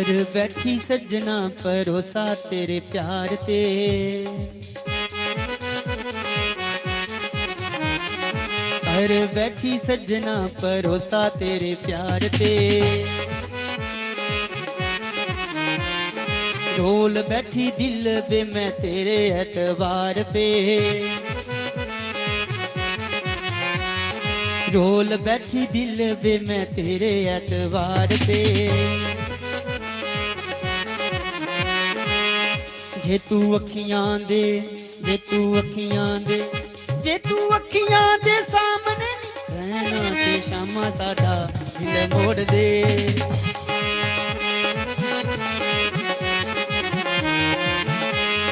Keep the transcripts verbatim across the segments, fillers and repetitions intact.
कर बैठी सज्जना भरोसा तेरे प्यार ते, कर बैठी सज्जना भरोसा तेरे प्यार ते। रोल बैठी दिल वे मैं तेरे एतबार पे, रोल बैठी दिल वे मैं तेरे एतबार पे। जे तू अखियां दे, जे तू अखियां दे, जे तू अखियां दे सामने रहना ते शामा साडा दिल मोड़ दे।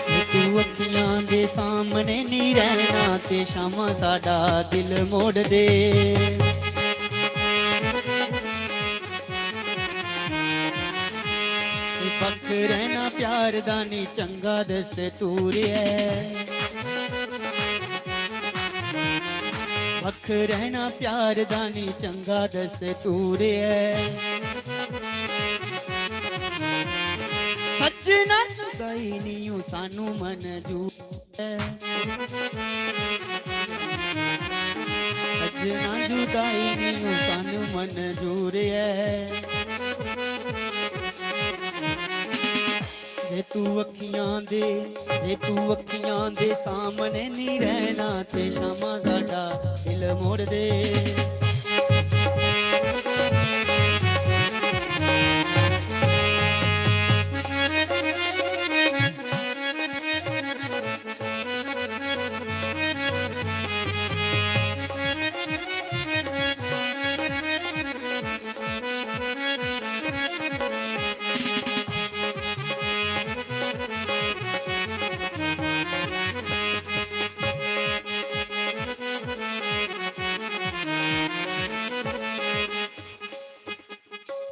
जे तू अखियां दे सामने नहीं रहना ते शामा साडा दिल मोड़ दे। बख रहना प्यार दा नी चंगा दस्तूर ऐ, बख रहना प्यार दा नी चंगा दस्तूर ऐ। सज्जना जुदाई नियो सानू मंजूर ऐ, सज्जना जुदाई नियो सानू मंजूर ऐ। जे तू अखियां दे, जे तू अखियां दे सामने नहीं रहना ते शामा साडा दिल मोड़ दे।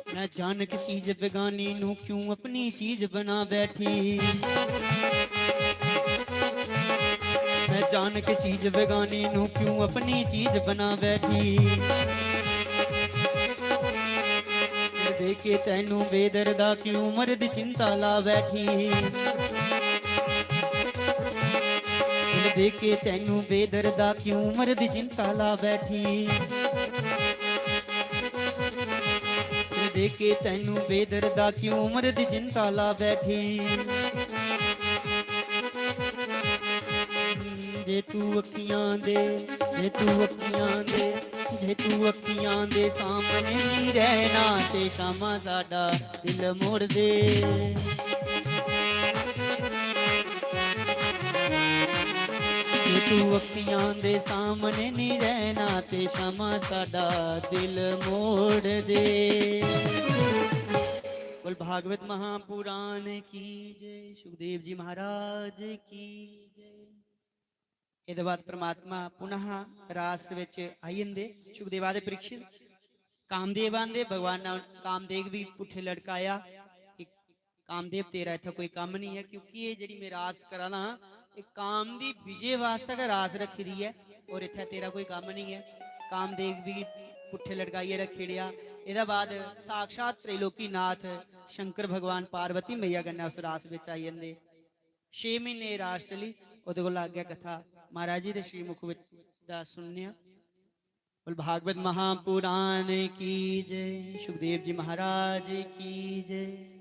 मैं जान के चीज बेगानी नू क्यों अपनी चीज बना बैठी, मैं जान के चीज बेगानी नू क्यों अपनी चीज बना बैठी। देखे तैनू बेदर्दा क्यों उम्र दी चिंता ला बैठी, देखे तैनू बेदर्दा क्यों उम्र दी चिंता ला बैठी। देखे तैनू बेदर्दा क्यों उम्र दी चिंता ला बैठी। जे तू अखियां दे, जे तू अखियां दे, जे तू अखियां दे सामने नहीं रहना ते शामा साडा दिल मोड़ दे। जे तू अखियां दे सामने नहीं रहना ते शामा साडा दिल मोड़ दे। बोल भागवत महापुराण की जय, सुखदेव जी महाराज की जय। एह्दे बाद परमात्मा पुनः रास विच आई जंदे। सुखदेव आखदे, परीक्षित, कामदेव आंदे, भगवान ने कामदेव गी पुट्ठे लटकाया कि कामदेव, तेरा इत्थै कोई कम्म निं ऐ, क्योंकि एह् जेह्ड़ी में रास करा दा आं, एह् काम दी विजय वास्तै गै रास रक्खी दी ऐ, और इत्थै तेरा कोई कम्म निं ऐ। कामदेव गी पुट्ठे लटकाइयै रक्खी ओड़ेआ। एह्दे बाद साक्षात त्रैलोकीनाथ शंकर भगवान पार्वती मैया कन्नै उस रास बिच आई जंदे। छे म्हीने रास चली, ओह्दे कोला अग्गें कथा महाराज जी दे श्रीमुख बिच दा सुनने आं। बोल भागवत महापुराण की जय, सुखदेव जी महाराज की जय।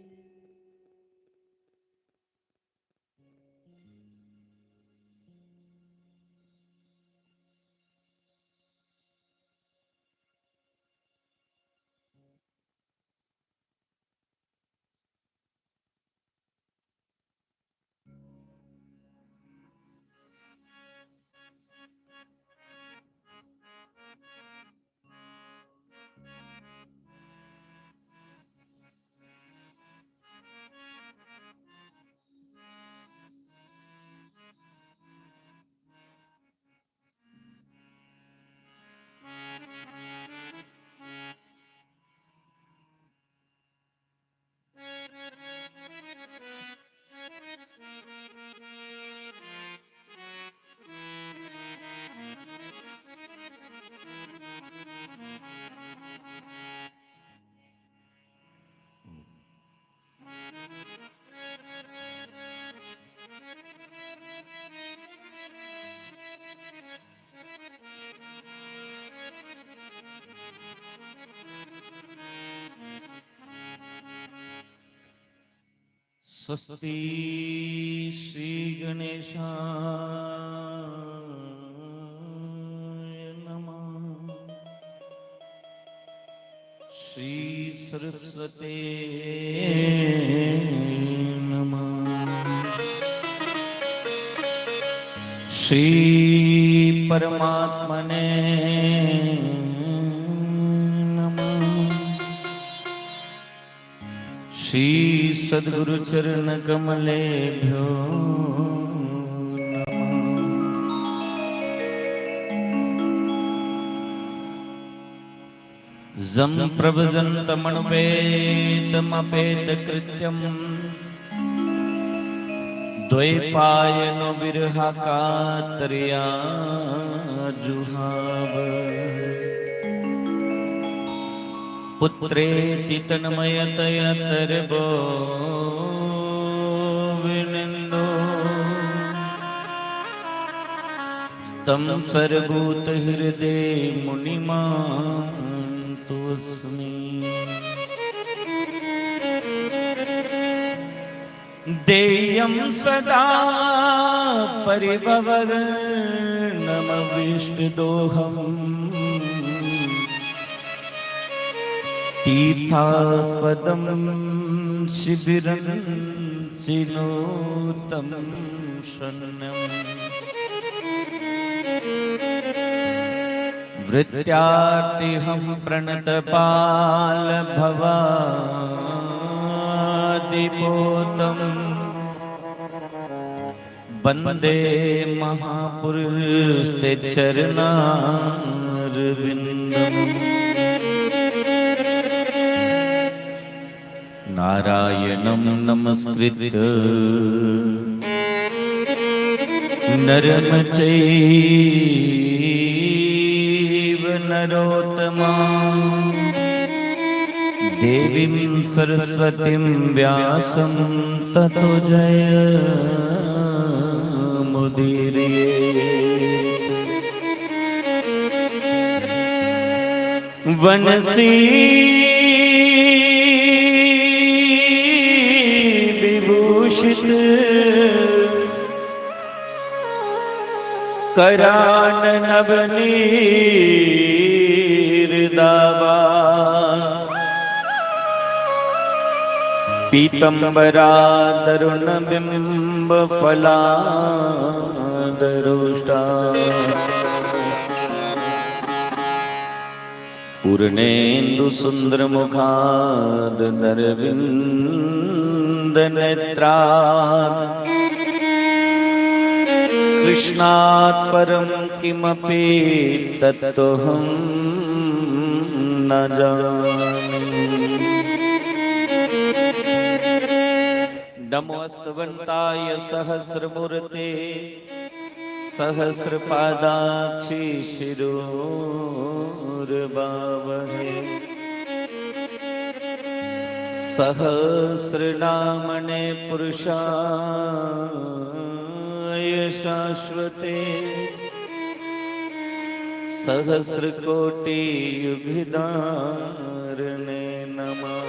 स्वस्ति श्री गणेशाय नमः। श्री सरस्वते नमः। श्री परमात्मने नमः। श्री सद्गुरु चरण कमलेभ्यो नमः। जं प्रव्रजन्तमनुपेतमपेतकृत्यम्। द्वैपायनो विरहकातरया जुहाव। पुत्रेति तन्मयतया तर्वो विनिन्दो। तं सर्वभूतहृदये मुनिमानतोऽस्मि। देयं सदा परिभवग्नमविष्टदोहम्। तीर्थास्पदं शिबिरं चिनोतं शन्यम्। वृत्त्यार्थिहं प्रणतपालभवादिपोतम्। वन्दे महापुरुषते चरणारविन्दम्। नारायणं नमस्कृत्य नरं चैव नरोत्तमम्। देवीं सरस्वतीं व्यासं ततो जयमुदीरये। वनसी विभूषित करान नवनीर दावा। पीतंबरा दरुण बिंब फला दरोष्टा। पूर्णेन्दु सुंदर मुखाद नरविंद नेत्राद। कृष्णात परम किमपि तत्त्वहं न जाने। नमोस्तवंताय सहस्रमूर्ते सहस्रपादाक्षि शिरोर्बावहे। सहस्रनामने पुरुषाय शाश्वते सहस्रकोटियुगधारणे नमः।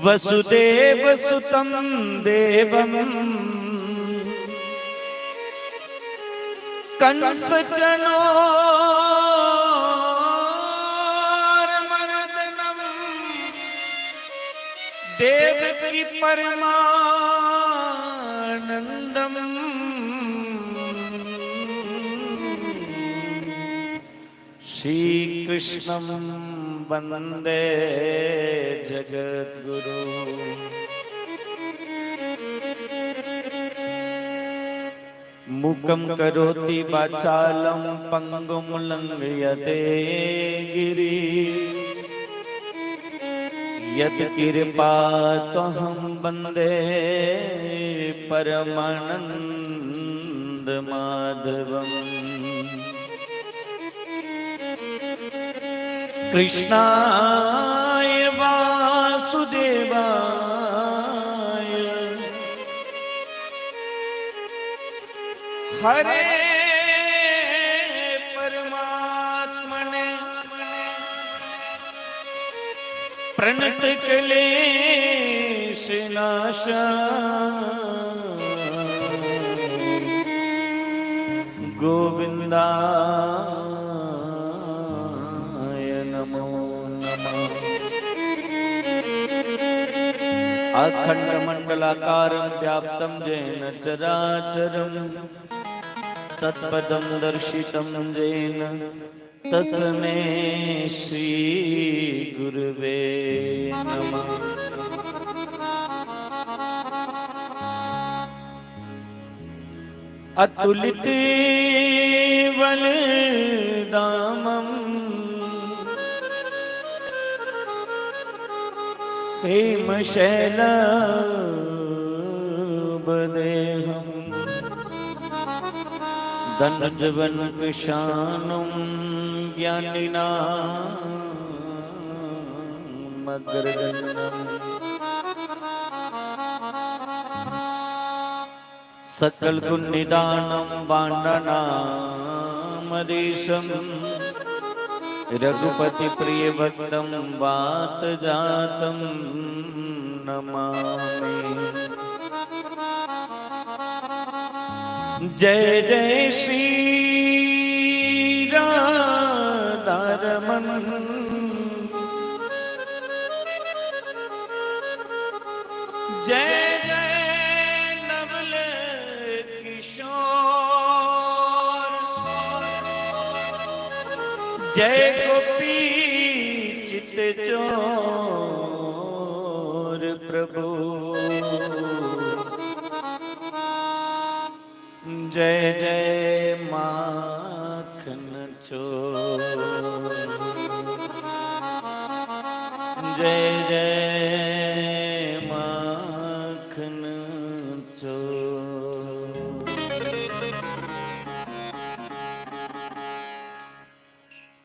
वसुदेवसुतं देवं कंसचणोर्मर्दनम्। देवकी परमानन्दम्। श्रीकृष्णं वन्दे जगद्गुरु। मूकं करोति वाचालं पंगुं लंघयते गिरि। यत्कृपा त्वहं वन्दे परमानन्दमाधवम्। कृष्णाय वासुदेवाय हरे परमात्मने प्रणत क्लेश नाशा गोविंदाय नमो नमः। अखंड मंडलाकारं व्याप्तं येन चराचरं तत्पदं दर्शितं येन तस्मै श्री गुरुवे नमः। अतुलित बल दामं हेम शैलाभ देहं दनुजवनक शानुं ज्ञानिनामग्रगण्यम्। सकल गुण निधानं बाणानामधीशं रघुपति प्रिय भक्तं वात जातं नमामि। जय जय श्री राधा रमन, जय जय नवल किशोर, जय गोपी चित चोर प्रभु। जय जय माखन चोर, जय जय माखन चोर।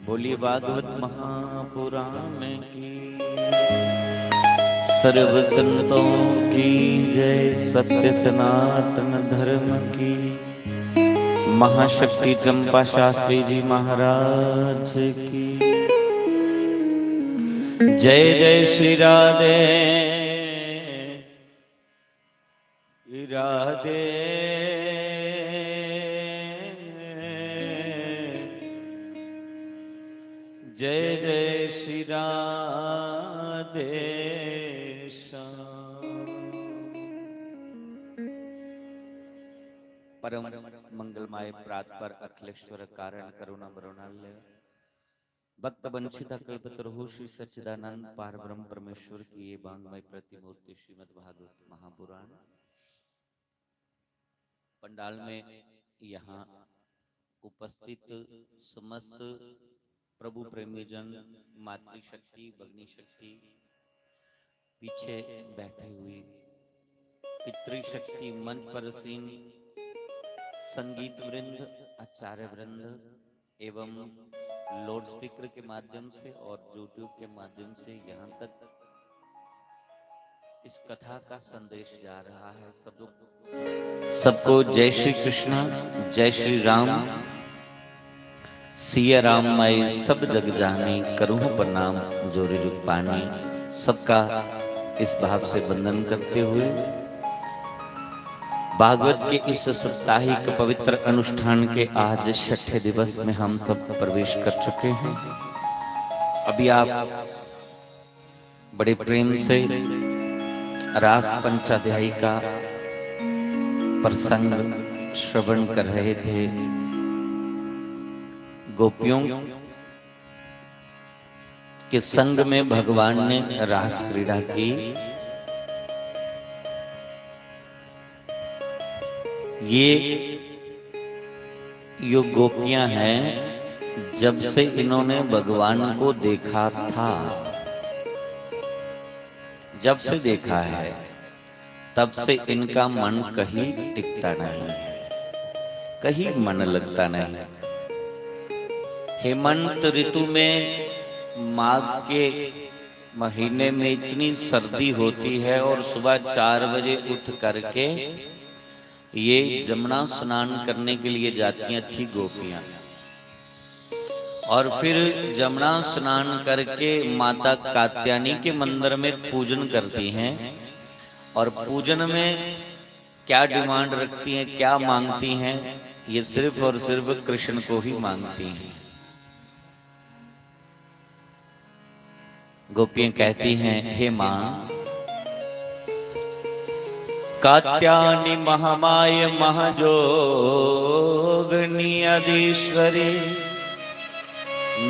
बोलिए भागवत महापुराण की, सर्व संतों की जय, सत्य सनातन धर्म की, महाशक्ति चंपा शास्त्री जी महाराज की जय। जय श्री राधे राधे। जय जय श्री राधे श्याम। परम मंगलमय प्रात पर अखिलेश्वर कारण करुणा मृणालय भक्त वंछिता कल्पतरुः श्री सच्चिदानंद पार ब्रह्म परमेश्वर की ये वांग्मय प्रतिमूर्ति श्रीमद् भागवत महापुराण पंडाल में यहाँ उपस्थित समस्त प्रभु प्रेमीजन, मातृशक्ति, भगिनी शक्ति, पीछे बैठे हुए पितृशक्ति, मंच पर आसीन संगीत वृंद, आचार्य वृंद एवं लाउडस्पीकर के माध्यम से और YouTube के माध्यम से यहाँ तक इस कथा का संदेश जा रहा है। सब लोग सबको जय श्री कृष्णा, जय श्री राम। सिया राम माई सब जग जानी, करूँ प्रणाम जोरी जुग पानी। सबका इस भाव से वंदन करते हुए भागवत के इस साप्ताहिक पवित्र अनुष्ठान के आज छठे दिवस में हम सब प्रवेश कर चुके हैं। अभी आप बड़े प्रेम से रास पंचाध्यायी का प्रसंग श्रवण कर रहे थे। गोपियों के संग में भगवान ने रास क्रीड़ा की। ये जो गोपियां हैं, जब से इन्होंने भगवान को देखा था, जब से देखा है, तब से इनका मन कहीं टिकता नहीं है, कहीं मन लगता नहीं। हेमंत ऋतु में माघ के महीने में इतनी सर्दी होती है और सुबह चार बजे उठ करके ये जमुना स्नान करने के लिए जाती थी गोपियां। और फिर जमुना स्नान करके माता कात्यायनी के मंदिर में पूजन करती हैं। और पूजन में क्या डिमांड रखती हैं, क्या मांगती हैं, ये सिर्फ और सिर्फ कृष्ण को ही मांगती हैं। गोपियां कहती हैं, हे मां, कात्यायनी महामाय महाजोगनी अधीश्वरी,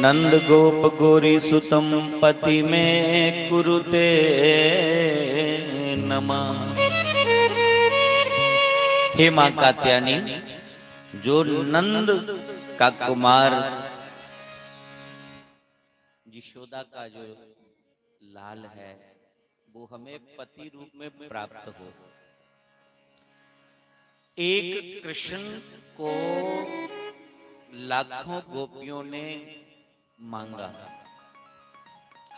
नंद गोप गोरी सुतम पति में कुरुते नमः। हे मां कात्यायनी, जो नंद का कुमार यशोदा का जो लाल है, वो हमें पति रूप में प्राप्त हो। एक कृष्ण को लाखों गोपियों ने मांगा,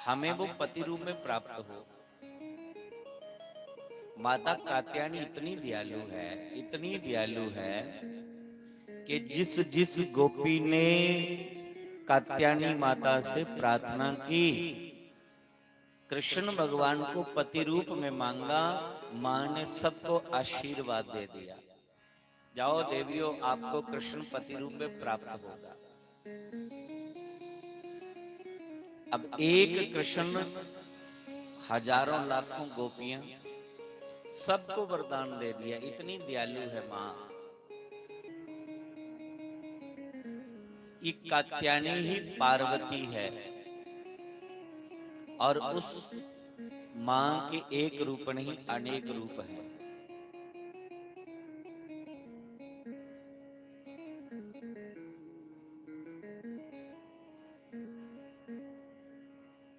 हमें वो पति रूप में प्राप्त हो। माता कात्यायनी इतनी दयालु है, इतनी दयालु है कि जिस जिस गोपी ने कात्यायनी माता से प्रार्थना की, कृष्ण भगवान को पति रूप में मांगा, मां ने सबको आशीर्वाद दे दिया। जाओ देवियों, आपको कृष्ण पति रूप में प्राप्त होगा। अब एक कृष्ण, हजारों लाखों गोपियां, सबको वरदान दे दिया। इतनी दयालु है मां। ये कात्यायनी ही पार्वती है और उस मां के एक रूप नहीं, अनेक रूप है।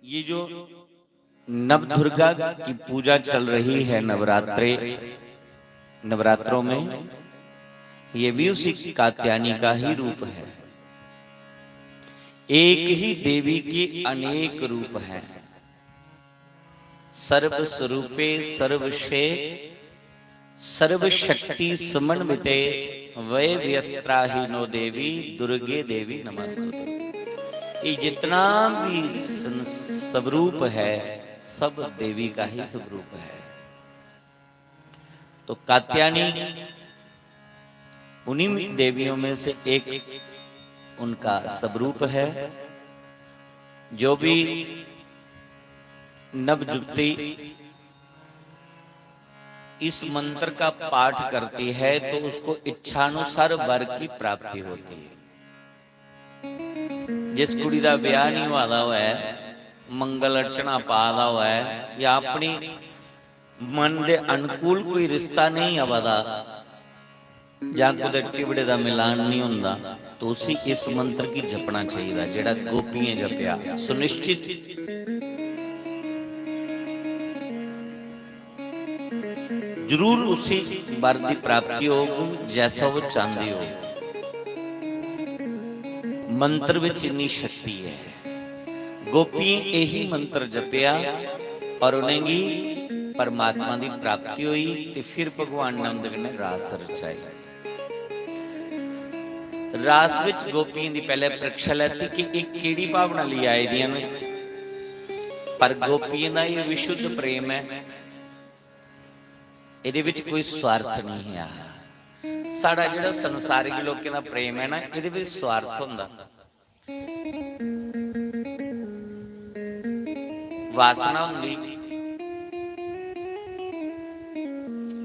ये जो नव दुर्गा की पूजा चल रही है नवरात्रे, नवरात्रों में, ये भी उसी कात्यायनी का ही रूप है। एक ही देवी के अनेक रूप हैं। सर्व स्वरूपे सर्वशे सर्व शक्ति समन्विते वै व्यस्त्राहीनो देवी दुर्गे देवी नमस्तुते। ये जितना भी सं-, स्वरूप है, सब देवी का ही स्वरूप है। तो कात्यायनी उन्हीं देवियों में से एक उनका स्वरूप है। जो भी नवजुवती इस मंत्र का पाठ करती है तो उसको इच्छानुसार वर की प्राप्ति होती है। जिस कुड़ी दा ब्याह नहीं होआ दा होऐ, मंगल अर्चना पा दा होऐ या अपनी मन दे अनुकूल कोई रिश्ता नहीं आवा दा या कुतै टिबड़े दा मिलान नहीं होंदा, तो उसी इस मंत्र गी जपना चाहिदा जेड़ा गोपियें जपेआ। सुनिश्चित जरूर उसी वर दी प्राप्ति होग, जैसा वो चांहदी हो। मंत्र विच इन्नी शक्ति है। गोपियें यही मंत्र जपेआ और उनेंगी परमात्मा दी प्राप्ति होई ते फिर भगवान ने उंदे कन्नै रास रचाई। रास विच गोपियें दी पैह्‌ले परीक्षा लैती कि एह् केह्‌ड़ी भावना लेई आए दियां न, पर गोपियें दा एह् विशुद्ध प्रेम ऐ, एह्‌दे विच कोई स्वार्थ नहीं है। साढ़ा जेह्‌ड़ा संसारिक लोकें दा प्रेम ऐ ना, एह्‌दे विच स्वार्थ होंदा। वासना होंदी।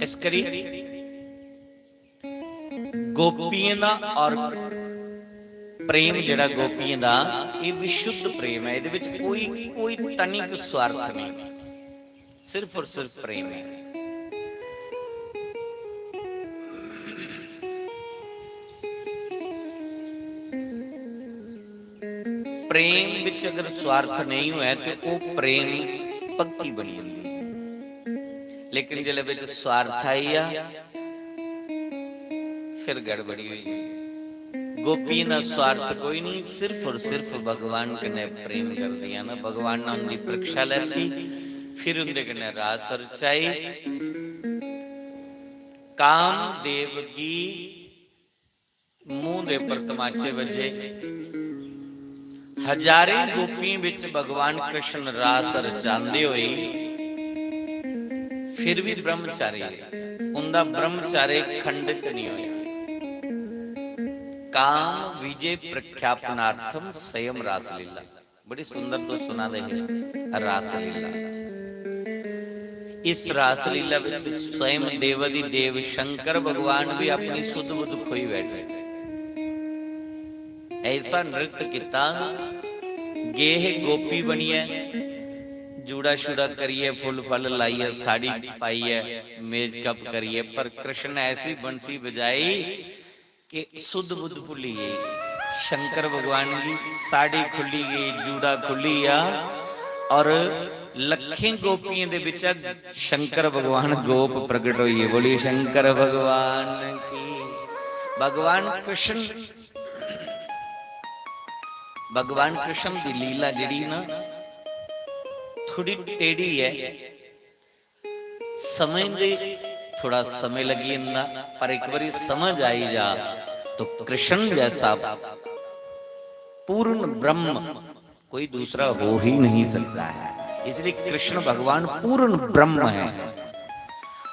इस करी गोपियें दा और प्रेम जेह्‌ड़ा गोपियें दा, एह् विशुद्ध प्रेम ऐ। एह्‌दे विच कोई, कोई तनिक स्वार्थ नहीं, सिर्फ और सिर्फ प्रेम है। प्रेम विच अगर स्वार्थ नहीं होऐ ते ओह् प्रेम भक्ति बनी जंदी, लेकिन जिसलै विच स्वार्थ आई जा, फिर गड़बड़ी होई गई। गोपियें दा स्वार्थ कोई नहीं, सिर्फ और सिर्फ भगवान कन्नै प्रेम करदियां न। भगवान ने उंदी परीक्षा लैती, फिर उंदे कन्नै रास रचाई। कामदेव गी मूंह दे उप्पर तमाचे बज्जे, हजारें गोपियें विच भगवान कृष्ण रास रचांदे होए फिर भी ब्रह्मचारी रेह्, उंदा ब्रह्मचारी खंडित नहीं होया। काम विजय प्रख्यापनार्थम स्वयं रासलीला। बड़ी सुंदर तुस सुना दे हे रासलीला। इस रासलीला विच स्वयं देवाधिदेव शंकर भगवान भी अपनी सुध बुध खोई बैठे। ऐसा नृत्य किता, गे हे गोपी बनियै, जूड़ा शूड़ा करियै, फुल फल लाइयै, साड़ी पाइयै, मेकअप करियै, पर कृष्ण ऐसी बंसी बजाई कि सुध बुध भुली गई। शंकर भगवान की साड़ी खुली गई, जूड़ा खुली गया, और लखें गोपियों के बिच शंकर भगवान गोप प्रकट हुए। बोलिए शंकर भगवान की। भगवान कृष्ण, भगवान कृष्ण की लीला जड़ी ना, थोड़ी टेढ़ी है, समझदे थोड़ा समय लगी जंदा, पर एक बारी समझ आई जा तो कृष्ण जैसा पूर्ण ब्रह्म कोई दूसरा हो ही नहीं सकता है। इसलिए कृष्ण भगवान पूर्ण ब्रह्म है।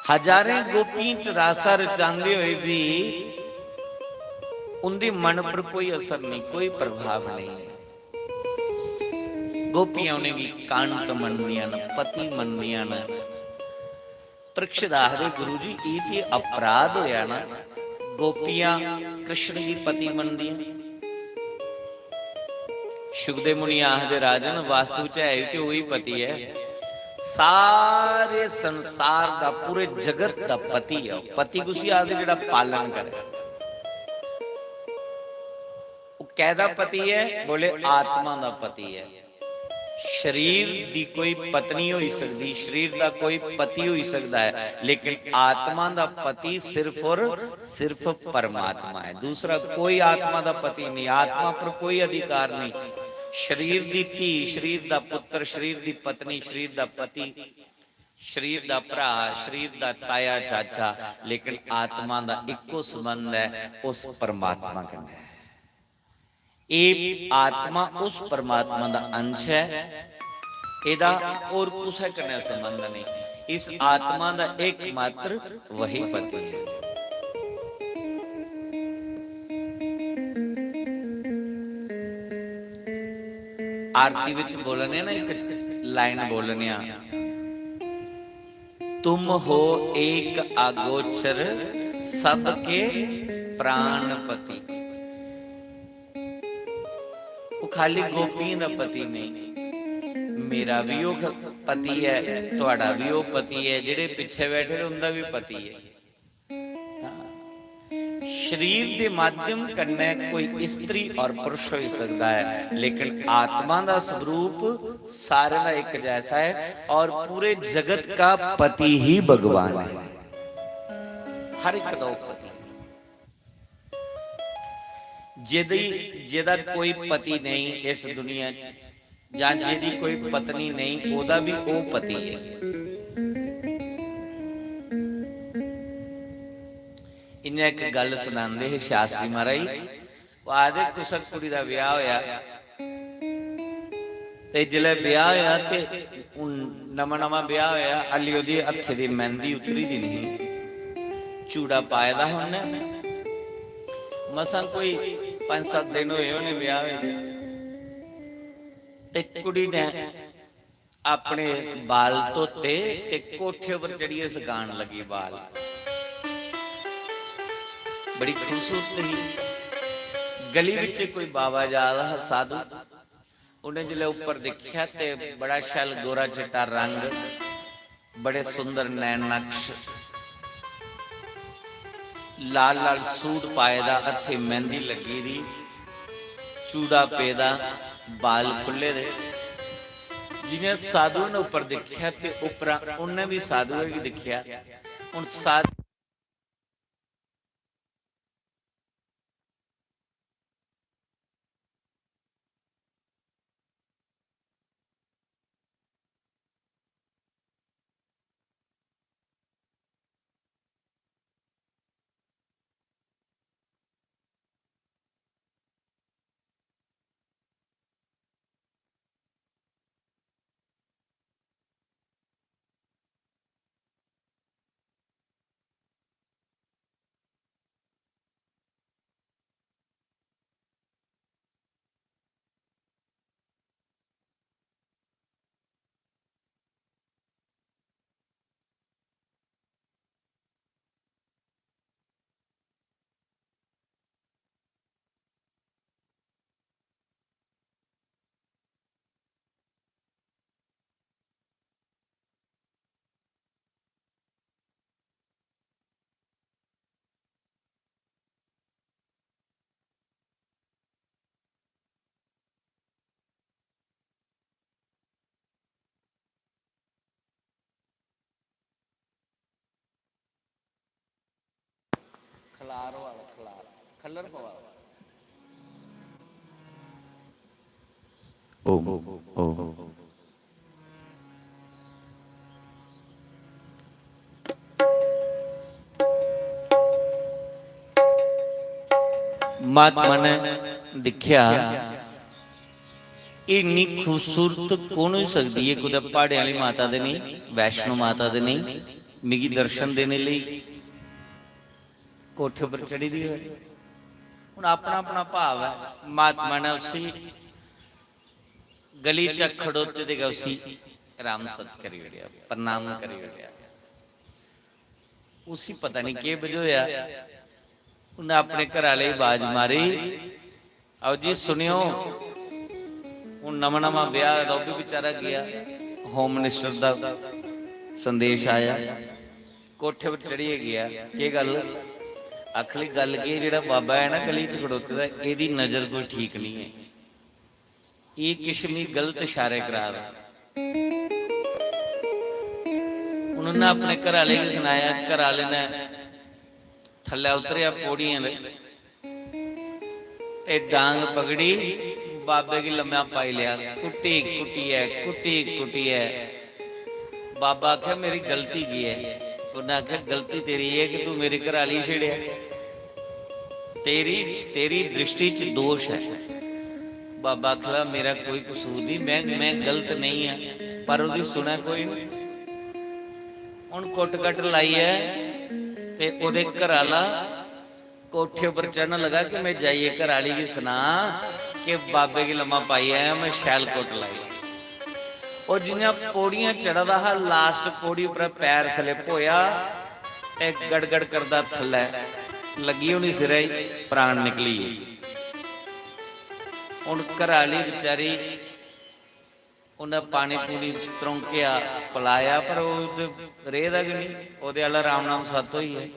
हजारें गोपियों च रासा रचांदे हुए भी उनके मन पर कोई असर नहीं, कोई प्रभाव नहीं। गोपियां उनेंगी कांत मनदियां न, पति मनदियां न। परीक्षित आखदे, "गुरु जी, एह् ते अपराध होया ना, गोपियां कृष्ण गी पति मनदियां।" शुकदेव मुनि आखदे, "राजन, वास्तव च है ते ओही पति ऐ, सारे संसार दा, पूरे जगत दा पति ऐ।" पति कुसी आखदे? जेह्ड़ा पालन करे। ओह् कैह्दा पति ऐ? बोले, आत्मा दा पति ऐ। शरीर दी कोई पत्नी होई सकदी, शरीर दा कोई पति होई सकदा है, लेकिन आत्मा दा पति सिर्फ और सिर्फ परमात्मा है। दूसरा कोई आत्मा दा पति नहीं, आत्मा पर कोई अधिकार नहीं। शरीर दी धी, शरीर दा पुत्र, शरीर दी पत्नी, शरीर दा पति, शरीर दा भरा, शरीर दा ताया चाचा, लेकिन आत्मा दा इक्को संबंध है उस परमात्मा कन्नै। एह् आत्मा उस परमात्मा दा अंश ऐ, एह्दा होर कुसै कन्नै संबंध नेईं। इस आत्मा दा एकमात्र वही पति है। आरती विच बोलने ना, एक लाइन बोलने आ, "तुम हो एक अगोचर सबके प्राणपति।" वो खाली गोपियें दा पति नहीं, मेरा भी वो ख-, पति है, थुआड़ा भी वो पति है, जेह्ड़े पिच्छे बैठे दे उंदा भी पति है। हाँ। शरीर दे माध्यम कन्नै कोई स्त्री और पुरुष होई सकदा ऐ, लेकिन आत्मा दा स्वरूप सारें दा इक जैसा ऐ और पूरे जगत का पति ही भगवान है। हर एक दा ओह् पति। जेह्दी, जेह्दा कोई पति नेईं इस दुनिया च, जां जेह्दी कोई पत्नी नेईं, ओह्दा बी ओह् पति ऐ। इ'यां इक गल्ल सनांदे हे शास्त्री महाराज, ओह् आखदे, कुसै कुड़ी दा ब्याह् होएआ, ते जिसलै ब्याह् होएआ ते हून नमां नमां ब्याह् होएआ, हाली ओह्दी हत्थे दी मैंह्दी उतरी दी नेईं, चूड़ा पाए दा हा उन्नै, मसां कोई पंज सत्त दिन होए होने ब्याह् होए दे। ते कुड़ी ने अपने बाल धोते ते कोठे पर चढ़ियै सकान लगी बाल। बड़ी खूबसूरत ही। गली बिच कोई बाबा जा दा हा, साधु। उ'नें जिसलै उप्पर दिक्खेआ ते बड़ा शैल गोरा चिट्टा रंग, बड़े सुंदर नैन नक्श, लाल लाल सूट पाए दा, हत्थे मैंह्दी लग्गी दी, चूड़ा पेदा, बाल खु'ल्ले दे। जि'यां साधु ने उप्पर दिक्खेआ ते उप्परा उ'न्नै बी साधुऐ गी दिक्खेआ। हून साधु खलार होआ दा, खलार, खल्लर पवा दा। ओम, ओम। महात्मा ने दिक्खेआ, इन्नी खूबसूरत कौन होई सकदी ऐ? कुतै प्हाड़ें आह्ली माता ते नेईं, वैष्णो माता ते नेईं, मिगी दर्शन देने लेई कोठे पर चढ़ी दी होऐ। हून अपना अपना भाव ऐ। महात्मा ने उसी गली च खड़ोते दे गै उसी राम सत करी ओड़ेआ, प्रणाम करी ओड़ेआ। उसी पता नहीं केह् बझोया, उन्नै अपने घर आह्ले गी बाज मारी, "आओ जी, सुनेओ।" हून नमां नमां ब्याह होए दा, ओह् बी बेचारा गेआ, होम मिनिस्टर दा संदेश आया, कोठे पर चढ़ियै गेआ। "केह् गल्ल?" आखली, "गल्ल केह्, जेह्ड़ा बाबा ऐ ना गली च खड़ोते दा, एह्दी नजर कोई ठीक नहीं ऐ, एह् किश मिगी गलत इशारे करा दा।" हून उन्नै अपने घर आह्ले गी सनाया, घर आह्ले ने थल्लै उतरेआ पौड़ियें दे ते डांग पकड़ी, बाबे गी लम्मा पाई लेआ, कुट्टी कुट्टियै, कुट्टी कुट्टियै। बाबा आखेआ, "मेरी गलती केह् ऐ?" उन्नै आखेआ, "गलती तेरी एह् ऐ कि तूं मेरी घर आह्ली गी छेड़ेआ। तेरी, तेरी दृष्टि च दोष ऐ।" बाबा आखला, "मेरा कोई कसूर नहीं, मैं, मैं गलत नहीं आं, पर ओह्दी सुनै कोई नहीं।" हून कुट्ट-कट्ट लाइयै ते ओह्दे घर आह्ला कोठे उप्पर चढ़न लगा कि मैं जाइयै घर आह्ली गी सनां कि बाबे गी लम्मा पाई आया, मैं शैल कुट्ट लाई। ओह् जि'यां पौड़ियां चढ़ा दा हा, लास्ट पौड़ी उप्पर पैर स्लिप होया ते गड़गड़ करदा थल्लै लग्गी होनी सिरै गी, प्राण निकली गे। हून घर आह्ली बेचारी, उन्नै पानी पूनी त्रौंकेआ, पलाया, पर ओह् ते रेह् दा गै निं। ओह्दे आह्ला राम नाम सत होई गेआ।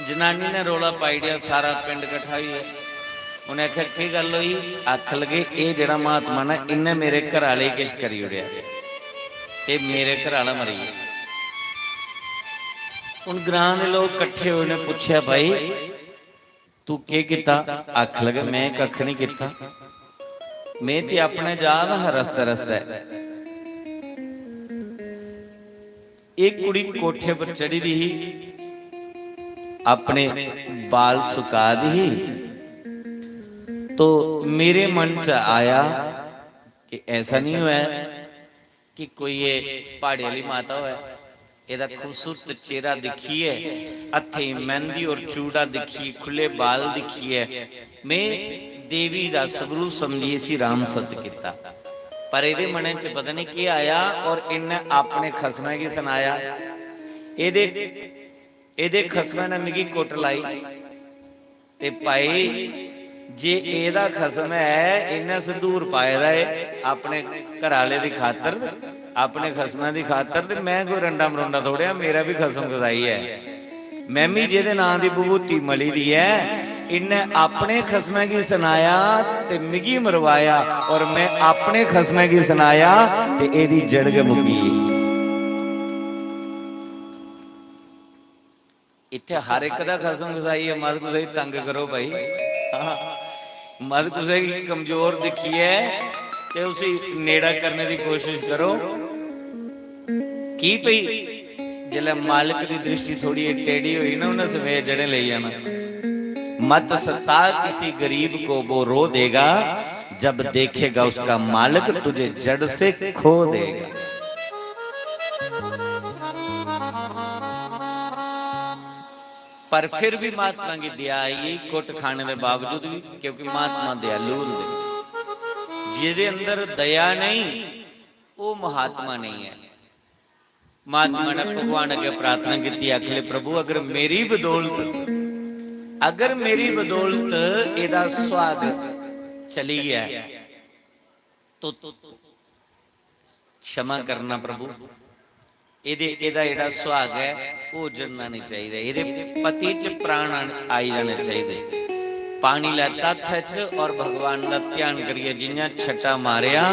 जनानी ने रौला पाई ओड़ेआ, सारा पिंड कट्ठा होई गेआ। उ'नें आखेआ, "केह् गल्ल होई?" आखन लगे, "एह् जेह्ड़ा महात्मा ना, इन्नै मेरे घर आह्ले गी किश करी ओड़ेआ ते मेरे घर आह्ला मरी गेआ।" हून ग्रां दे लोक कट्ठे होए, उ'नें पुच्छेआ, "भाई, तू केह् कीता?" आखन लगे, "मैं कक्ख निं कीता, मैं ते अपने जा दा हा रस्तै रस्तै।" एह् कुड़ी कोठे पर चढ़ी दी ही, अपने बाल सुका दी ही, तो मेरे मन च आया कि ऐसा नहीं होऐ कि कोई एह् प्हाड़े आह्ली माता होऐ, एह्दा खूबसूरत चेहरा दिक्खियै, हत्थें गी मेहंदी और चूड़ा दिक्खियै, खु'ल्ले बाल दिक्खियै, में देवी दा स्वरूप समझियै इसी राम सत कीता। पर एह्दे मनै च पता नहीं केह् आया और इन्नै अपने खसमै गी सनाया। एह्दे, एह्दे खसमै ने मिगी कुट्ट लाई। ते भाई, जे एह्दा खसम ऐ, इन्नै संदूर पाए दा ऐ अपने घरै आह्ले दी खातर, अपने खसमै दी खातर, ते में कोई रंडा मरोंडा थोड़े आं, मेरा बी खसम खुदाई ऐ। में बी जेह्दे नांऽ दी बभूती मली दी ऐ, इन्नै अपने खसमै गी सनाया ते मिगी मरवाया, और में अपने खसमै गी सनाया ते एह्दी जड़ गै मुक्की गेई। इत्थै हर इक दा खसम खसाई ऐ, मत कुसै गी तंग करो भाई। हां, मत कुसै गी कमजोर दिक्खियै ते उसी नेड़ा करने दी कोशिश करो। की भई, जिसलै मालक दी दृष्टि थोड़ी जेही टेढ़ी होई ना, उन्नै सवेरे जड़ें लेई जाना। मत सता किसी गरीब को, वो रो देगा, जब देखेगा उसका मालिक तुझे जड़ से खो देगा। पर फिर भी महात्मा गी दया आई गेई, कुट्ट खाने दे बावजूद भी, क्योंकि महात्मा दयालु होंदे। जेह्दे अंदर दया नहीं, ओह् महात्मा नहीं ऐ। महात्मा ने भगवान अग्गें प्रार्थना कीती, आखले, "प्रभु, अगर मेरी बदौलत, अगर मेरी बदौलत एह्दा सुहाग चली गेआ, तो क्षमा करना प्रभु, एह्दे, एह्दा जेह्ड़ा सुहाग ऐ, ओह् जलना निं चाहिदा, एह्दे पति च प्राण आन-, आई जाने चाहिदे।" पानी लैता हत्थै च और भगवान दा ध्यान करियै जि'यां छट्टा मारेआ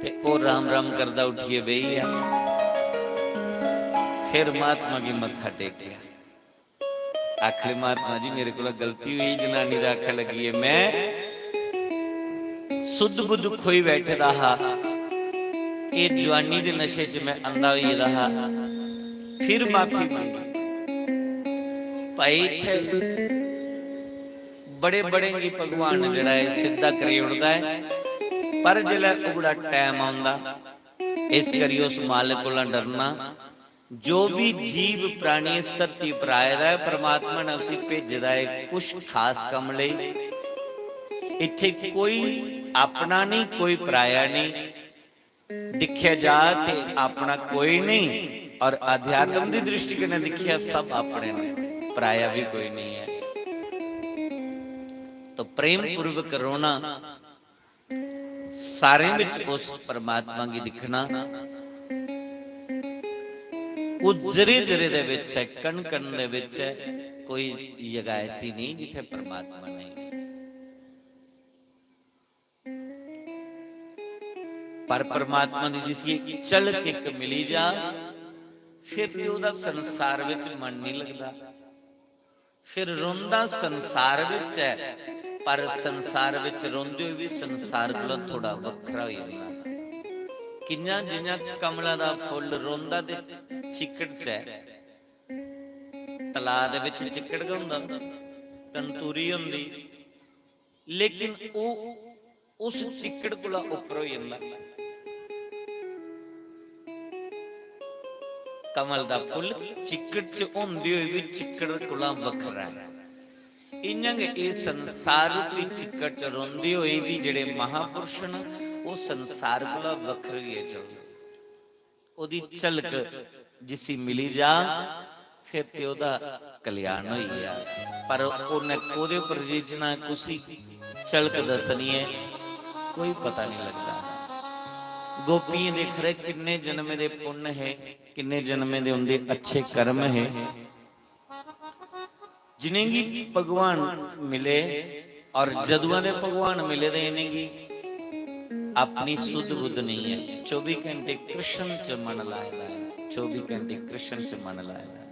ते ओह् राम राम करदा उट्ठियै बेही गेआ। फिर महात्मा गी मत्था टेकेआ। आखले, "महात्मा जी, मेरे कोला गलती हुई।" जनानी दा आखन लगी ऐ, "मैं सुध बुध खोई बैठे दा हा, एह् जवानी दे नशे च मैं अंधा होई गेदा हा, फिर माफी मंगी।" भाई, इत्थै बड़े बड़े गी भगवान जेह्ड़ा ऐ सिद्धा करी ओड़दा ऐ, पर जिसलै उगड़ा टैम औंदा, इस करी उस मालक कोला डरना। जो भी जीव प्राणी इस धरती पर आए दा ऐ, परमात्मा ने उसी भेजे दा ऐ कुछ खास कम्म लेई। इत्थै कोई अपना नहीं, कोई पराया नहीं। दिक्खेआ जा ते अपना कोई नहीं, और अध्यात्म दी दृष्टि कन्नै दिक्खेआ, सब अपने ने, पराया भी कोई नहीं है। तो प्रेम पूर्वक रोना, सारें विच उस परमात्मा गी दिक्खना। ओह् जरे जरे दे विच ऐ, कण कण दे विच ऐ, कोई जगह ऐसी नहीं जिथे परमात्मा नहीं। पर परमात्मा दी जिसी झलक इक मिली जा, फिर ते ओह्दा संसार विच मन नहीं लगदा। फिर रोंदा संसार विच ऐ, पर संसार विच रोंदे होए भी संसार कोला थोड़ा वक्खरा होई जंदा। कि'यां? जि'यां कमला दा फुल्ल रोंदा ते चिक्कड़ च ऐ, तलाऽ दे विच चिक्कड़ गै होंदा, तंतूरी होंदी, लेकिन ओह् उस चिक्कड़ कोला उप्पर होई जंदा। कमल दा फुल्ल चिक्कड़ च होंदे होए बी चिक्कड़ कोला वक्खरा ऐ। इ'यां गै एह् संसार रूपी चिक्कड़ च रौंह्दे होए बी जेह्ड़े महापुरुष न, ओह् संसार कोला वक्खरे गै चलदे। ओह्दी झलक जिसी मिली जा, फिर ते ओह्दा कल्याण होई गेआ। पर उन्नै कोह्दे उप्पर रीझना, कुसी झलक दस्सनी ऐ, कोई पता नहीं लगदा। गोपियें दे खरे किन्ने जन्में दे पुन्न हे, किन्ने जन्में दे उं'दे अच्छे कर्म हे। जिनेंगी भगवान मिले, और जदुआं दे भगवान मिले दे इनेंगी अपनी सुध बुध नहीं है। चौबी घंटे कृष्ण च मन लाए दा है, चौबी घंटे कृष्ण च मन लाए दा है।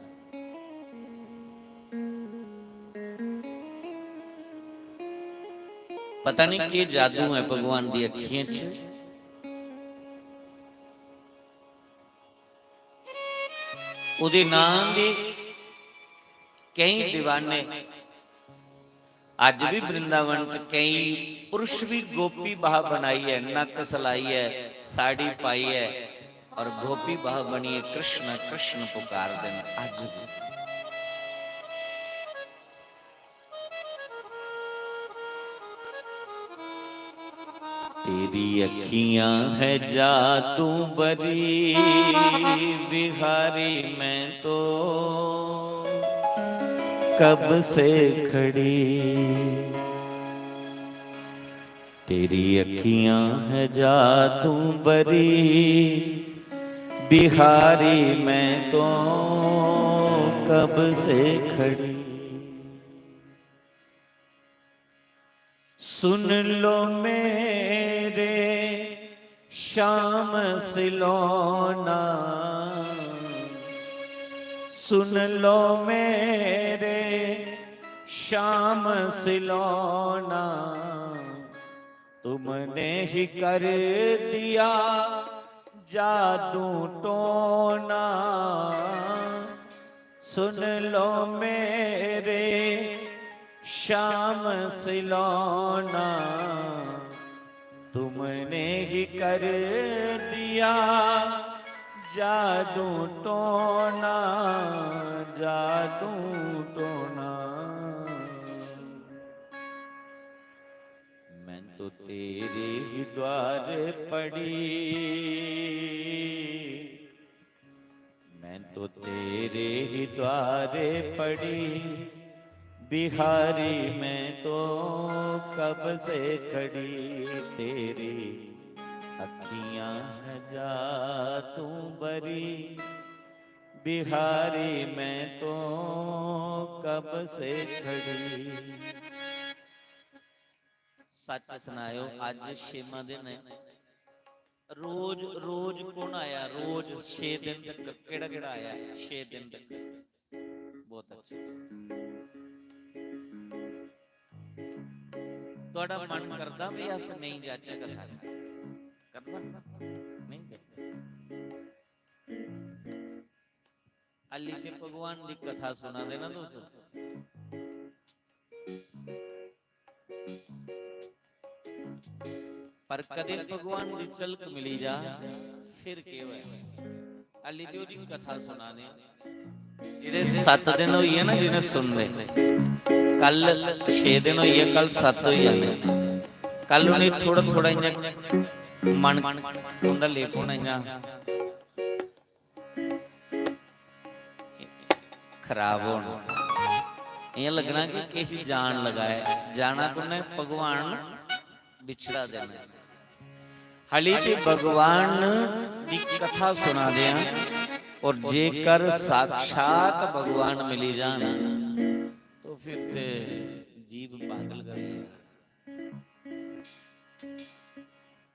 पता नहीं केह् जादू है भगवान दी अक्खियें च। ओह्दे नाम दे केई दीवाने। अज्ज भी वृंदावन च केई पुरुष भी गोपी बाह बनाइयै, नक सलाइयै, साड़ी पाइयै और गोपी बाह बनियै कृष्ण कृष्ण पुकारदे न अज्ज भी। तेरी अखियां है जादू बरी, बिहारी मैं तो कब से खड़ी। तेरी अखियां है जादू बरी, बिहारी मैं तो कब से खड़ी। सुन लो मेरे श्याम सिलोना, सुन लो मेरे श्याम सिलोना, तुमने ही कर दिया जादू टोना। सुन लो मेरे श्याम सिलोना, तुमने ही कर दिया जादू टोना, जादू टोना। मैं तो तेरे ही द्वार पड़ी, मैं तो तेरे ही द्वारे पड़ी, बिहारी मैं तो कब से खड़ी। तेरी अखियां है जादू बरी, बिहारी मैं तो कब से खड़ी। सच सनायो, अज छेमा दिन है। रोज, रोज कौन आया? रोज छे दिन तक केड़ा, केड़ा आया? छे दिन तक। बहुत अच्छा। थुआढ़ा मन करदा भी अस नेईं जाचै कथा च? करदा? नेईं करदा। हाली ते भगवान दी कथा सुना दे ना तुस, पर कदे भगवान दी झलक मिली जा, फिर केह् होऐ? हाली ते ओह्दी कथा सुना दे। जेह्ड़े सत्त दिन होई गे ना जि'नें सुनदे, कल छे दिन होई गे, कल सत्त होई जाने। कल उ'नें थोह्ड़ा थोह्ड़ा इ'यां मन उं'दा लेई पौना इ'यां खराब होना, इ'यां लग्गना कि किश जान लगा ऐ। जाना कु'न्नै? भगवान बिछड़ा देना। हाली ते भगवान दी कथा सुना दे आं, और जेकर साक्षात भगवान मिली जान तो फिर ते जीव पागल करी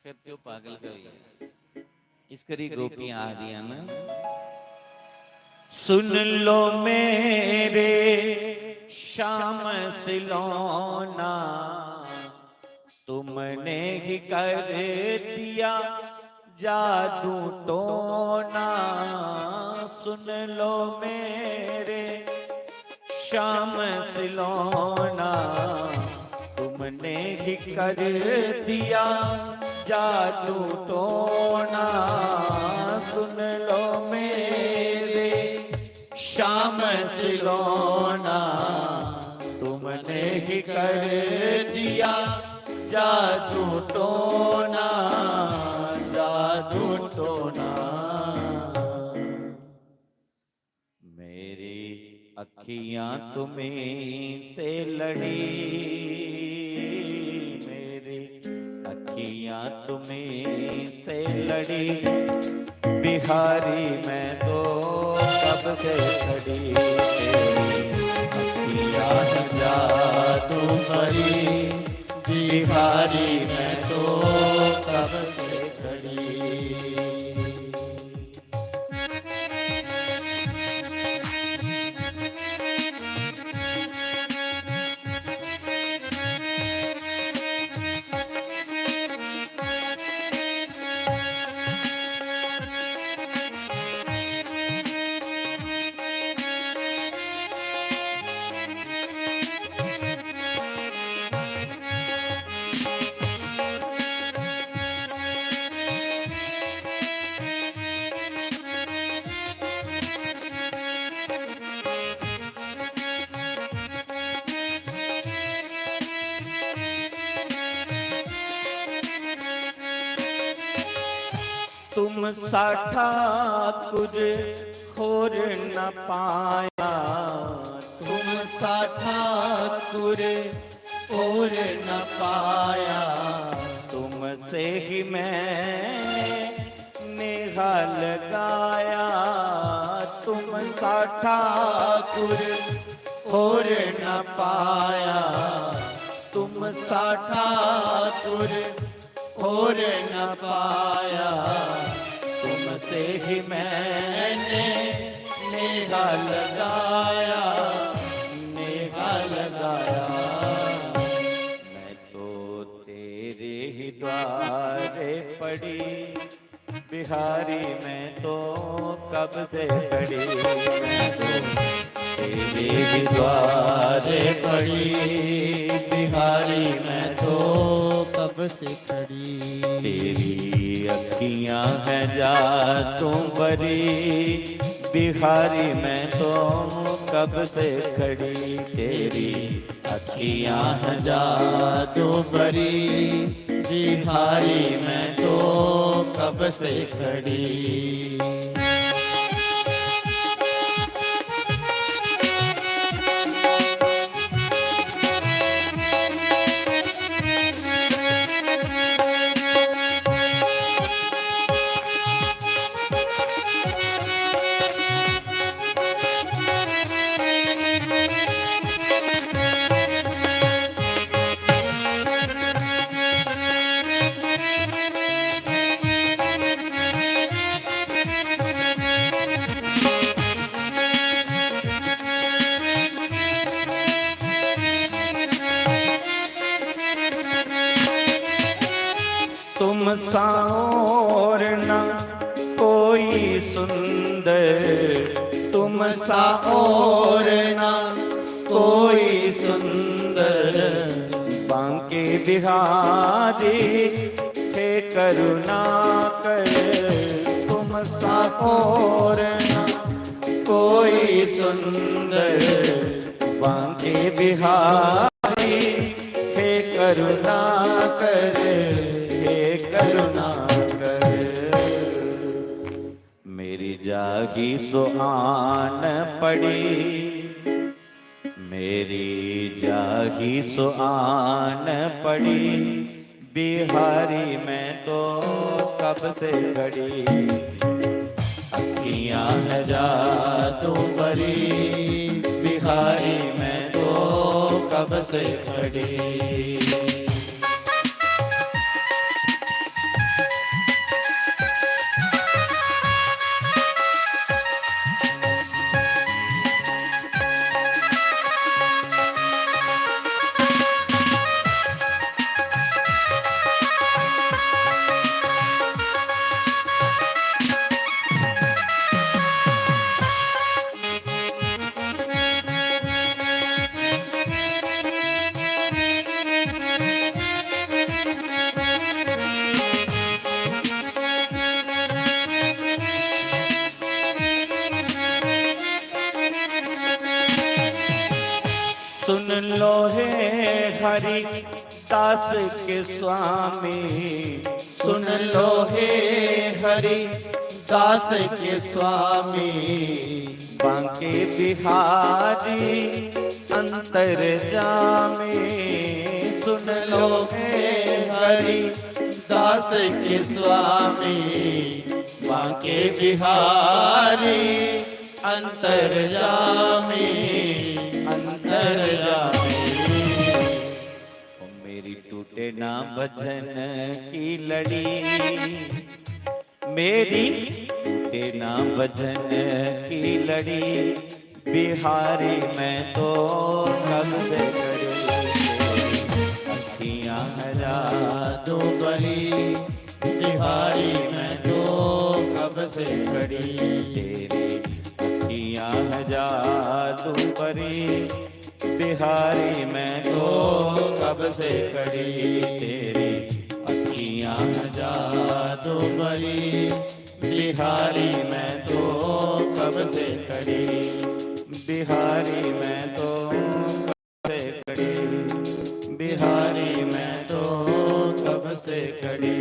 फिर ते ओह् पागल गै होई गेआ। इस करी गोपियां आखदियां न, सुन लो मेरे श्याम सिलोना, तुमने ही कर दिया जादू टोना। सुन लो मेरे श्याम सिलोना, तुमने ही कर दिया जादू टोना। सुन लो मेरे श्याम सिलोना, तुमने ही कर दिया जादू टोना, जादू टोना। मेरी अखियां तुम्ही से लड़ी, मेरी अखियां तुम्ही से लड़ी, बिहारी मैं तो कब से खड़ी। तेरी अखियां है जादू भरी, बिहारी मैं तो कब से खड़ी। तुम सा ठाकुर होर न पाया, तुम सा ठाकुर होर न पाया, तुमसे ही मैंने नेहा लगाया। तुम सा ठाकुर होर न पाया, तुम सा ठाकुर होर न पाया, तुमसे ही मैंने नेहा लगाया, नेहा लगाया। मैं तो तेरे ही द्वारे पड़ी, बिहारी मैं तो कब से खड़ी। मैं तो तेरे ही द्वारे पड़ी, बिहारी मैं तो कब से खड़ी। तेरी अखियां हैं जादू भरी, बिहारी मैं तो कब से खड़ी। तेरी अखियां हैं जादू भरी, बिहारी मैं तो कब से खड़ी। तुम सा और ना कोई सुंदर, तुम सा और ना कोई सुंदर, बांके बिहारी हे करुणा कर। तुम सा और ना कोई सुंदर, बांके बिहारी हे करुणा कर, हे करुणा कर। मेरी जाही सो आन पड़ी, मेरी जाही सो आन पड़ी, बिहारी मैं तो कब से खड़ी। अखियां है जादू परी, बिहारी मैं तो कब से खड़ी। सुन लो हे हरि दास के स्वामी, सुन लो हे हरि दास के स्वामी, बांके बिहारी अंतर्जामी। सुन लो हे हरि दास के स्वामी, बांके बिहारी अंतर्जामी, अंतर्जामी। ओ मेरी टूटे ना भजन की लड़ी, मेरी टूटे ना भजन की लड़ी, बिहारी मैं तो कब से खड़ी। अखियां है जादू परी, बिहारी मैं तो कब से खड़ी। तेरी अखियां है जादू परी, बिहारी मैं तो कब से खड़ी। तेरी अखियां जादू भरी, बिहारी मैं तो कब से खड़ी। बिहारी मैं तो कब से खड़ी, बिहारी मैं तो कब से खड़ी।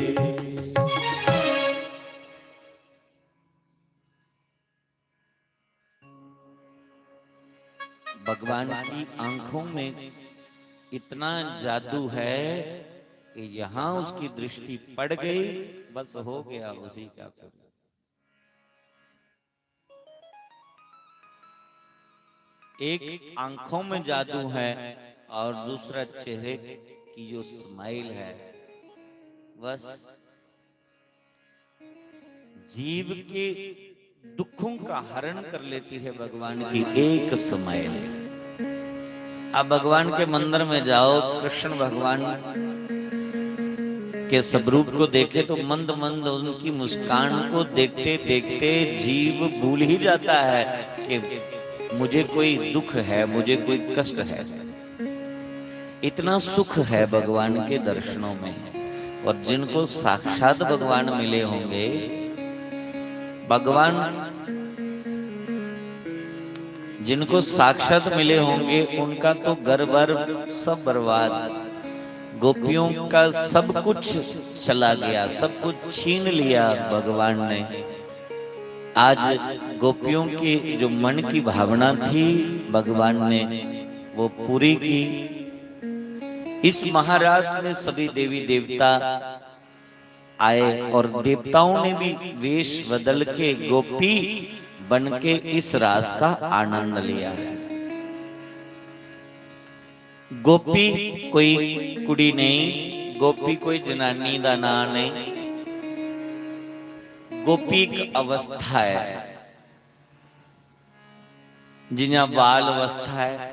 भगवान की आंखों में इतना जादू है कि यहां उसकी दृष्टि पड़ गई, बस हो गया उसी का फिर। एक आंखों में जादू है और दूसरा चेहरे की जो स्माइल है, बस जीव के दुखों का हरण कर लेती है भगवान की एक स्माइल। आप भगवान के मंदिर में जाओ, कृष्ण भगवान के स्वरूप को देखे तो मंद मंद उनकी मुस्कान को देखते देखते जीव भूल ही जाता है कि मुझे कोई दुख है, मुझे कोई कष्ट है। इतना सुख है भगवान के दर्शनों में। और जिनको साक्षात भगवान मिले होंगे, भगवान जिनको साक्षात मिले होंगे, उनका तो घर वर सब बर्बाद, गोपियों का सब कुछ चला गया, सब कुछ छीन लिया भगवान ने। आज गोपियों की जो मन की भावना थी, भगवान ने वो पूरी की। इस महारास में सभी देवी देवता आए और देवताओं ने भी वेश बदल के गोपी बन के इस रास का आनंद लिया है। गोपी कोई कुड़ी नहीं, गोपी कोई जनानी दा नां नहीं। गोपी एक अवस्था है, जियां बाल अवस्था है।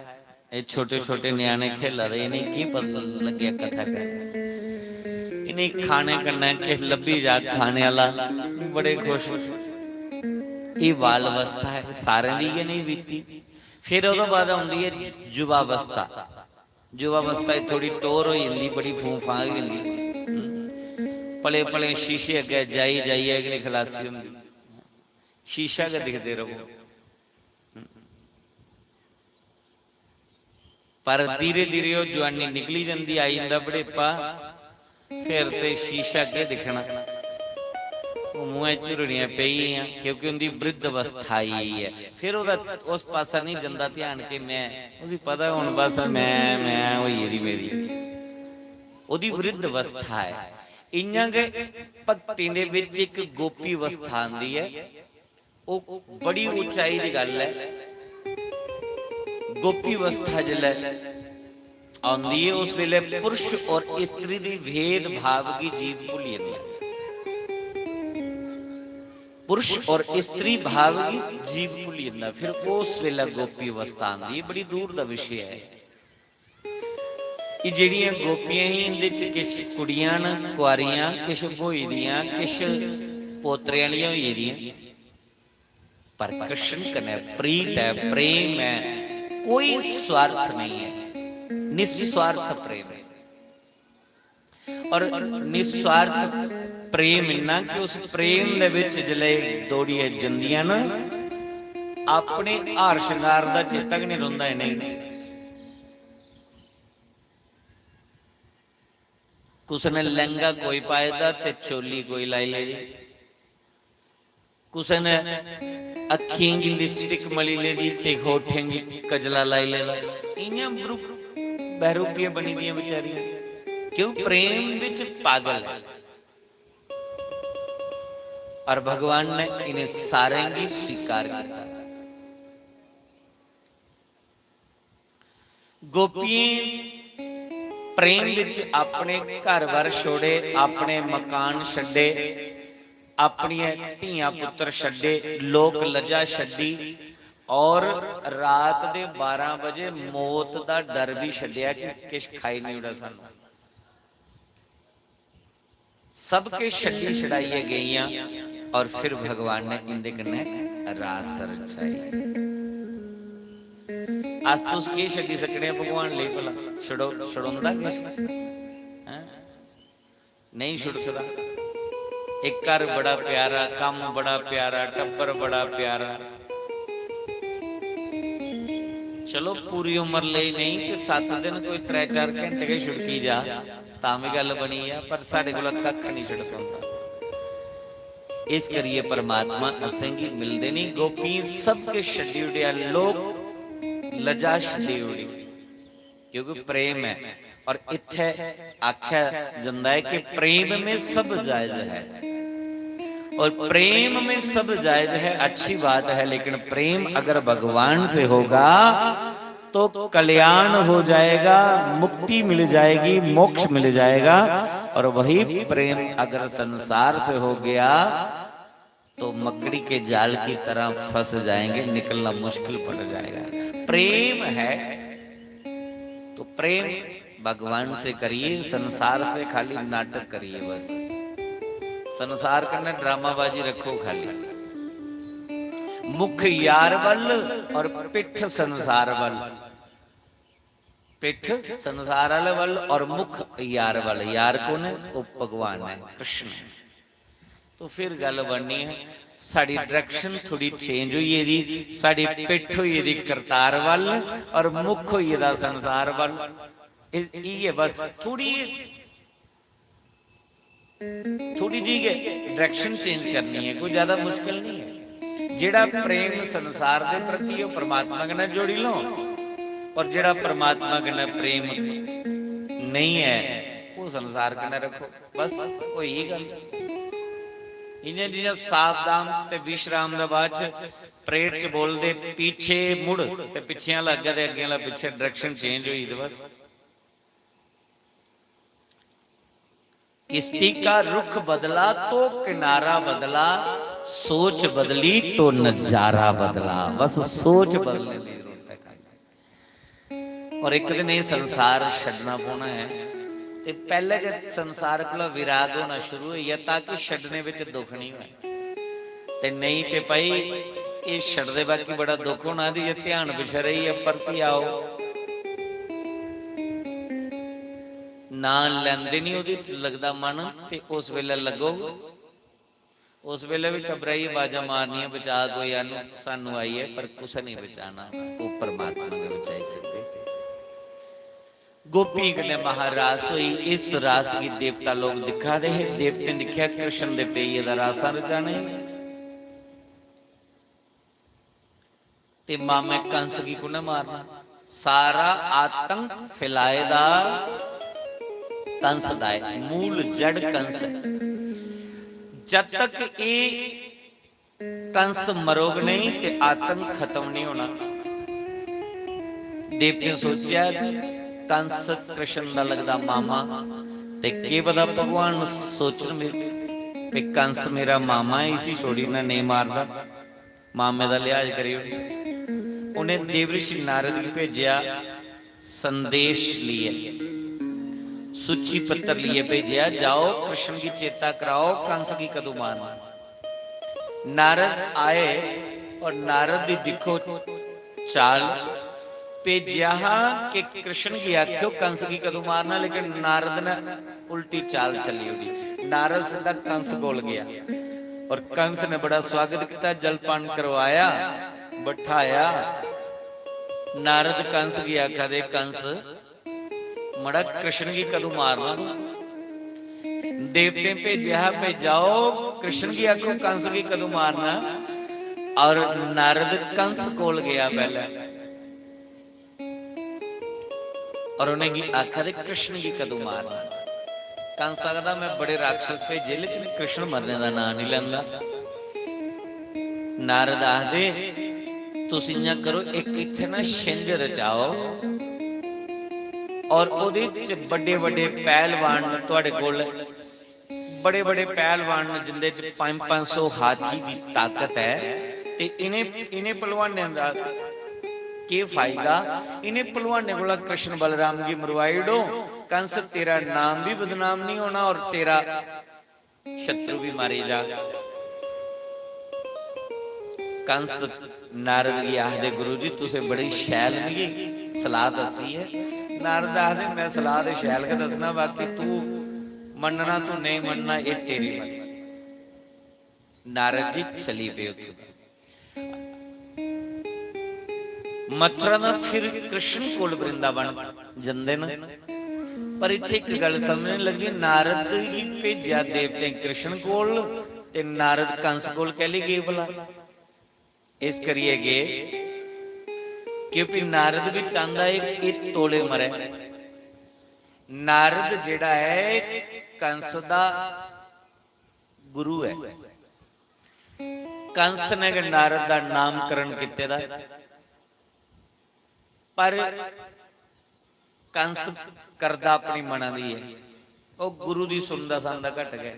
ये छोटे छोटे न्याणे खेला दे, इ'नेंगी की पता लग्गेआ कथा का? इ'नें खाने कन्नै किश लब्भी जा खाने आह्ला, बड़े खुश। एह् बाल अवस्था ऐ, सारें दी गै नेईं बीती। फिर ओह्दे बाद औंदी ऐ युवावस्था। युवावस्था च थोड़ी टौह्र होई जंदी, बड़ी फूं फां होई जंदी। पले पले शीशे अग्गें जाई जाइयै गै खलासी होंदी। शीशा गै दिखदे र'वो। पर धीरे धीरे ओह् जुआनी निकली जंदी, आई जंदा बुढ़ेपा, फिर ते शीशा केह् दिक्खना। ओह् मुंहै झुरड़ियां पेई गेइयां, क्योंकि उं'दी वृद्ध अवस्था आई गेई ऐ। फिर ओह्दा उस पासै निं जंदा ध्यान कि में, उसी पता हून बस में, में होई गेदी मेरी। ओह्दी वृद्ध अवस्था ऐ। इ'यां गै भक्तें दे बिच इक गोपी अवस्था आंदी ऐ। ओह् बड़ी उचाई दी गल्ल ऐ। गोपी अवस्था जिसलै औंदी ऐ, उस वेले पुरुष और स्त्री दी भेदभाव गी जीव भुल्ली जंदा ऐ। पुरुष और स्त्री भाव गी जीव भुल्ली जंदा, फिर उस वेले गोपी अवस्था आंदी ऐ। बड़ी दूर दा विशे ऐ। एह् जेह्ड़ियां गोपियां ही, इं'दे च किश कुड़ियां न कुआरियां, किश ब्होई दियां, किश पोतरे आह्लियां होई गेदियां। पर कृष्ण कन्नै प्रीत ऐ, प्रेम ऐ, कोई स्वार्थ नहीं है, निस्वार्थ प्रेम है। और निस्वार्थ प्रेम इन्ना कि उस प्रेम दे विच जिसलै दौड़ियै जंदियां न, अपने हार श्रृंगार दा चेता गै नहीं रौंह्दा इ'नेंगी। कुसै ने लैंह्गा कोई पाए दा ते चोली कोई लाई लेदी, कुसै ने अक्खियें गी लिपस्टिक मली लेदी ते होठें गी कजला लाई लेदा। इ'यां बरू-, बहरूपियां बनी दियां बेचारियां। क्यों? प्रेम बिच पागल है। और भगवान ने इन्हें सारें गी स्वीकार किया। गोपियें प्रेम विच अपने घर-बार छोड़े, अपने मकान छड्डे, अपनियां धीआं पुत्तर छड्डे, लोक लज्जा छड्डी और रात दे बारां बजे मौत दा डर भी छड्डेआ कि किश खाई नहीं ओड़ा सानू। सब किश छड्डी छड़ाइयै गेइयां और फिर भगवान ने इंदे कन्नै रास रचाई। अस तुस केह् छड्डी सकने आं भगवान लेई भला? छड़ो-, छड़ोंदा किश? हैं? नेईं छुड़कदा। इक घर बड़ा प्यारा, कम्म बड़ा प्यारा, टब्बर बड़ा प्यारा। चलो, पूरी उम्र लेई नेईं ते सत्त दिन, कोई त्रै चार घैंटे गै छुड़की जा, तां बी गल्ल बनी जा, पर साढ़े कोला कक्ख निं छुड़कोंदा। इस करियै परमात्मा असेंगी मिलदे निं। गोपियें सब किश छड्डी ओड़ेआ, लोक लजा छड्डी ओड़ी, क्योंकि प्रेम ऐ। और इत्थै आख्या जंदा है कि प्रेम में सब जायज है, और प्रेम में सब जायज है, अच्छी बात है, लेकिन प्रेम अगर भगवान से होगा तो कल्याण हो जाएगा, मुक्ति मिल जाएगी, मोक्ष मिल जाएगा। और वही प्रेम अगर संसार से हो गया तो मकड़ी के जाल की तरह फंस जाएंगे, निकलना मुश्किल पड़ जाएगा। प्रेम है तो प्रेम भगवान से करिए, संसार से खाली नाटक करिए बस। संसार कन्नै ड्रामाबाजी रखो खाली। मुख यार वल और पिठ संसार वल। पिठ संसार वाले वल और मुख यार वल। यार कौन है? वो भगवान है, कृष्ण है। तो फिर गल बननी है, साड़ी डायरेक्शन थोड़ी चेंज होई गेदी, साड़ी पिठ होई गेदी करतार वल और मुख होई गेदा संसार वल। इस-, इ'यै बस थोड़ी, थोड़ी जी गै डायरेक्शन चेंज करनी है, कोई ज्यादा मुश्किल नहीं है। जेड़ा प्रेम संसार दे प्रति, ओह् परमात्मा कन्नै जोड़ी लो, और जेड़ा परमात्मा कन्नै प्रेम नहीं है, ओह् संसार कन्नै रखो। बस, होई गई गल्ल। इ'यां जि'यां सावधान ते विश्राम दे बाद च प्रेत च बोलदे, "पीछे मुड़," ते पिच्छे आह्ला अग्गें ते अग्गें आह्ला पिच्छे, डायरेक्शन चेंज होई ते बस। किश्ती का रुख बदला तो किनारा बदला, सोच बदली तो नजारा बदला। बस सोच बदलने दी जरूरत है खाली। और एक दिन ये संसार छड्डना पौना है। ते पैह्ले गै संसार कोला विराग होना शुरू होई गेआ, ताकि छड्डने बिच दुख निं होऐ। ते नेईं ते भाई, एह् छड्डदे बाकी बड़ा दुख होना, ते जे ध्यान पिच्छें रेही गेआ, परतियै आओ। नां लैंदे निं ओह्दे च लगदा मन, ते उस बेल्लै लग्गग, उस बेल्लै बी टब्बरै गी अवाजां मारनियां, "बचा कोई, अनु-, सानू आई ऐ," पर कुसै नेईं बचाना, ओह् परमात्मा गै बचाई सकदे। गोपियें कन्नै महारास होई। इस रास गी देवता लोग दिक्खा दे हे। देवतें दिक्खेआ, कृष्ण दे पेइये दा रासां रचाने। ते मामे कंस गी कु'न्नै मारना? सारा आतंक फैलाए दा कंस दा ऐ, मूल जड़ कंस ऐ। जद तक एह् कंस मरोग नहीं ते आतंक खत्म नहीं होना। देवतें सोचेआ, कंस कृष्ण दा लगदा मामा, ते केह् पता भगवान सोचन भी, भी कंस मेरा मामा ऐ, इसी छोड़ी ना, नेईं मारदा, मामे दा लिहाज करी ओड़। उ'नें देवऋषि नारद गी भेजेआ संदेश लेइयै, सूची पत्र लेइयै भेजेआ, "जाओ, कृष्ण गी चेता कराओ, कंस गी कदूं मारना।" नारद आए और नारद दी दिक्खो चाल, भेजेआ हा कि कृष्ण गी आखेओ कंस गी कदूं मारना, लेकिन नारद ने उल्टी चाल चली ओड़ी। नारद सिद्धा कंस कोल गया और कंस ने बड़ा स्वागत किया, जलपान करवाया, बठाया। नारद कंस गी आखा दे, "कंस, मड़ा, कृष्ण गी कदूं मारना तूं?" देवतें भेजेआ हा, "भई जाओ, कृष्ण गी आखो, कंस गी कदूं मारना?" और नारद कंस कोल गया पैह्ले, और उ'नेंगी आखा दे, "कृष्ण गी कदूं मारना?" कंस आखदा, "मैं बड़े राक्षस भेजे, लेकिन कृष्ण मरने दा नांऽ नहीं लैंदा।" नारद आखदे, "तुस इ'यां करो, इक इत्थै ना छिंज रचाओ और ओह्दे च बड्डे-बड्डे पैह्लवान न थुआढ़े कोल, बड़े-बड़े पैह्लवान न जिंदे च पंज पंज सौ हाथी दी ताकत ऐ, ते इ'नें, इ'नें पहलवानें दा केह् फायदा? इ'नें पहलवानें कोला कृष्ण बलराम गी मरवाई ओड़ो, कंस तेरा नाम भी बदनाम नहीं होना और तेरा शत्रु भी मारी जा।" कंस नारद गी आखदे, "गुरु जी, तुसें बड़ी शैल मिगी सलाह दस्सी ऐ।" नारद आखदे, "मैं सलाह ते शैल गै दस्सना, बाकी तू मन्नना, तू नेईं मन्नना, एह् तेरी मर्जी।" नारद जी चली पे उत्थों। मथुरा दा फिर कृष्ण कोल वृंदावन जंदे न। पर इत्थै इक गल्ल समझ नहीं लगदी, नारद गी भेजेआ देवतें कृष्ण कोल ते नारद कंस कोल कैली गे भला? इस करियै गे क्योंकि नारद भी चांहदा है कि तौले मरै। नारद जेह्ड़ा ऐ, कंस दा गुरु ऐ। कंस ने गै नारद दा नामकरण कीते दा ऐ। पर कंस करदा अपनी मना दी ऐ, ओह् गुरु दी सुनदा सानदा घट गै।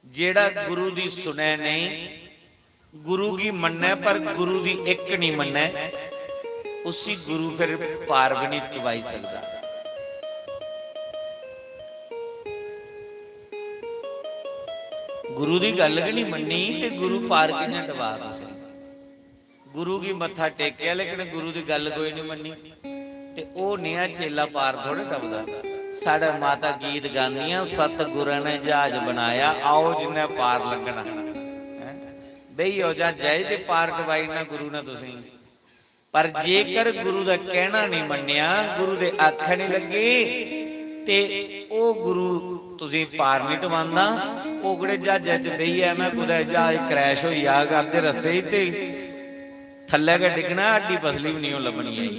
जेह्ड़ा गुरु दी सुनै नेईं, गुरु गी मन्नै पर गुरु दी इक निं मन्नै, उसी गुरु फिर पार भी निं टपाई सकदा। गुरु दी गल्ल गै निं मन्नी ते गुरु पार कि'यां टपा तुसें? गुरु गी मत्था टेकेआ, लेकिन गुरु दी गल्ल कोई निं मन्नी। ते ओह् नेहा चेला पार थोड़े टपदा। साढ़े माता गीत गांदियां, "सतगुरां ने ज्हाज बनाया, आओ जिन्नै पार लंघना।" हैं? बेही जाओ ज्हाजै च ते पार टपाई ओड़ना गुरु ने तुसेंगी। पर जेकर गुरु दा कहना निं मन्नेआ, गुरु दे आखै निं लग्गे, ते ओह् गुरु तुसेंगी पार निं टपांदा। ओह्कड़े ज्हाजै च बेहियै में कुतै ज्हाज crash होई जाग अद्धे रस्ते च ते थल्लै गै डिग्गना, हड्डी पसली बी निं ओह् लब्भनी ऐ।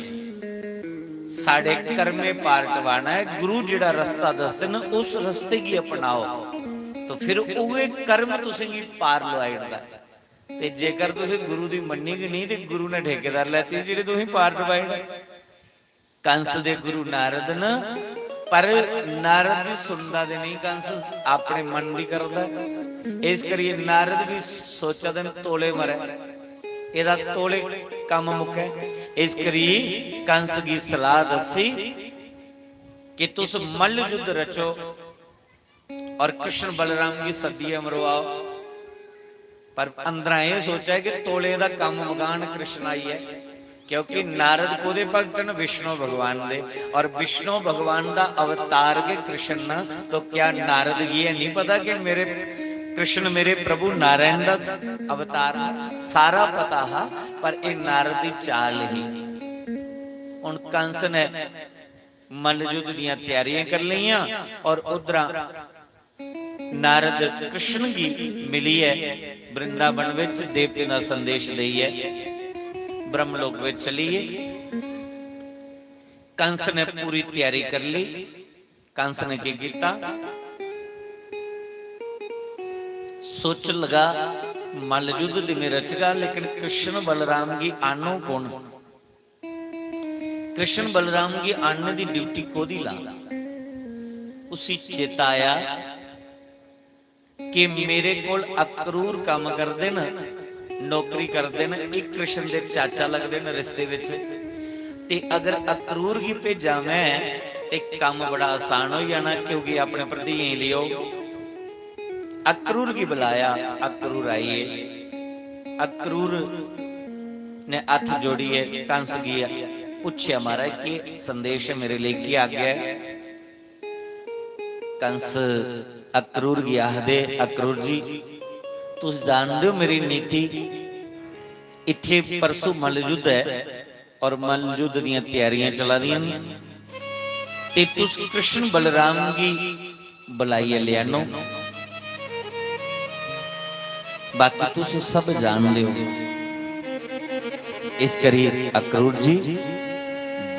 साढ़े कर्में पार टपाना ऐ। गुरु जेह्ड़ा रस्ता दस्सन, उस रस्ते गी अपनाओ, तो फिर उ'ऐ कर्म तुसेंगी पार लोआई ओड़दा ऐ। ते जेकर तुसें गुरु दी मन्नी गै निं, ते गुरु ने ठेकेदार लैती जेह्ड़ी तुसें पार टपाई ओड़े। कंस दे गुरु नारद न, पर नारद दी सुनदा ते नेईं कंस, अपने मन दी करदा। इस करियै नारद बी सोचा दे न तौले मरै, एह्दा तौले कम्म मुक्कै। इस करी कंस गी सलाह दस्सी कि तुस मल्ल युद्ध रचो और कृष्ण बलराम गी सद्दियै मरवाओ। पर अंदरा एह् सोचा कि तौले दा कम्म मकान कृष्ण आई ऐ, क्योंकि नारद कोदे भक्त न? विष्णु भगवान दे। और विष्णु भगवान दा अवतार गै कृष्ण न, तो क्या नारद गी एह् नहीं पता कि मेरे कृष्ण मेरे प्रभु नारायण दा अवतार न? सारा पता हा, पर एह् नारद दी चाल ही। हुन कंस ने मल्ल युद्ध दियां त्यारियां कर लेइयां और उद्धरा नारद कृष्ण गी मिलियै वृंदावन विच देवतें दा संदेश देइयै ब्रह्मलोक विच चली गे। कंस ने पूरी त्यारी कर ली। कंस ने की कीता? सोच लगा, मल्ल युद्ध ते में रचगा, लेकिन कृष्ण बलराम गी आनो कौन? कृष्ण बलराम गी आनने दी ड्यूटी कोदी ला? उसी चेता आया कि मेरे कोल अक्रूर कम्म करदे न, नौकरी करदे न, एह् कृष्ण दे चाचा लगदे न रिश्ते विच। ते अगर अक्रूर गी भेजां मैं ते कम्म बड़ा आसान होई जाना, क्योंकि अपने भरजाइयें गी लेई औग। अक्रूर गी बुलाया, अक्रूर आइए। अक्रूर ने हत्थ जोड़ियै कंस गी पुच्छेआ, "महाराज, केह् संदेश ऐ मेरे लेई, केह् आज्ञा ऐ?" कंस अक्रूर गी आखदे, "अक्रूर जी, तुस जानदे ओ मेरी नीति, इत्थे परसों मल्ल युद्ध ऐ और मल्ल युद्ध दियां त्यारियां चला दियां न, ते तुस कृष्ण बलराम गी बुलाइयै लेआनो, बाकी तुस सब जानदे ओ।" इस करी अक्रूर जी,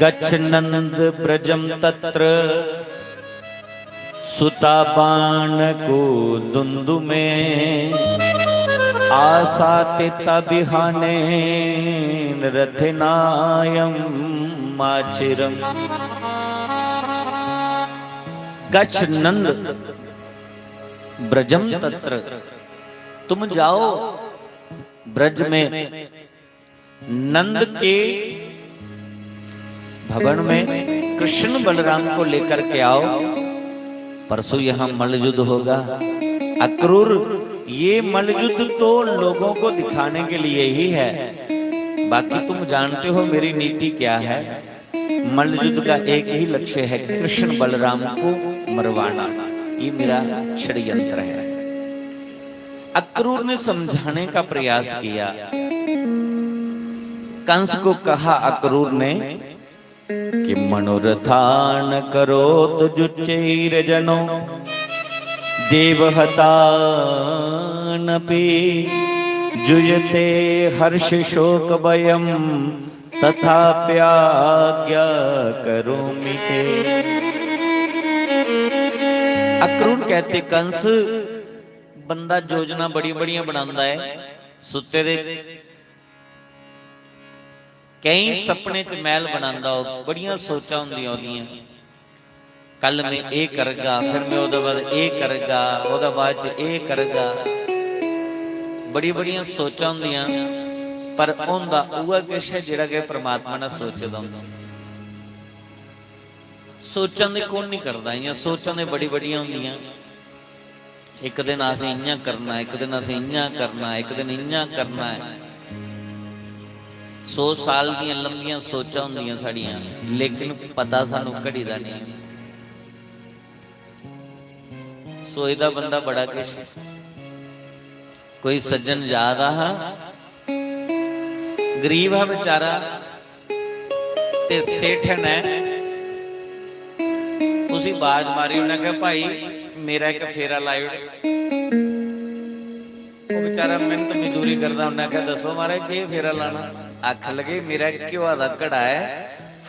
"गच्छ नंद ब्रजम तत्र सुता बाण को दुंदु में, आसातिता विहानेन रथिनायम आचिरम।" गच्छ नंद ब्रजम तत्र, तुम जाओ ब्रज में, नंद के भवन में कृष्ण बलराम को लेकर के आओ, परसों यहाँ मल्ल युद्ध होगा। अक्रूर, ये मल्ल युद्ध तो लोगों को दिखाने के लिए ही है, बाकी तुम जानते हो मेरी नीति क्या है। मल्ल युद्ध का एक ही लक्ष्य है, कृष्ण बलराम को मरवाना। ये मेरा षड्यंत्र है। अक्रूर ने समझाने का प्रयास किया। कंस को कहा अक्रूर ने कि मनोरथान करोत जुच्चैर जनो, देवहतानपि जुयते हर्ष शोक भयम, तथाप्याज्ञा करोमि ते। अक्रूर कहते, कंस, बंदा योजना बड़ी बड़ियां बनांदा है, सुत्ते दे कई सपने च महल बनांदा हो, बड़ियां सोचां होंदियां ओदियां, कल में एह् करगा, फिर में ओह्दे बाद एह् करगा, ओह्दे बाद च एह् करगा। बड़ी बड़ियां सोचां होंदियां, पर होंदा उ'ऐ किश ऐ जेह्ड़ा कि परमात्मा ने सोचे दा होंदा। सोचां दे कौन नहीं करदा? इ'यां सोचां ते बड़ी बड़ियां होंदियां। इक दिन असें इ'यां करना, इक दिन असें इ'यां करना, इक दिन इ'यां करना ऐ। सौ साल दियां लंबियां सोचां होंदियां साढ़ियां, लेकिन पता सानू घड़ी दा नहीं। सोचदा बंदा बड़ा किश। कोई सज्जन जा दा हा, गरीब हा बेचारा, ते सेठ ने उसी बाज मारी, उन्नै आखेआ, "भाई, मेरा इक फेरा लाई ओड़।" ओह् बेचारा मेहनत मजदूरी करदा, उन्नै आखेआ, "दस्सो महाराज, केह् फेरा लाना?" आखन लगे, "मेरा घ्योआ दा घड़ा ऐ,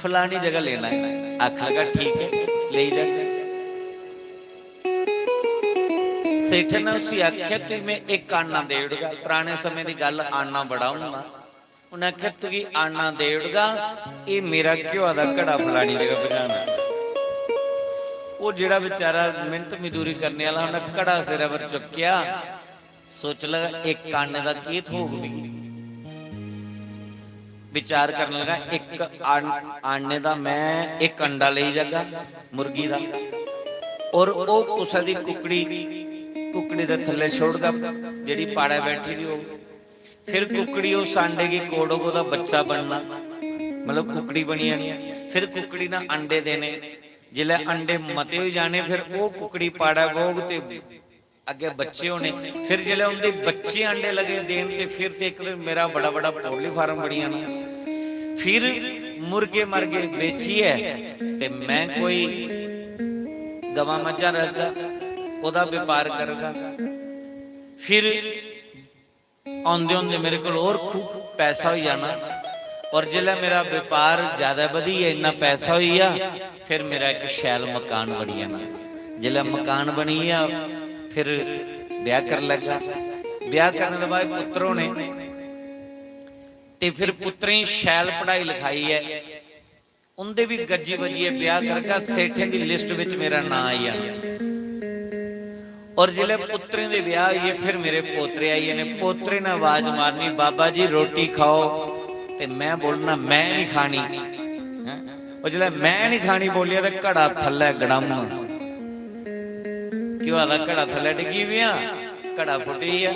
फलानी जगह लेना ऐ।" आखन लगा, "ठीक ऐ, लेई जागे।" सेठ ने उसी आखेआ, "तुगी में इक आना देई ओड़गा।" पराने समें दी गल्ल, आना बड़ा होंदा। उन्नै आखेआ, "तुगी आना देई ओड़गा, एह् मेरा घ्योआ दा घड़ा फलानी जगह पजाना।" ओह् जेह्ड़ा बेचारा मेहनत मजदूरी करने आह्ला, उन्नै घड़ा सिरै पर चुक्केआ, सोच लगा, "इक आने दा केह् थ्होग मिगी?" विचार करन लगा, एक आन-, आने दा मैं एक अंडा लेई जागा मुर्गी दा, और ओ कुसै दी कुकड़ी, कुकड़ी दे थल्ले छोड़गा, जेह्ड़ी पाड़ै बैठी दी होग। फिर कुकड़ी उस अंडे गी कोड़ग, ओह्दा बच्चा बनना, मतलब कुकड़ी बनी जानी। फिर कुकड़ी ने अंडे देने, जिसलै अंडे मते होई जाने, फिर ओह् कुकड़ी पाड़ै बौह्ग ते अग्गें बच्चे होने। फिर जिसलै उं'दे बच्चे अंडे लगे देन, ते फिर ते इक दिन मेरा बड़ा बड़ा पोल्ट्री फार्म बनी जाना। फिर मुर्गे मर्गे बेचियै ते मैं कोई गवां मज्झां रखगा, ओह्दा बपार करगा। फिर औंदे औंदे मेरे कोल होर खूब पैसा होई जाना, और जिसलै मेरा बपार ज्यादा बधी गेआ, इन्ना पैसा होई गेआ, फिर मेरा इक शैल मकान बनी जाना। जिसलै मकान बनी गेआ, फिर ब्याह करी लैगा। ब्याह करने दे बाद पुत्तर होने, ते फिर पुत्तरें गी शैल पढ़ाई लखाई ऐ, उं'दे बी गज्जी बज्जियै ब्याह करगा, सेठें दी लिस्ट बिच मेरा नांऽ आई जाना। और जिसलै पुत्तरें दे ब्याह होई गे, फिर मेरे पोतरे आई जाने। पोतरे ने आवाज मारनी, "बाबा जी, रोटी खाओ।" ते मैं बोलना, "मैं नहीं खानी।" हैं? और जिसलै "मैं नहीं खानी" बोलिया, ते घड़ा थल्लै गड़म। घ्योआ दा घड़ा थल्लै डिग्गी पेआ, घड़ा फुटी गेआ।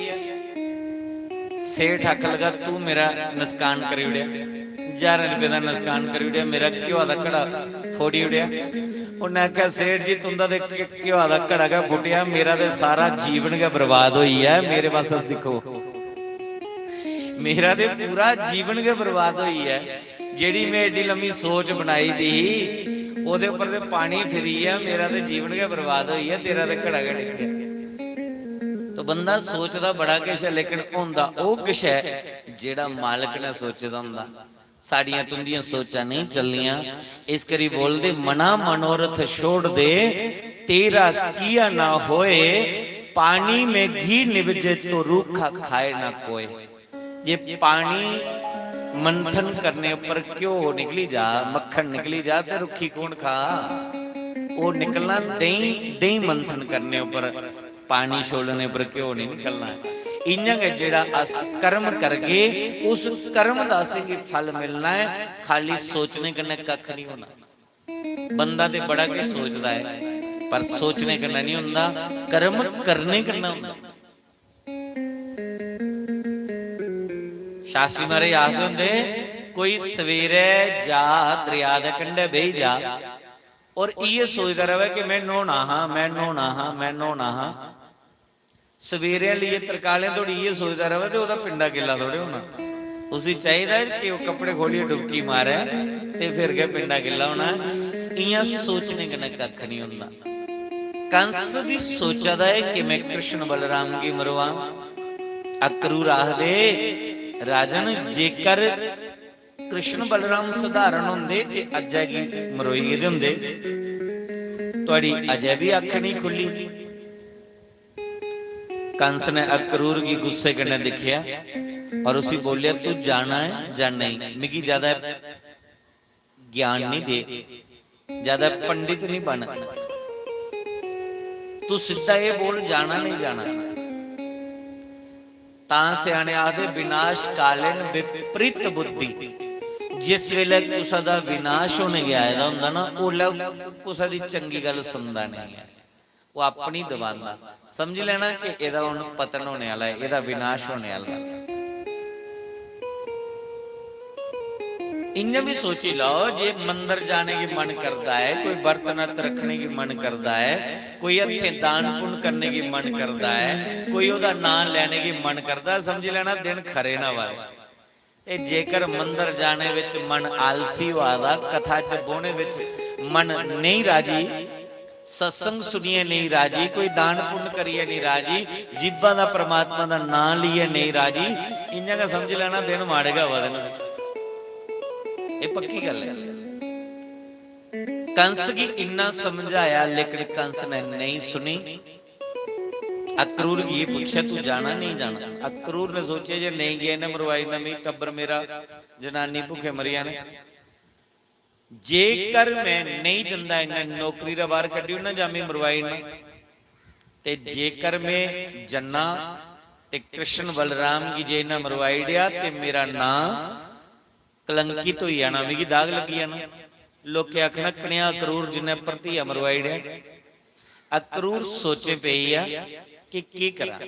सेठ आखन लगा, "तू मेरा नसकान करी ओड़ेआ, ज्हारें रपेऽ दा नसकान करी ओड़ेआ, मेरा घ्योआ दा घड़ा फोड़ी ओड़ेआ।" उन्नै आखेआ, "सेठ जी, तुं'दा ते घ्योआ दा घड़ा गै फुट्टेआ, मेरा ते सारा जीवन गै बर्बाद होई गेआ ऐ, मेरे पासै दिक्खो, मेरा ते पूरा जीवन गै बर्बाद होई गेआ ऐ। जेह्ड़ी में एड्डी लम्मी सोच बनाई दी ही, ओह्दे उप्पर ते पानी फिरी गेआ, मेरा ते जीवन गै बर्बाद होई गेआ, तेरा ते घड़ा गै डिग्गेआ।" तो बंदा सोचदा बड़ा किश ऐ, लेकिन होंदा ओह् किश ऐ जेह्ड़ा मालक ने सोचे दा होंदा। साढ़ियां तुंदियां सोचां नेईं चलनियां, इस करी बोलदे, "मना मनोरथ छोड़ दे, तेरा किया ना होए, पानी में घी निवजे तो रूखा खाए ना कोय।" जे पानी मंथन करने उप्पर घ्यो निकली जा, मक्खन निकली जा, ते रुक्खी कौन खा? ओह् निकलना देहीं, देहीं मंथन करने उप्पर, पानी छोलने उप्पर घ्यो नहीं निकलना। इ'यां गै जेह्ड़ा अस कर्म करगे, उस कर्म दा असेंगी फल मिलना ऐ। खाली सोचने कन्नै कक्ख नहीं होना। बंदा ते बड़ा किश सोचदा ऐ, पर सोचने कन्नै नहीं होंदा, कर्म करने कन्नै होंदा। शास्त्री महाराज आखदे होंदे, "कोई सवेरै जा, दरेआ दे कंढै बेही जा, और इ'यै सोचदा र'वै कि में न्हौना हा, में न्हौना हा, में न्हौना हा।" सवेरै लेइयै तरकालें धोड़ी इ'यै सोचदा र'वै ते ओह्दा पिंडा गिल्ला थोड़े होना। उसी चाहिदा ऐ कि ओह् कपड़े खोह्लियै डुबकी मारै ते फिर गै पिंडा गिल्ला होना। इ'यां सोचने कन्नै कक्ख नहीं होंदा। कंस बी सोचा दा ऐ कि मैं कृष्ण बलराम गी मरवां। अक्रूर आखदे, "राजन, जेकर कृष्ण बलराम सधारण होंदे ते अज्जै गी मरोई गेदे होंदे, थुआड़ी अजै बी अक्ख नहीं खु'ल्ली।" कंस ने अक्रूर गी गुस्से कन्नै दिक्खेआ और उसी बोलेआ, "तू जाना ऐ जां नेईं? मिगी ज्यादा ज्ञान नहीं दे, ज्यादा पंडित नहीं बन, तू सिद्धा एह् बोल, जाना नहीं जाना?" तां स्याने आखदे, "विनाश कालिन विपरीत बुद्धि।" जिस वेले कुसै दा विनाश होने गी आए दा होंदा ना, ओल्लै कुसै दी चंगी गल्ल सुनदा नहीं ऐ, ओह् अपनी दबांदा। समझी लैना कि एह्दा हून पतन होने आह्ला ऐ, एह्दा विनाश होने आह्ला ऐ। इ'यां बी सोची लैओ, जे मंदर जाने गी मन करदा ऐ, कोई बर्त नत रक्खने गी मन करदा ऐ, कोई हत्थें दान पुन्न करने गी मन करदा ऐ, कोई ओह्दा नांऽ लैने गी मन करदा ऐ, समझी लैना दिन खरे न आवा दे। ते जेकर मंदर जाने विच मन आलसी होआ दा, कथा च बौह्ने विच मन नेईं राजी, सत्संग सुनियै नेईं राजी, कोई दान पुन्न करियै नेईं राजी, जीभा दा परमात्मा दा नांऽ लेइयै नेईं राजी, इ'यां गै समझी लैना दिन माड़े गै आवा दे न। एह् पक्की गल्ल ऐ। कंस गी इन्ना समझाया, लेकिन कंस ने नेईं सुनी। अक्रूर गी एह् पुच्छेआ, "तू जाना, नेईं जाना?" अक्रूर ने सोचेआ जे नेईं गेआ, इन्नै मरवाई ओड़ना मिगी, टब्बर मेरा, जनानी भुक्खे मरी जाने। जेकर में नेईं जंदा, इन्नै नौकरी दा बाहर कड्ढी ओड़ना जां मिगी मरवाई ओड़ना। ते जेकर में जन्ना ते कृष्ण बलराम गी जे इन्नै मरवाई ओड़ेआ ते मेरा नांऽ कलंकित होई जाना, मिगी दाग लग्गी जाना। लोकें आखना, "कनेहा अक्रूर जिन्नै भरतिया मरवाई ओड़ेआ।" अक्रूर सोचें पेई गेआ कि केह् करां।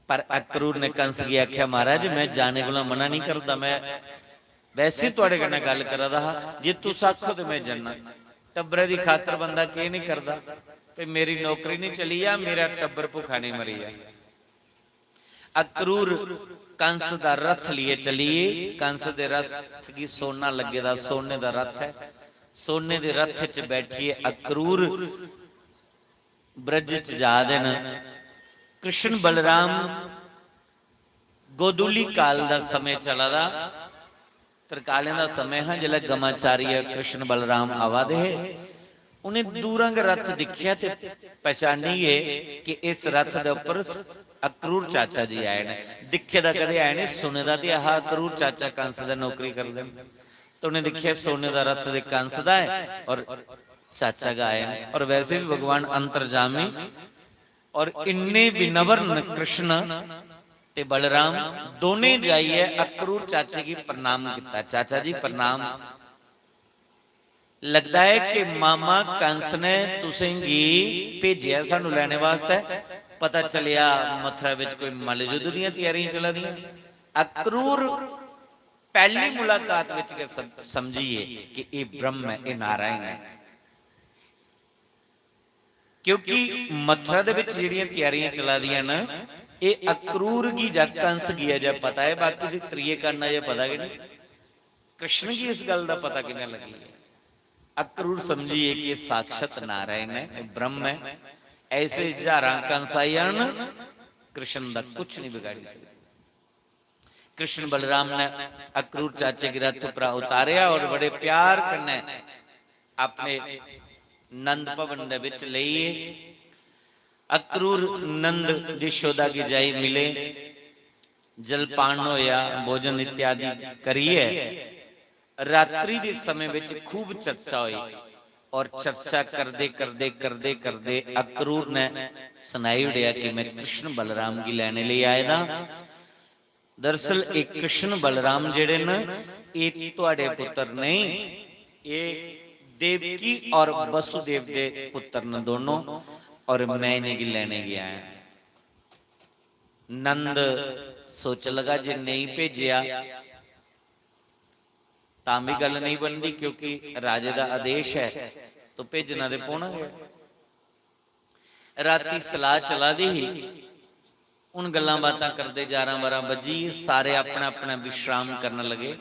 पर अक्रूर ने कंस गी आखेआ, "महाराज, में जाने कोला मना नहीं करदा, में वैसे थुआड़े कन्नै गल्ल करा दा हा, जे तुस आखो ते में जन्ना। टब्बरै दी खातर बंदा केह् नहीं करदा, ते मेरी नौकरी नहीं चली जा, मेरा टब्बर भुक्खा नहीं मरी जा।" अक्रूर कंस दा रथ लिए चलिए। कंस दे रथ गी सोना लग्गे दा, सोने दा रथ है। सोने दे रथ च बैठिए अक्रूर ब्रज च जा दे न। कृष्ण बलराम गोदूली काल दा समय चला दा, त्रिकालें दा समय हा, जिसलै गमाचारी कृष्ण बलराम आवा दे हे। उ'नें दूरा गै रथ दिक्खेआ ते पहचानी गे कि इस रथ दे उप्पर अक्रूर चाचा जी आए न। दिक्खे दा कदें आए नहीं, सुने दा ते आहा अक्रूर चाचा कंस दा नौकरी करदे न। तो उ'नें दिक्खेआ सोने दा रथ दे कंस दा है और चाचा गै आए न। और वैसे भी भगवान अंतर्जामी और इन्ने विनम्र न कृष्ण ते बलराम, दोनें जाइयै अक्रूर चाचे गी प्रणाम कीता। "चाचा जी प्रणाम, लगदा है कि मामा कंस ने तुसेंगी भेजेआ सानू लैने वास्तै, पता चलेआ मथुरा विच कोई मल्ल युद्ध दियां त्यारियां चला दियां।" अक्रूर पैहली मुलाकात विच गै सम-, समझी गे कि एह ब्रह्म है, एह नारायण है। क्योंकि मथुरा दे विच जेहड़ियां त्यारियां चला दियां न, एह अक्रूर गी जां कंस गी अजें पता है, बाकी ते त्रिये कन्न अजें पता गै नहीं। कृष्ण गी इस गल्ल दा पता कि'यां लग्गी गेआ? अक्रूर समझिए कि साक्षात नारायण है, ब्रह्म है। ऐसे हजारां कंस आई जान, कृष्ण दा कुछ नहीं बिगाड़ी सकदे। कृष्ण बलराम ने अक्रूर चाचे गी रथ उपरा उतारेआ और बड़े प्यार कन्नै अपने नंद भवन दे विच लेइए। अक्रूर नंद यशोदा गी जाई मिले, जलपान होया, भोजन इत्यादि करिए रात्रि दे समय विच खूब चर्चा हुई और चर्चा करदे, करदे, करदे, करदे अक्रूर ने सनाई ओड़ेआ कि मैं कृष्ण बलराम गी लैने लेई आए दा। दरअसल एह कृष्ण बलराम जेहड़े न, एह तुहाड़े पुत्र नहीं, एह देवकी और वसुदेव दे पुत्र न दोनों, और मैं इ'नेंगी लैने गी आया। नंद सोच लगा जे नेईं भेजेआ तां भी गल्ल नेईं बनदी, क्योंकि राजे दा आदेश ऐ, तो भेजना ते पौना गै। राती सलाह चला दी ही, हुन गल्लां बातां करदे ग्यारह बारह बज्जी, सारे अपना अपना विश्राम करन लगे।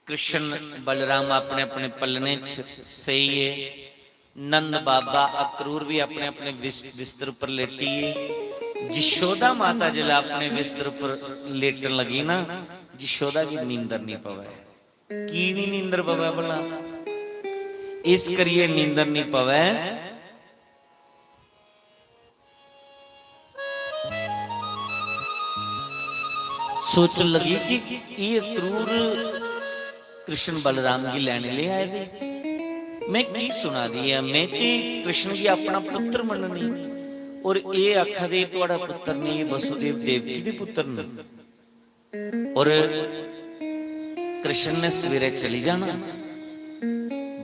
कृष्ण बलराम अपने अपने पल्लने च सेइये, नंद बाबा अक्रूर भी अपने अपने बिस-, बिस्तर पर लेटिए, जशोदा माता जिसलै अपने बिस्तर पर लेटन लगी ना, जशोदा गी नींदर नहीं पवै। की नहीं नींदर पवै भला? इस करिए नींदर नहीं पवै, सोचन लगी कि ये अक्रूर कृष्ण बलराम गी लैने लेई आए दे। मैं की सुना दी आं? मैं ते कृष्ण गी अपना पुत्र मननी, और ये आखा दे थुआड़ा पुत्र नहीं, ये वसुदेव देवकी दे पुत्र न। और कृष्ण ने सवेरे चली जाना।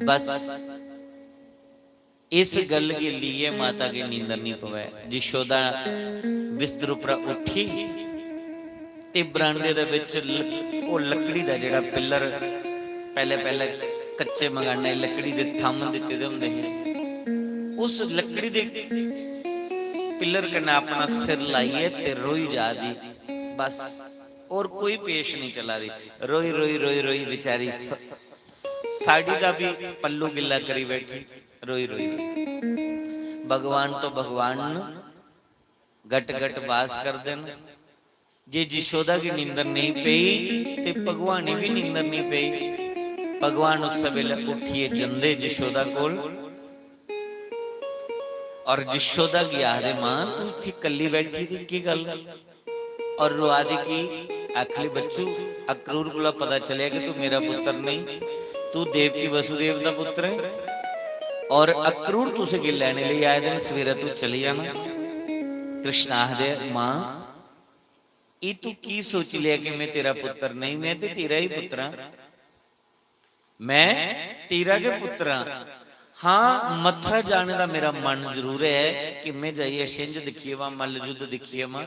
बस इस गल्ल गी लेइयै माता गी नींदर नहीं पवै। जशोदा बिस्तर उप्परा उठी ते बरांडे दे बिच ल-, ओह् लकड़ी दा जेह्ड़ा पिल्लर, पैह्ले पैह्ले कच्चे मकानै लकड़ी दे थम्म दित्ते दे होंदे हे, उस लकड़ी दे पिल्लर कन्नै अपना सिर लाइयै ते रोई जा दी। बस, होर कोई पेश नहीं चला दी। रोई रोई रोई रोई बेचारी स-, साड़ी दा भी पल्लू गिल्ला करी बैठी। रोई रोई। भगवान तो भगवान न, गट गट वास करदे न। जे जशोदा गी नींदर नहीं पेई ते भगवान गी भी नींदर नहीं पेई। भगवान उस वेले उठिए जंदे जशोदा कोल और जशोदा गी आखदे, "मां, तू इत्थै कल्ली बैठी दी, केह् गल्ल?" और रोआ दी की? आखली, "बच्चू, अक्रूर कोला पता चलेआ कि तू मेरा पुत्र नहीं, तू देवकी वसुदेव दा पुत्र है, और अक्रूर तुसेंगी लैने लेई आए दे न, सवेरे तू चली जाना।" कृष्ण आखदे, "मां, "एह् तू की सोची लेआ कि में तेरा पुत्तर नहीं, में ते तेरा ही पुत्तर आं, मैं तेरा गै पुत्तर आं। हां, मथुरा जाने दा मेरा मन जरूर ऐ कि में जाइयै छिंज दिक्खी आवां, मल्ल युद्ध दिक्खी आवां,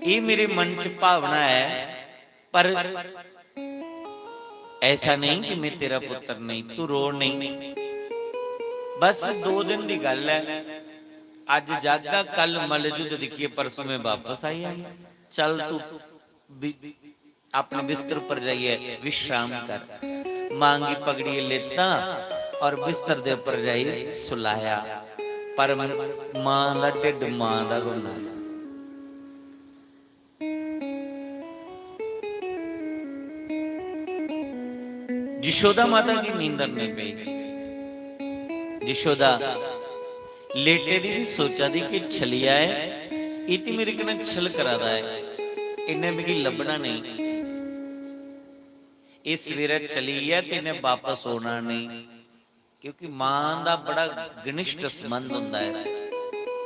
एह् मेरे मन च भावना ऐ, पर ऐसा नहीं कि में तेरा पुत्तर नहीं, तू रो नहीं। बस दो दिन दी गल्ल ऐ, अज्ज जागा, कल मल्ल युद्ध दिक्खियै परसों में वापस आई जाना। चल तू बि-, अपने बिस्तर पर जाइयै विश्राम कर।" मां गी पकड़ियै लेता और बिस्तर दे ऊपर जाइयै सुलाया, पर मां दा ढिड्ड मां दा गै होंदा ऐ। यशोदा माता गी नींदर नहीं पई। यशोदा लेटे दी भी सोचा दी कि छलिया ऐ, इति मेरे कन्नै छल करा दा ऐ, इन्नै मिगी लब्भना नेईं। एह् सवेरै चली गेआ ते इन्नै बापस औना नेईं, क्योंकि मां दा बड़ा घनिष्ठ संबंध होंदा ऐ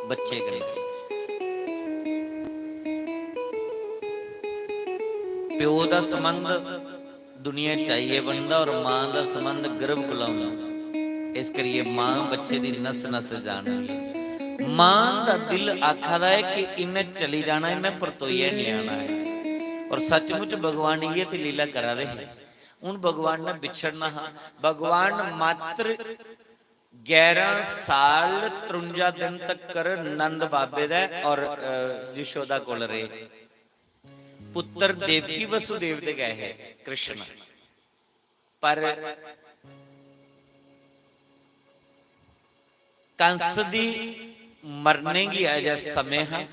बच्चे कन्नै। प्यो दा संबंध दुनिया च आइयै बनदा और मां दा संबंध गर्भ कोला होंदा। इस करियै मां बच्चे दी नस नस जानदी ऐ। मां दा दिल आखा दा ऐ कि इन्नै चली जाना, इन्नै परतोइयै नेईं आना ऐ। और सचमुच भगवान इ'यै ते लीला करा दे हे। हून भगवान ने बिछड़ना हा। भगवान मात्र ग्यारह साल त्रुंजा दिन तकर नंद बाबे दा और, अ, यशोदा कोल रेह्। पुत्तर देवकी वसुदेव दे गै हे कृष्ण, पर कंस दी मरने गी अजें समें हा।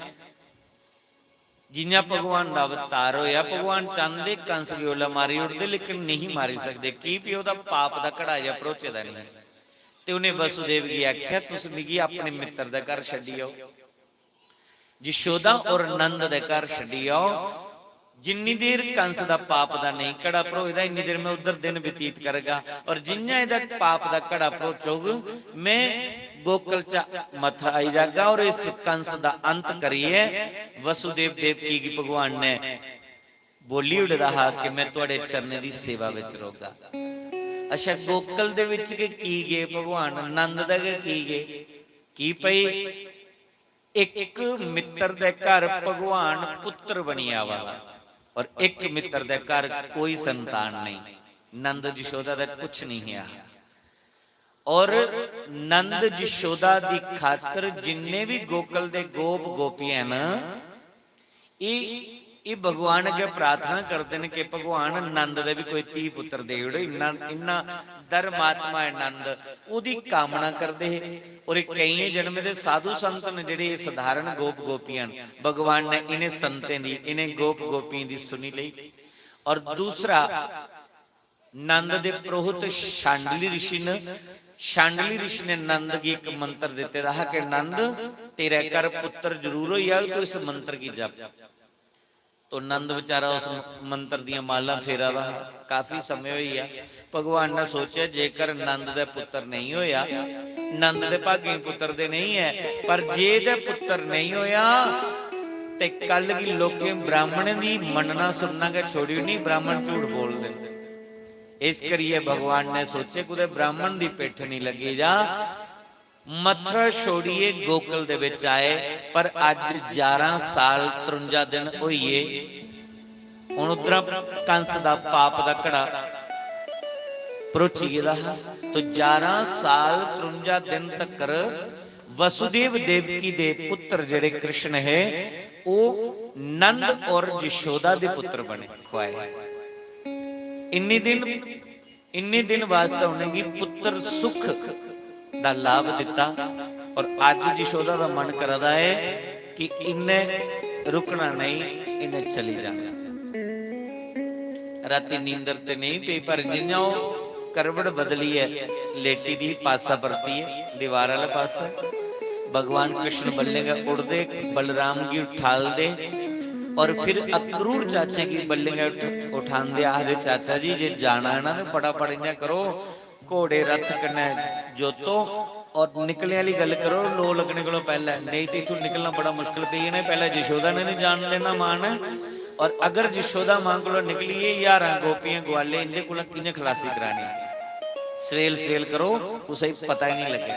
जि'यां भगवान दा अवतार होया, भगवान चांहदे कंस गी ओल्लै मारी ओड़दे, लेकिन नेईं मारी सकदे। की? भी ओह्दा पाप दा घड़ा अजें भरोचे दा नेईं। ते उ'नें वसुदेव गी आखेआ, "तुस मिगी अपने मित्तर दे घर छड्डी आओ, यशोदा और नंद दे घर छड्डी आओ। जिन्नी देर कंस दा पाप दा नेईं घड़ा भरोए दा, इन्नी देर में उद्धर दिन व्यतीत करगा। और जि'यां एह्दा पाप दा घड़ा भरोचग, में गोकुल च मथुरा आई जागा और इस कंस दा अंत करियै वसुदेव देवकी गी भगवान ने बोली ओड़े दा हा कि में थुआढ़े चरणें दी सेवा बिच रौह्गा।" अच्छा, गोकुल दे बिच गै की गे भगवान, नंद दा गै की गे? की भई इक मित्तर दे घर भगवान पुत्तर बनियै आवा दा और इक मित्तर दे घर कोई संतान नेईं। नंद यशोदा दा कुछ नेईं हा। और नंद यशोदा दी खातर जिन्ने भी गोकुल दे गोप गोपियां न, एह्, एह् भगवान अग्गें प्रार्थना करदे न कि भगवान, नंद दे बी कोई धी पुत्तर देई ओड़ो। इन्ना, इन्ना धर्मात्मा ऐ नंद, ओह्दी कामना करदे हे। और एह् केइयें जन्म दे साधु संत न जेह्ड़े एह् सधारण गोप गोपियां न, भगवान ने इ'नें संतें दी, इ'नें गोप गोपियें दी सुनी लेई। और दूसरा, नंद दे पुरोहित शांडली ऋषि न। शांडली ऋषि ने नंद गी इक मंत्र दित्ते दा हा कि नंद, तेरे घर पुत्तर जरूर होई जाग, तू इस मंत्र गी जप। तो नंद बेचारा उस मंत्र दियां मालां फेरा दा हा। काफी समें होई गेआ। भगवान ने सोचेआ, जेकर नंद दे पुत्तर नेईं होएआ, नंद दे भागें पुत्तर ते नेईं ऐ, पर जे एह्दे पुत्तर नेईं होएआ, ते कल गी लोकें ब्राह्मणें दी मन्नना सुनना गै छोड़ी ओड़नी, ब्राह्मण झूठ बोलदे न। इस करियै भगवान ने सोचे, कुतै ब्राह्मण दी पिट्ठ निं लग्गी जा। मथुरा छोड़ियै गोकुल दे बिच आए, पर अज्ज ग्यारह साल त्रुंजा दिन होई गे। हुन उद्धरा कंस दा पाप दा घड़ा भरोची गेदा हा। तो ग्यारह साल त्रुंजा दिन तकर वसुदेव देवकी दे पुत्र जेह्ड़े कृष्ण हे, ओह् नंद और यशोदा दे पुत्र बने, खुआए। इन्नी दिन, इन्ने दिन वास्तै उ'नेंगी पुत्र सुख दा लाभ दित्ता। और अज्ज यशोदा दा मन करा दा ऐ कि इन्नै रुकना नेईं, इन्नै चली जाना। रातीं नींदर ते नेईं पेई, पर जि'यां ओह् करवट बदलियै लेटी दी ही, पासा परतियै दीवार आह्ले पासै, भगवान कृष्ण बल्लें गै उठदे, बलराम गी उठालदे और फिर अक्रूर चाचे गी बल्लें गै उठ-, उठांदे, आखदे, "चाचा जी, जे जाना है ना, ते फटाफट इ'यां करो, घोड़े रथ कन्नै जोतो और निकलने आह्ली गल्ल करो, लो लग्गने कोला पैह्लें, नेईं ते इत्थूं निकलना बड़ा मुश्कल पेई जाना।" पैह्लें यशोदा ने निं जान देना मां ने, और अगर जशोदा मां कोला निकली, एह् ज्हारां गोपियां, ग्वाले, इंदे कोला कि'यां खलासी करानी? सवेल सवेल करो, कुसै गी पता ही नहीं लग्गे।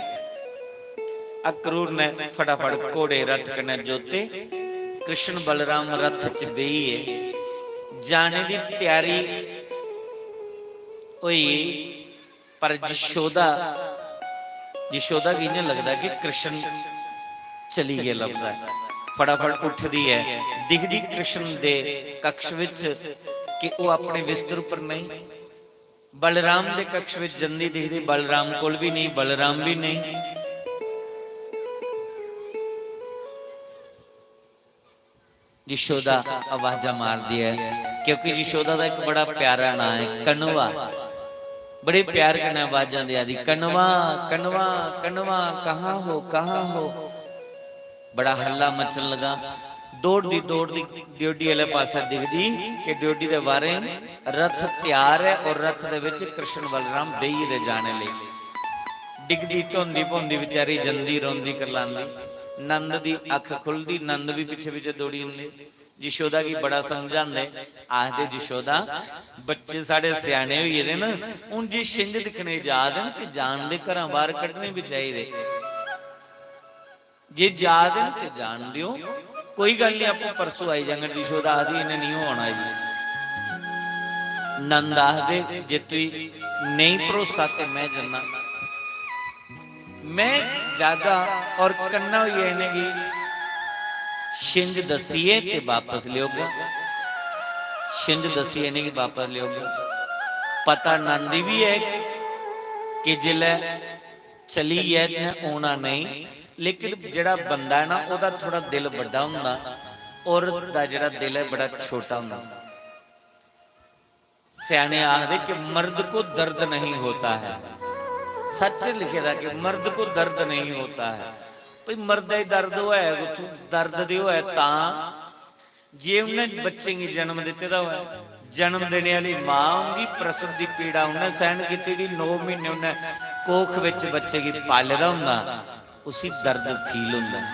अक्रूर ने फटाफट घोड़े रथ कन्नै जोते, कृष्ण बलराम रथ च बेहियै जाने दी त्यारी होई। पर जशोदा, जशोदा गी इ'यां लगदा कि कृष्ण चली गेआ लभदा ऐ। फटाफट उठदी ऐ, दिखदी कृष्ण दे कक्ष विच कि ओह् अपने बिस्तर उप्पर नेईं। बलराम दे कक्ष विच जंदी, दिखदी बलराम कोल भी नेईं, बलराम भी नेईं। यशोदा आवाजां मारदी ऐ, क्योंकि यशोदा दा इक बड़ा प्यारा नां ऐ, कनवा। बड़े प्यार कन्नै आवाजां देआ दी, "कनवा, कनवा, कनवा, कहाँ हो, कहाँ हो?" बड़ा हल्ला मचन लगा। दौड़दी, दौड़दी ड्योढ़ी आह्ले पासै दिखदी कि ड्योढ़ी दे बाह्रें रथ त्यार ऐ और रथ दे विच कृष्ण बलराम बेही दे जाने लेई। डिगदी, ढोंदी, भोंदी बेचारी जंदी, रोंदी, करलांदी। नंद दी अख खुलदी, नंद भी पिच्छे, पिच्छे दौड़ी जंदे। यशोदा गी बड़ा समझांदे, आखदे, "यशोदा, बच्चे साढ़े स्याने होई गेदे न, हून जे छिंज दिक्खने जा दे न ते जान दे, घरां बाहर कड्ढने बी चाहिदे। जे जा दे न ते जान दियो, कोई गल्ल निं, आपूं परसों आई जाङन।" यशोदा आखदी, "इ'नें निं होना जी।" नंद आखदे, "जे तुई नेईं भरोसा ते में जन्ना।" मैं जागा और कन्ना होइयै इ'नेंगी छिंज दस्सियै ते बापस लेओगा, छिंज दस्सियै इ'नेंगी बापस लेओगा। पता नंद गी बी ऐ कि जिसलै चली गेआ इ'न्नै औना नेईं, लेकिन जेह्ड़ा बंदा ऐ ना, ओह्दा थोह्ड़ा दिल बड्डा होंदा, औरत दा जेह्ड़ा दिल ऐ, बड़ा छोटा होंदा। स्याने आखदे कि मर्द को दर्द नहीं होता है। सच लिखे दा कि मर्द को दर्द नहीं होता है। भई मर्दा गी दर्द होऐ कुत्थूं? दर्द ते होऐ तां जे उन्नै बच्चें गी जन्म दित्ते दा होऐ। जन्म देने आह्ली मां, उंदी प्रसव दी पीड़ा उन्नै सैह्न कीती दी, नौ म्हीने उन्नै कोख बिच बच्चे गी पाले दा होंदा। उसी दर्द फील होंदा ऐ।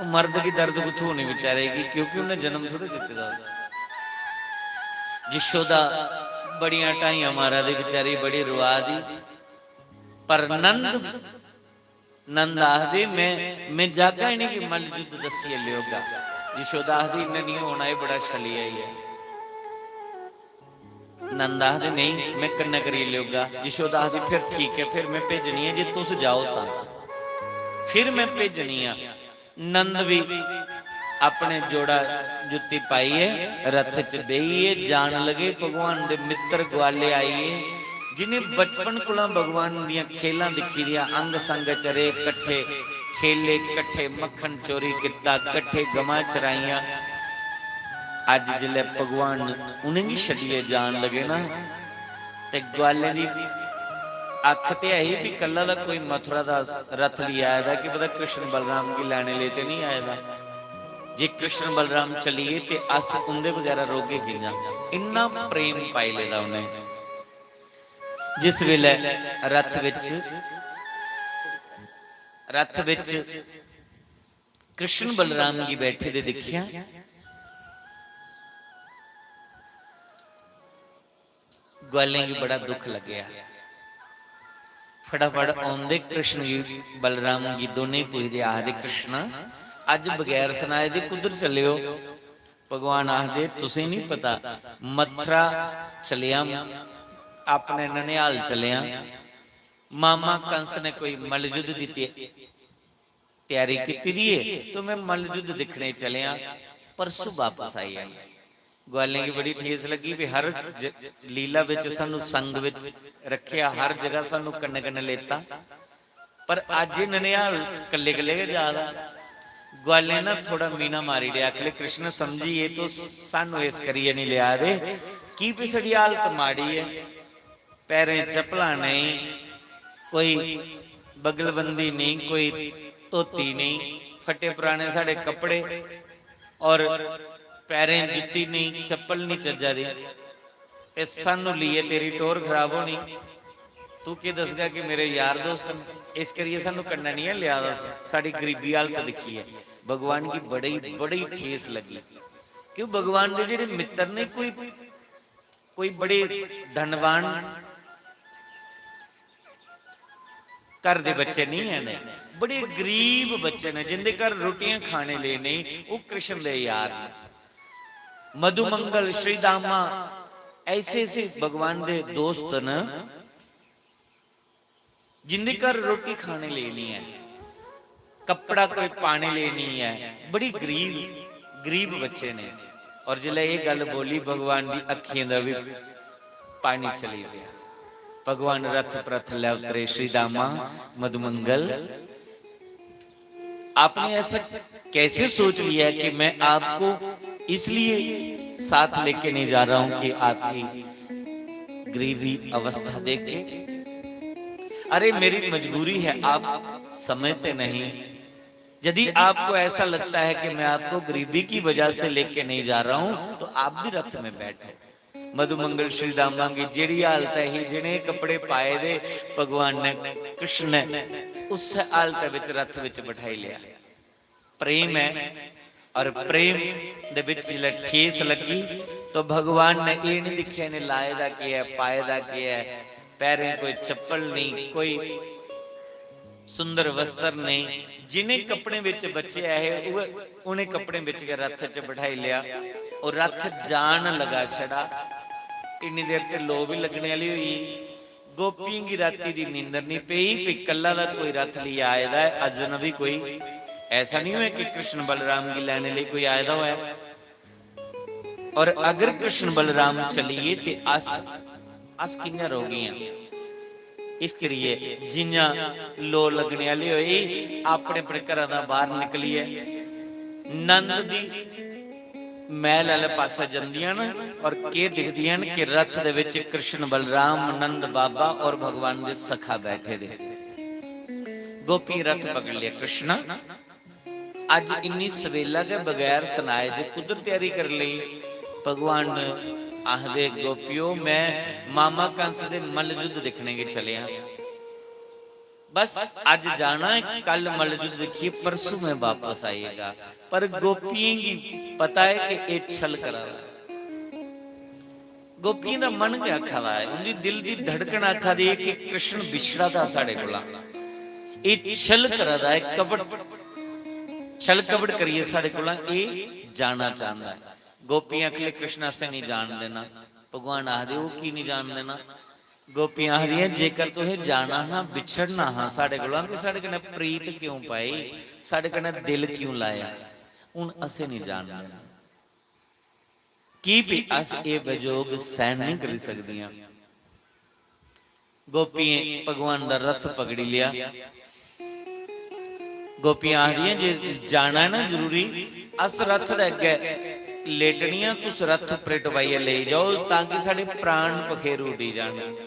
ओह् मर्द गी दर्द कुत्थूं होनी बेचारे गी, क्योंकि उन्नै जन्म थोड़े दित्ते दा। यशोदा बड़ियां ढाइयां मारा दी बेचारी, बड़ी रोआ दी। पर नंद, नंद आखदे, "मैं, मैं जागा इ'नेंगी मल्ल युद्ध दस्सियै लेओगा।" यशोदा आखदी, "इ'न्नै निं होना, एह् बड़ा छलिया ऐ।" नंद आखदे, "नेईं, में कन्नै करी लेगा।" यशोदा आखदी, "फिर ठीक ऐ, फिर में भेजनी ऐ, जे तुस जाओ तां। फिर में भेजनी आं।" नंद बी अपने जोड़ा जुत्ती पाइयै रथ च बेहियै जान लगे। भगवान दे मित्तर ग्वाले आइयै, जिनें बचपन कोला भगवान दियां खेलां दिक्खी दियां, अंग संग च रेह्, कट्ठे खेले, कट्ठे मक्खन चोरी कीता, कट्ठे गवां चराइयां। अज्ज जिसलै भगवान उ'नेंगी छड्डियै जान लगे ना, ते ग्वालें दी अक्ख ते ऐ ही भी कल्ला दा कोई मथुरा दा रथ लेई आए दा, कि पता कृष्ण बलराम गी लैने लेई ते नहीं आए दा। जे कृष्ण बलराम चली गे ते अस उं'दे बगैरा रौह्गे कि'यां? इन्ना प्रेम पाई लेदा उ'नें। जिस बेल्लै रथ बिच, रथ बिच कृष्ण बलराम गी बैठे दे दिक्खेआ, ग्वालें गी बड़ा दुख लग्गेआ। फटाफट औंदे कृष्ण गी, बलराम गी दोनें गी पुछदे, आखदे, "कृष्ण, अज्ज बगैर सनाए दे कुद्धर चले ओ?" भगवान आखदे, "तुसें नहीं पता, मथुरा चलेआ, अपने ननिहाल चलेआ, मामा कंस ने कोई मल्लयुद्ध दी ते-, त्यारी कीती दी है, तो मैं मल्लयुद्ध दिक्खने चलेआ, परसों वापस आई जाना।" ग्वालें गी बड़ी ठेस लग्गी भी हर ज-, लीला बिच सानू संग बिच रखेआ, हर जगह सानू कन्ने कन्ने लेता, पर अज्ज एह् ननिहाल कल्ले कल्ले गै जा दा। ग्वालें ना थोड़ा मीना मारी ओड़ेआ, आखले, "कृष्ण समझिए तो सानू इस करियै नहीं लिया दे, की भी साढ़ी हालत माड़ी है।" पैरें चप्पलां नेईं, कोई बगलबंदी नेईं, कोई धोती नेईं, फट्टे पराने साढ़े कपड़े और पैरें जुत्ती नेईं, चप्पल नेईं चज्जा दी। ते सानू लेइयै तेरी टोर खराब होनी। तू केह् दसगा कि मेरे यार दोस्त न, इस करियै सानू कन्नै नेईं ऐ लेआ दा, साढ़ी गरीबी हालत दिक्खियै। भगवान गी बड़ी, बड़ी ठेस लग्गी। क्यों भगवान दे जेह्ड़े मित्तर ने, कोई कोई बड़े धनवान घर दे बच्चे नहीं है ने, बड़े गरीब बच्चे ने, जिंदे घर रोटियां खाने ले नहीं, वो कृष्ण दे यार ने। मधुमंगल, श्रीदामा, ऐसे ऐसे भगवान दे दोस्त न, जिंदे घर रोटी खाने ले नहीं है, कपड़ा कोई पाने ले नहीं है, बड़ी गरीब गरीब बच्चे ने। और जिसलै एह् गल्ल बोली, भगवान दी अक्खियें दा बी पानी चली गया। भगवान रथ पर थल्लै उतरे, श्रीदामा, मधुमंगल, आपने ऐसा कैसे सोच लिया कि मैं आपको इसलिए साथ लेके नहीं जा रहा हूं कि आपकी गरीबी अवस्था देख के? अरे, मेरी मजबूरी है, आप समझते नहीं। यदि आपको ऐसा लगता है कि मैं आपको गरीबी की वजह से लेके नहीं जा रहा हूं, तो आप भी रथ में बैठो। मधुमंगल श्रीदामा की जेड़ी हालत ही, जिने कपड़े पाए दे भगवान ने, कृष्ण ने, उस हालत विच रथ विच बिठाई लिया। प्रेम है, और प्रेम दे विच जिसलै ठेस लगी, तो भगवान ने ये नहीं दिखिया, इन्हें लाए दा केह् है, पाए दा केह् है, पैरें कोई चप्पल नहीं, कोई सुंदर वस्त्र नहीं। जिन्हें कपड़े विच बच्चे आए, उ'ऐ, उ'नें कपड़े विच गै रथ च बठाई लिया। और रथ जान लगा छड़ा, इन्नी देर ते लो भी लगने वाली होई। गोपियें गी राती दी नींदर नहीं पेई, भी कल्ला दा कोई रथ लेइयै आए दा है, अजनबी कोई। ऐसा नहीं होया कि कृष्ण बलराम गी लैने लेई कोई आए दा होया। और अगर कृष्ण बलराम चलिए ते अस, अस कि'यां रौह्गियां? इस करियै जि'यां लो लगने आह्ली होई, अपने अपने घरा दा बाहर निकलियै नंद दी मैल आह्ले पासै जंदियां न और केह् दिखदियां न कि रथ दे विच कृष्ण, बलराम, नंद बाबा और भगवान दे सखा बैठे दे। गोपियें रथ पकड़ लिया, कृष्णा, अज्ज इन्नी सवेला गै बगैर सनाए दे कुद्धर त्यारी करी लेई? भगवान आखदे, गोपियो, मैं मामा कंस दे मल्ल युद्ध दिक्खने गी चलेआ। बस अज्ज जाना है, कल मल्ल युद्ध दिक्खियै परसों मैं वापस आएगा। पर गोपियें गी पता है कि एह् छल करा दा ऐ। गोपियें दा मन गै आखा दा ऐ, उं'दी दिल दी धड़कन आखा दी ऐ कि कृष्ण बिछड़ा दा साढ़े कोला, एह् छल करा दा ऐ, कपट, छल कपट करियै साढ़े कोला एह् जाना चांह्दा ऐ। गोपियां आखन लगी, कृष्ण, असें निं जान देना। भगवान आखदे, ओह् की निं जान देना? गोपियां आखदियां, जेकर तुसें जाना हा, बिछड़ना हा साढ़े कोला, ते साढ़े कन्नै प्रीत क्यों पाई, साढ़े कन्नै दिल क्यों लाया? हून असें निं जान देना। की भी अस एह् वियोग सैह्न निं करी सकदियां। गोपियें भगवान दा रथ पकड़ी लेआ। गोपियां आखदियां, जे जाना ऐ ना जरूरी, अस रथ दे अग्गै लेटनियां, तुस रथ उप्परे टपाइयै लेई जाओ, तां कि साढ़े प्राण पखेरू उड्डी जान।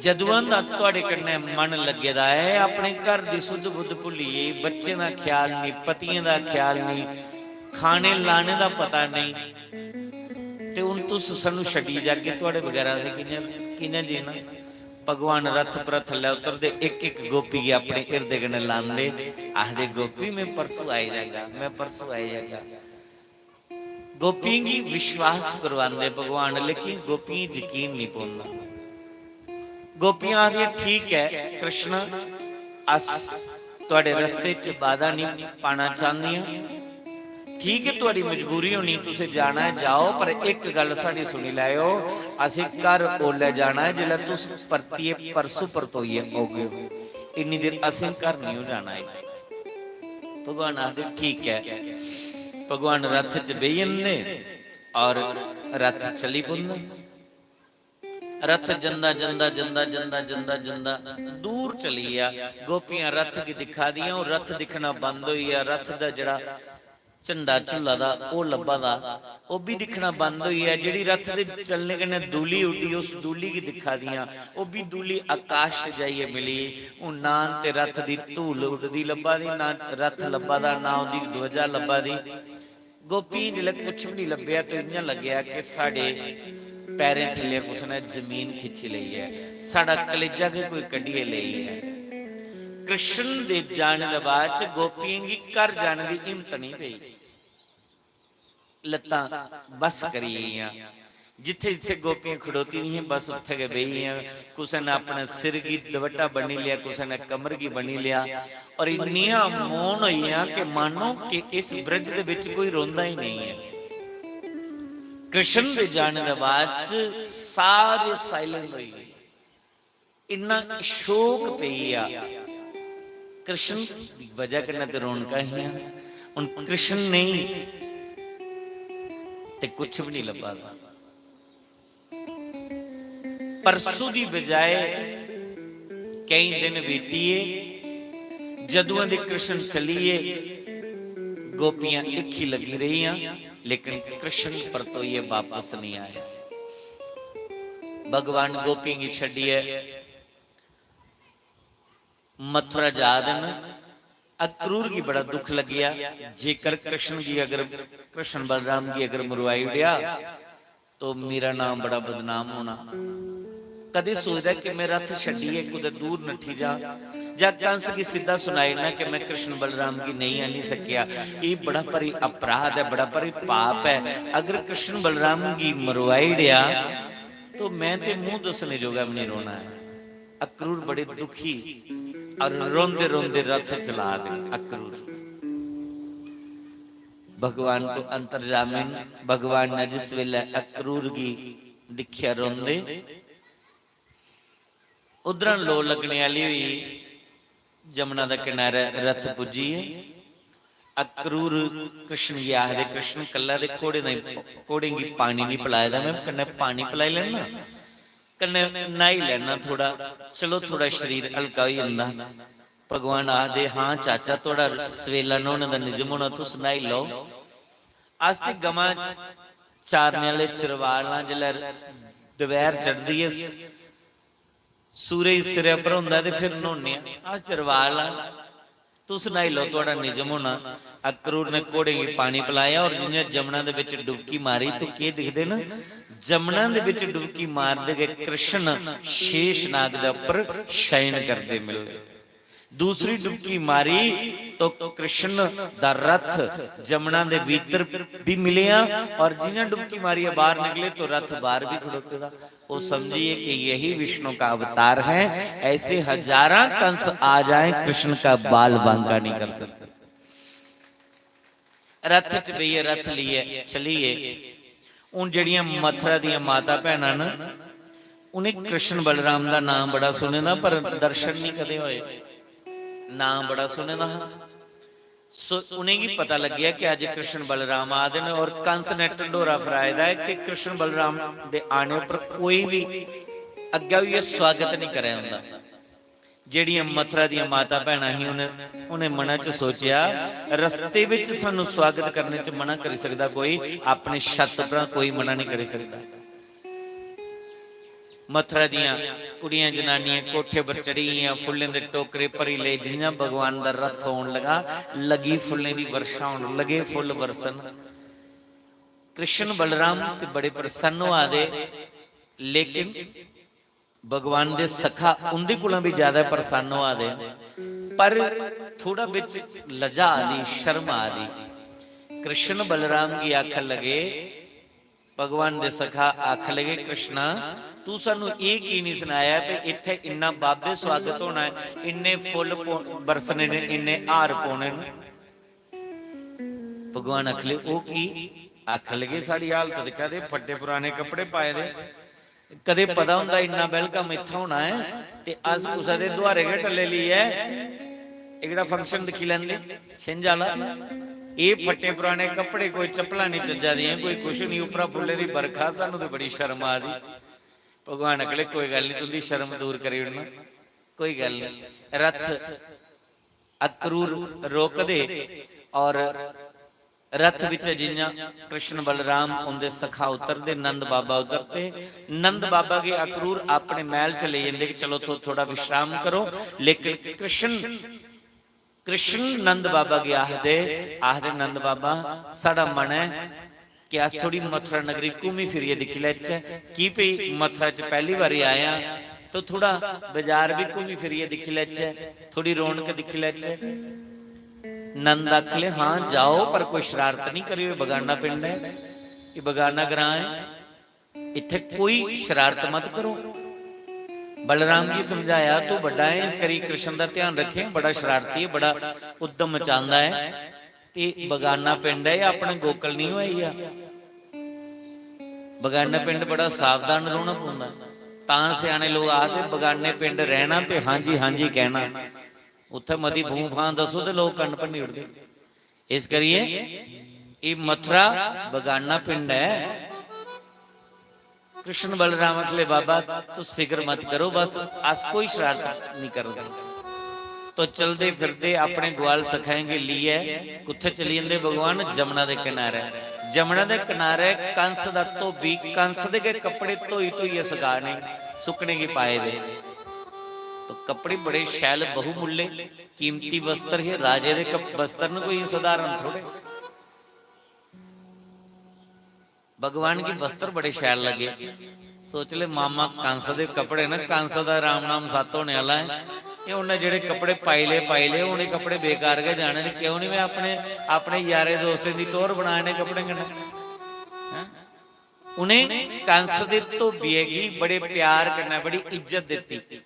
जदुआं दा थुआड़े कन्नै मन लग्गे दा ऐ, अपने घर दी सुध बुध भुल्ली गेई, बच्चें दा ख्याल निं, पतियें दा ख्याल निं, खाने लाने दा पता नेईं। ते हून तुस सानू छड्डी जागे, थुआड़े बगैरा असें कि'यां, कि'यां जीना? भगवान रथ पर थल्लै उतरदे, इक इक गोपी गी अपने हिरदे कन्नै लांदे, आखदे, "गोपी, मैं परसों आई जागा, मैं परसों आई जागा।" गोपियें गी विश्वास करवांदे भगवान, लेकिन गोपियें गी यकीन नहीं पौंदा। गोपियां आखदियां, "ठीक ऐ कृष्ण, अस तुआड़े रस्ते च बाधा नहीं पाना चाहदियां। ठीक ऐ, तुआड़ी मजबूरी होनी, तुसें जाना ऐ, जाओ, पर इक गल्ल साढ़ी सुनी लैओ, असें घर ओल्लै जाना ऐ जिसलै तुस परतियै परसों परतोइयै औगे। इन्नी देर असें घर नहीं जाना ऐ।" भगवान आखदे, "ठीक ऐ।" भगवान रथ च बेही जंदे और रथ चली पौंदा। रथ जंदा, जंदा, जंदा, जंदा, जंदा, जंदा दूर चली गेआ। गोपियां रथ गी दिक्खा दियां, ओह् रथ दिक्खना बंद होई गेआ। रथ दा जेह्ड़ा झंडा झुल्ला दा, ओह् लब्भा दा, ओह् बी दिक्खना बंद होई गेआ। जेह्ड़ी रथ दे चलने कन्नै दूली उड्डी, उस दूली गी दिक्खा दियां, ओह् बी दूली आकाश च जाइयै मिली। हून नां ते रथ दी धूल उड्डदी लब्भा दी, ना रथ लब्भा दा, ना ओह्दी ध्वजा लब्भा दी। गोपियें जिसलै कुछ बी निं लब्भेआ, ते इ'यां लग्गेआ कि साढ़े पैरें थल्ले कुसै ने जमीन खिच्ची लेई ऐ, साढ़ा कलेजा गै कोई कड्ढियै लेई ऐ। कृष्ण दे जाने दे बाद च गोपियें गी घर जाने दी हिम्मत निं पेई। लत्तां बस करी गेइयां। जित्थै जित्थै गोपियां खड़ोती दियां हियां, बस उत्थै गै बेही गेइयां। कुसै ने अपने सिर गी दपट्टा बन्नी लेआ, कुसै ने कमर गी बन्नी लेआ। और इन्नियां मौन होई गेइयां कि मानो कि इस ब्रज दे बिच कोई रोंदा ही नहीं है। कृष्ण दे जाने दे बाद च सारे साइलेंट होई गे। इन्ना शोक पेई गेआ। कृष्ण दी बजह कन्नै ते रौनकां हियां, हुन कृष्ण नेईं ते कुछ भी नहीं लब्भा दा। परसों दी बजाय केईं दिन बीतिये, जदुआं दे कृष्ण चलिये, गोपियां इक्खी लगी रहियां, लेकिन कृष्ण परतोइये वापस नहीं आया। भगवान गोपियें गी छड्डियै मथुरा जा दे न। अक्रूर गी बड़ा दुख लग्गेआ, जेकर कृष्ण गी, अगर कृष्ण बलराम गी अगर मरवाई ओड़ेआ, तो मेरा नाम बड़ा बदनाम होना। कदें सोचदा कि मैं रथ छड्डियै कुतै दूर नट्ठी जा, जां कंस गी सिद्धा सुनाई ना कि मैं कृष्ण बलराम गी नहीं आनी सकेआ। ये बड़ा भारी अपराध है, बड़ा भारी पाप है। अगर कृष्ण बलराम गी मरवाई ओड़ेआ, तो मैं ते मुंह दसने जोगा भी नहीं रोना है। अक्रूर बड़े दुखी और रोंदे रोंदे रथ चला दे अक्रूर। भगवान तो अंतर्जामी न। भगवान ने जिस वेले अक्रूर गी दिक्खेआ रोंदे, उधरा लो लगने आह्ली होई, जमुना दे किनारे रथ पुज्जी ऐ। अक्रूर कृष्ण गी आखदे, "कृष्ण, कल्ला दे घोड़े दा, घोड़ें गी पानी नहीं पिलाए दा, मैं कन्नै पानी पिलाई लैना, कन्नै न्हाई लैना थोड़ा, चलो थोड़ा शरीर हल्का होई जंदा।" भगवान आखदे, "हां चाचा, थोड़ा सवेला न्हौने दा निजम होना, तुस न्हाई लैओ।" अस ते गमां चारने आह्ले चरवाल आं, जिसलै दपैह्र चढ़दी ऐ, सूरज सिरै पर होंदा ते फिर न्हौने आं। अस चरवाल आं, तुस न्हाई लैओ, थुआढ़ा निजम होना। अक्रूर ने घोड़े गी पानी पिलाया और जि'यां जमुना दे बिच डुबकी मारी, तो केह् दिखदे न? जमुना दे बिच डुबकी मारदे गै कृष्ण शेष नाग दे उप्पर शयन करदे मिले। दूसरी डुबकी मारी तो कृष्ण दा रथ जमुना दे भीतर भी मिलेआ और जि'यां डुबकी मारियै बाहर निकले तो रथ बाहर भी खड़ोते दा। वो समझिए कि यही विष्णु का अवतार है। ऐसे हजारां कंस आ जाएं, कृष्ण का बाल बांका नहीं कर सकते। रथ च बेहियै रथ लेइयै चलिए। हून जेह्ड़ियां मथुरा दियां माता भैनां न, उ'नें कृष्ण बलराम दा नाम बड़ा सुने दा, पर दर्शन नहीं कदें होए। नाम बड़ा सुने दा हा। सो उ'नेंगी पता लग्गेआ कि अज्ज कृष्ण बलराम आ दे न, और कंस ने ढंडोरा फराए दा ऐ कि कृष्ण बलराम दे आने उप्पर कोई बी अग्गै होइयै स्वागत नहीं करै उं'दा। जेह्ड़ियां मथुरा दियां माता भैनां ही, उ'नें, उ'नें मना च सोचेआ, "रस्ते बिच सानू स्वागत करने च मना करी सकदा कोई, अपने छत्त परा कोई मना नहीं करी सकदा।" मथुरा दियां कुड़ियां जनानियां कोठे पर चढ़ी गेइयां, फुल्लें दे टोकरे भरी ले। जि'यां भगवान दा रथ औन लगा, लगी फुल्लें दी वर्षा होन लगे, फुल्ल बरसन। कृष्ण बलराम ते बड़े प्रसन्न होआ दे, लेकिन भगवान दे सखा उं'दे कोला भी ज्यादा प्रसन्न होआ दे, पर थोड़ा बिच लजा आ दी, शर्म आ दी। कृष्ण बलराम गी आखन लगे, भगवान दे सखा आखन लगे, "कृष्णा, तू सानू एह् की नहीं सनाया कि इत्थै इन्ना बाबे स्वागत होना है, इन्ने फुल्ल पो-, बरसने ने, इन्ने हार पौने न?" भगवान आखले, "ओह् की?" आखन लगे, "साढ़ी हालत दिक्खा दे, फट्टे पुराने कपड़े पाए दे, कदें पता होंदा इन्ना welcome इत्थै होना ऐ ते अस कुसै दे दुआरे गै टल्ले लेइयै एह्कड़ा function दिक्खी लैंदे, छिंज आह्ला। एह् फट्टे पुराने कपड़े, कोई चप्पलां निं चज्जा दियां, कोई कुछ निं, उप्परा फुल्लें दी बरखा, सानूं ते बड़ी शर्म आ दी।" भगवान आखले, "कोई गल्ल निं, तुं'दी शर्म दूर करी ओड़ना, कोई गल्ल निं।" रथ अक्रूर रोकदे और रथ बिच जि'यां कृष्ण बलराम उं'दे सखा उतरदे, नंद बाबा उतरदे, नंद बाबा गी अक्रूर अपने मैह्ल च लेई जंदे कि चलो, तुस थोड़ा विश्राम करो। लेकिन कृष्ण, कृष्ण नंद बाबा गी आखदे, आखदे, "नंद बाबा, साढ़ा मन ऐ कि अस थोड़ी मथुरा नगरी घूमी फिरियै दिक्खी लैचै, की भई मथुरा च पैह्ली बारी आए आं, तो थोड़ा बाजार भी घूमी फिरियै दिक्खी लैचै, थोड़ी रौनक दिक्खी लैचै।" नंद आखले, "हां, जाओ, पर कोई शरारत नहीं करियो, ये बगाना पिंड है, ये बगाना ग्रां है, इत्थे कोई शरारत मत करो।" बलराम जी समझाया, "तू बड़ा है, इस करी कृष्ण का ध्यान रखें, बड़ा शरारती है, बड़ा उद्दम मचांदा है, ते बगाना पिंड है, ये अपने गोकल नहीं होया।" बगाना पिंड बड़ा सावधान रौहना पौंदा। तां स्याने लोग आखदे, "बगाने पिंड रहना ते हां जी हां जी कहना।" उत्थे मती फूं फां दसो ते लोग कन्न भन्नी उड़दे। इस करिए एह मथुरा बगाना पिंड है। कृष्ण बलराम आखले, "बाबा, तुस फिक्र मत करो, बस अस कोई शरारत नहीं करदे।" तो चलदे फिरदे अपने ग्वाल सखाएं गी लेइयै कुत्थे चली जंदे भगवान? जमुना दे किनारे। जमुना दे किनारे कंस दा धोबी, कंस दे गै कपड़े धोई धोइयै सकाने, सुकने गी पाए दे। तो कपड़े बड़े शैल, बहुमुल्ले, कीमती वस्त्र हे। राजे दे कप-, वस्त्र न कोई साधारण थोड़े। भगवान गी वस्त्र बड़े शैल लगे। सोच ले, मामा कंस दे कपड़े न, कंस दा राम नाम सत्त होने आह्ला ऐ। एह् उन्नै जेह्ड़े कपड़े पाई ले, पाई ले, हून एह् कपड़े बेकार गै जाने न। क्यों निं में अपने, अपने यारें दोस्तें दी टौह्र बनां इ'नें कपड़ें कन्नै? हैं? उ'नें कंस दे धोबिये गी बड़े प्यार कन्नै बड़ी इज्जत दित्ती।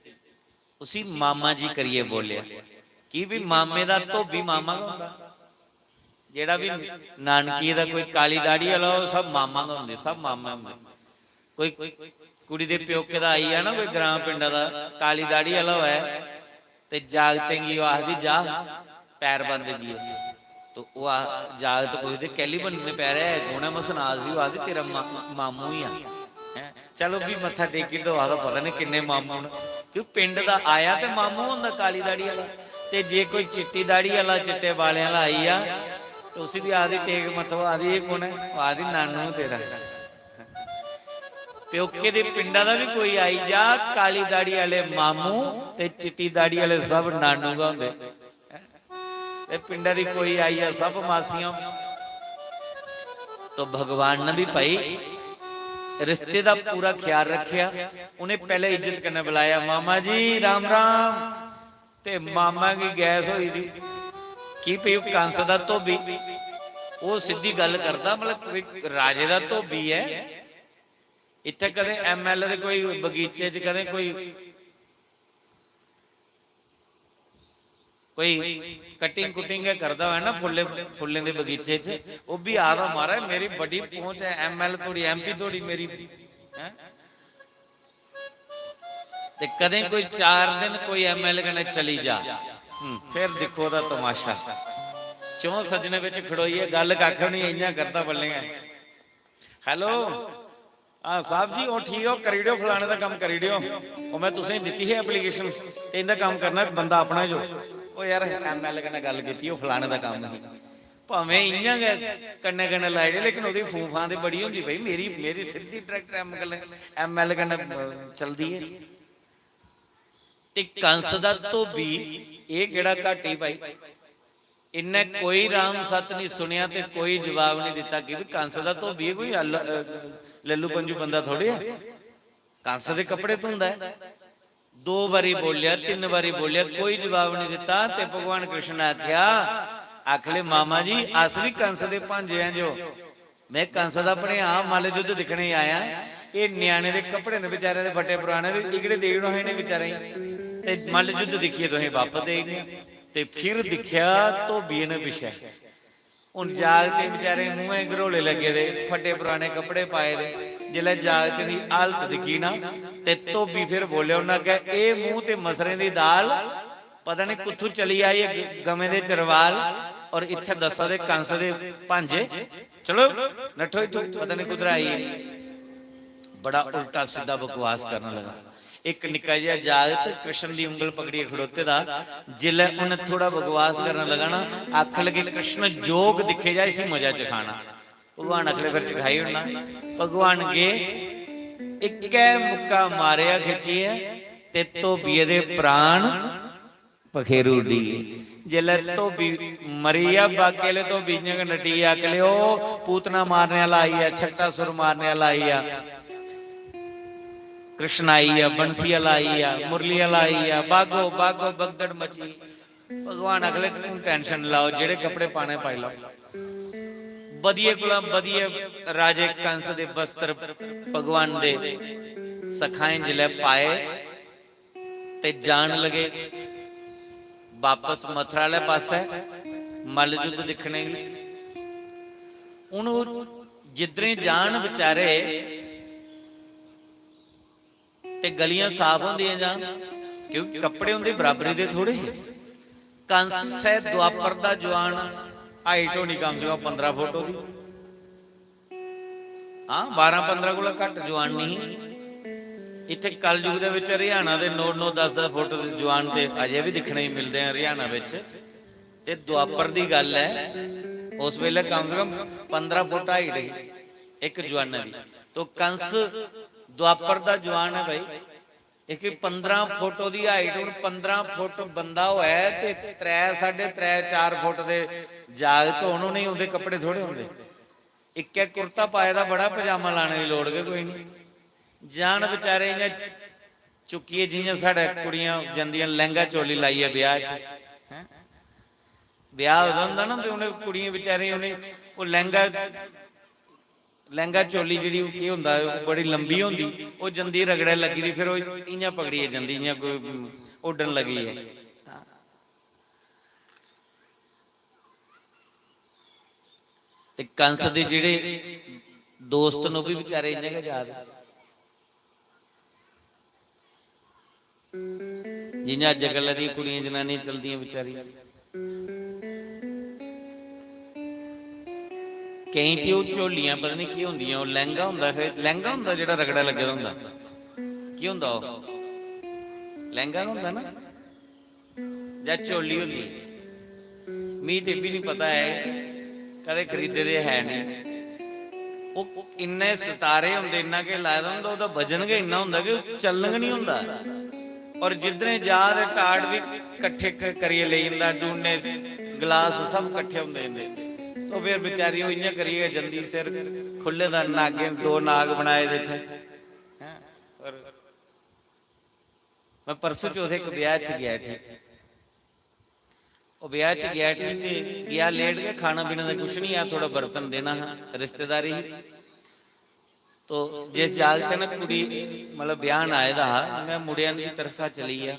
उसी मामा जी करियै बोलेआ। की भी मामे दा धोबी मामा गै होंदा। जेह्ड़ा भी नानकी दा कोई काली दाढ़ी आह्ला हो, सब मामा गै होंदे, सब मामा होंदे। कोई कुड़ी दे प्योके दा आई जा ना कोई ग्रां पिंडा दा, काली दाढ़ी आह्ला होऐ, ते जागतें गी ओह् आखदी, "जा, पैर बंद जिए।" तो ओह् आ-, जागत पुछदे, "कैल्ली बन्नने पैर? ऐ कौन ऐ मसनाद सी?" ओह् आखदे, "तेरा मा-, मामू ही आ।" हैं? चलो भी मत्था टेकी दो, आखदा, "पता नहीं किन्ने मामू न।" क्यों, पिंड दा आया ते मामू होंदा काली दाढ़ी आह्ला। ते जे कोई चिट्टी दाढ़ी आह्ला, चिट्टे बालें आह्ला आई जा, ते उसी भी आखदी टेक मत्था, आखदी, "एह् कौन ऐ?" ओह् आखदी, "नानू तेरा।" प्योके दे पिंडा दा भी कोई आई जा, काली दाढ़ी आह्ले मामू ते चिट्टी दाढ़ी आह्ले सब नानू गै होंदे। ते पिंडा दी कोई आई जा, सब मासियां। तो भगवान ने भी भाई रिश्ते दा पूरा ख्याल रखेआ। उ'नें पैह्ले इज्जत कन्नै बुलाया, "मामा जी, राम राम।" ते मामा गी गैस होई दी। की भई ओह् कंस दा धोबी, ओह् सिद्धी गल्ल करदा, मतलब कोई राजे दा धोबी ऐ। इत्थै कदें एमएलए दे कोई बगीचे च कदें कोई, कोई कटिंग कुटिंग गै करदा होऐ ना फुल्लें, फुल्लें दे बगीचे च, ओह् बी आखदा, "महाराज, मेरी बड़ी पहुंच ऐ, एमएलए धोड़ी, एमपी धोड़ी मेरी।" हैं? ते कदें कोई चार दिन कोई एमएलए कन्नै चली जा, हम्म, फिर दिक्खो ओह्दा तमाशा। चौं सज्जने बिच खड़ोइयै गल्ल कक्ख बी निं, इ'यां करदा बल्लें गै। "हेलो, हां साहब जी, ओह् ठीक, ओह् करी ओड़ेओ, फलाने दा कम्म करी ओड़ेओ, ओह् में तुसेंगी दित्ती ही एप्लीकेशन, ते इं'दा कम्म करना, बंदा अपना जो।" "ओह् यार, एमएलए कन्नै गल्ल कीती, ओह् फलाने दा कम्म ही।" भामें इ'यां गै कन्नै कन्नै लाई ओड़े, लेकिन ओह्दी फूं फां ते बड़ी होंदी, "भाई, मेरी, मेरी सिद्धी डायरैक्ट एमएलए, एमएलए कन्नै, अ, चलदी ऐ।" ते कंस दा धोबी, एह् केह्ड़ा घाटी भाई, इन्नै कोई राम सत नहीं सुनेआ ते कोई जवाब नहीं दित्ता, कि भी कंस दा धोबी ऐ, कोई अल-, अ, लल्लू पंजू बंदा थोड़े ऐ। कंस दे कपड़े धोंदा ऐ। दो बारी बोलेआ, तिन्न बारी बोलेआ, कोई जवाब नहीं दित्ता। ते भगवान कृष्ण ने आखेआ, आखले, "मामा जी, अस भी कंस दे भांजे आं जो।" में कंस दा भनेआ, मल्ल युद्ध दिक्खने गी आया। एह् ञ्याणे दे कपड़े न बेचारे दे फट्टे पराने, ते एह्कड़े देई ओड़ो इ'नें बेचारें गी। ते मल्ल युद्ध दिक्खियै तुसें बापस देई ओड़ने। ते फिर दिक्खेआ, धोबिये ने पिच्छें। हून जागतें बेचारें मुंहै घरोले लग्गे दे, फट्टे पराने कपड़े पाए दे। जिसलै जागतें दी हालत दिक्खी ना, ते धोबी फिर बोलेआ, उन्नै आखेआ, "एह् मूंह ते मसरें दी दाल, पता नहीं कुत्थों चली आई एह् ग-, गवें दे चरवाल, और इत्थै दस्सा दे कंस दे भांजे।" चलो, नट्ठो इत्थूं, पता नहीं कुद्धरा आई है। बड़ा उल्टा सिद्धा बकवास करन लगा। इक निक्का जेहा जागत कृष्ण दी उंगल पकड़ियै खड़ोते दा, जिसलै उन्नै थोड़ा बकवास करन लगा ना, आखन लगे, "कृष्ण, जोग दिक्खे जा, इसी मजा चखाना।" भगवान अगले फिर चखाई ओड़ना। भगवान गे, इक्कै मुक्का मारेआ खिच्चियै ते धोबिये दे प्राण पखेरू उड्डी गे। जिसलै धोबी मरी गेआ, बाकी आह्ले धोबी इ'यां गै नट्टी गे, आखन लगे, "ओ पूतना मारने आह्ला आई गेआ, छक्कासुर मारने आह्ला आई गेआ, कृष्ण आई गेआ, बंसी आह्ला आई गेआ, मुरली आह्ला आई गेआ, बागो, बागो, बगदड़ मची।" भगवान आखले, "तूं tension लाओ, जेह्ड़े कपड़े पाने पाई लैओ।" बधिये कोला बधिये राजे कंस दे वस्त्र भगवान दे सखाएं जिसलै पाए ते जान लगे बापस मथुरा आह्ले पासै मल्ल युद्ध दिक्खने गी। हून ओह् जिद्धरें जान बेचारे ते गलियां साफ होंदियां जान, क्योंकि कपड़े उं'दे बराबरी दे थोड़े हे। कंस ऐ द्वापर दा जुआन, height होनी कम से कम पंदरां फुट ओह्दी। हां, बारां पंदरां कोला घट्ट जुआन नहीं। इत्थै कलयुग दे बिच हरियाणा दे नौ नौ दस दस फुट जुआन ते अजें बी दिक्खने गी मिलदे न हरियाणा बिच। ते द्वापर दी गल्ल ऐ, उस बेल्लै कम से कम पंदरां फुट height ही इक जुआना दी। तो कंस द्वापर दा जुआन ऐ भाई, इक पंदरां फुट ओह्दी height। हून पंदरां फुट बंदा होऐ ते त्रै, साढ़े त्रै, चार फुट दे जागत होन, उ'नेंगी उं'दे कपड़े थोड़े होंदे। इक्कै कुर्ता पाए दा, बड़ा पजामा लाने दी लोड़ गै कोई निं। जान बेचारे इ'यां चुक्कियै, जि'यां साढ़े कुड़ियां जंदियां लैंह्गा चोली लाइयै ब्याह च, हैं? ब्याह होंदा ना, ते उ'नें कुड़ियें बेचारियें, उ'नें ओह् लैंह्गा, लैंह्गा चोली जेह्ड़ी, ओह् केह् होंदा, ओह् बड़ी लंबी होंदी, ओह् जंदी रगड़ै लग्गी दी, फिर ओह् इ'यां पकड़ियै जंदी, इ'यां कोई उड्डन लगी ऐ। ते कंस दे जेह्ड़े दोस्त न, ओह् बी बेचारे इ'यां गै जा दे। जि'यां अज्जकल दियां कुड़ियां जनानियां चलदियां बेचारियां, केईं ते ओह् झोलियां पता निं केह् होंदियां, ओह् लैंह्गा होंदा, फिर लैंह्गा होंदा जेह्ड़ा रगड़ा लग्गे दा होंदा, केह् होंदा ओह्? लैंह्गा गै होंदा ना, जां झोली होंदी? मी ते बी निं पता ऐ, कदें खरीदे दे है निं। ओह् इन्ने सतारे होंदे, इन्ना के लाए दा होंदा, ओह्दा वजन गै इन्ना होंदा कि ओह् चलन गै निं होंदा। और जिद्धरें जा ते टाट बी कट्ठे क-, करियै लेई जंदा, डूने, गलास सब कट्ठे होंदे इंदे। तो फिर बेचारी ओह् इ'यां करियै गै जंदी, सिर खु'ल्ले दा, नागें, दो नाग बनाए दे इत्थै। हैं? और मैं परसों चौथे इक ब्याह च गेआ, ठीक, ओह् ब्याह च गेआ, ठीक, ते गेआ लेट गै, खाना पीना ते कुछ निं हा, थोड़ा बर्तन देना हा, रिश्तेदारी ही। तो जिस जागत ने कुड़ी, मतलब, ब्याहन आए दा हा, मैं मुड़ियां दी तरफा चली गेआ।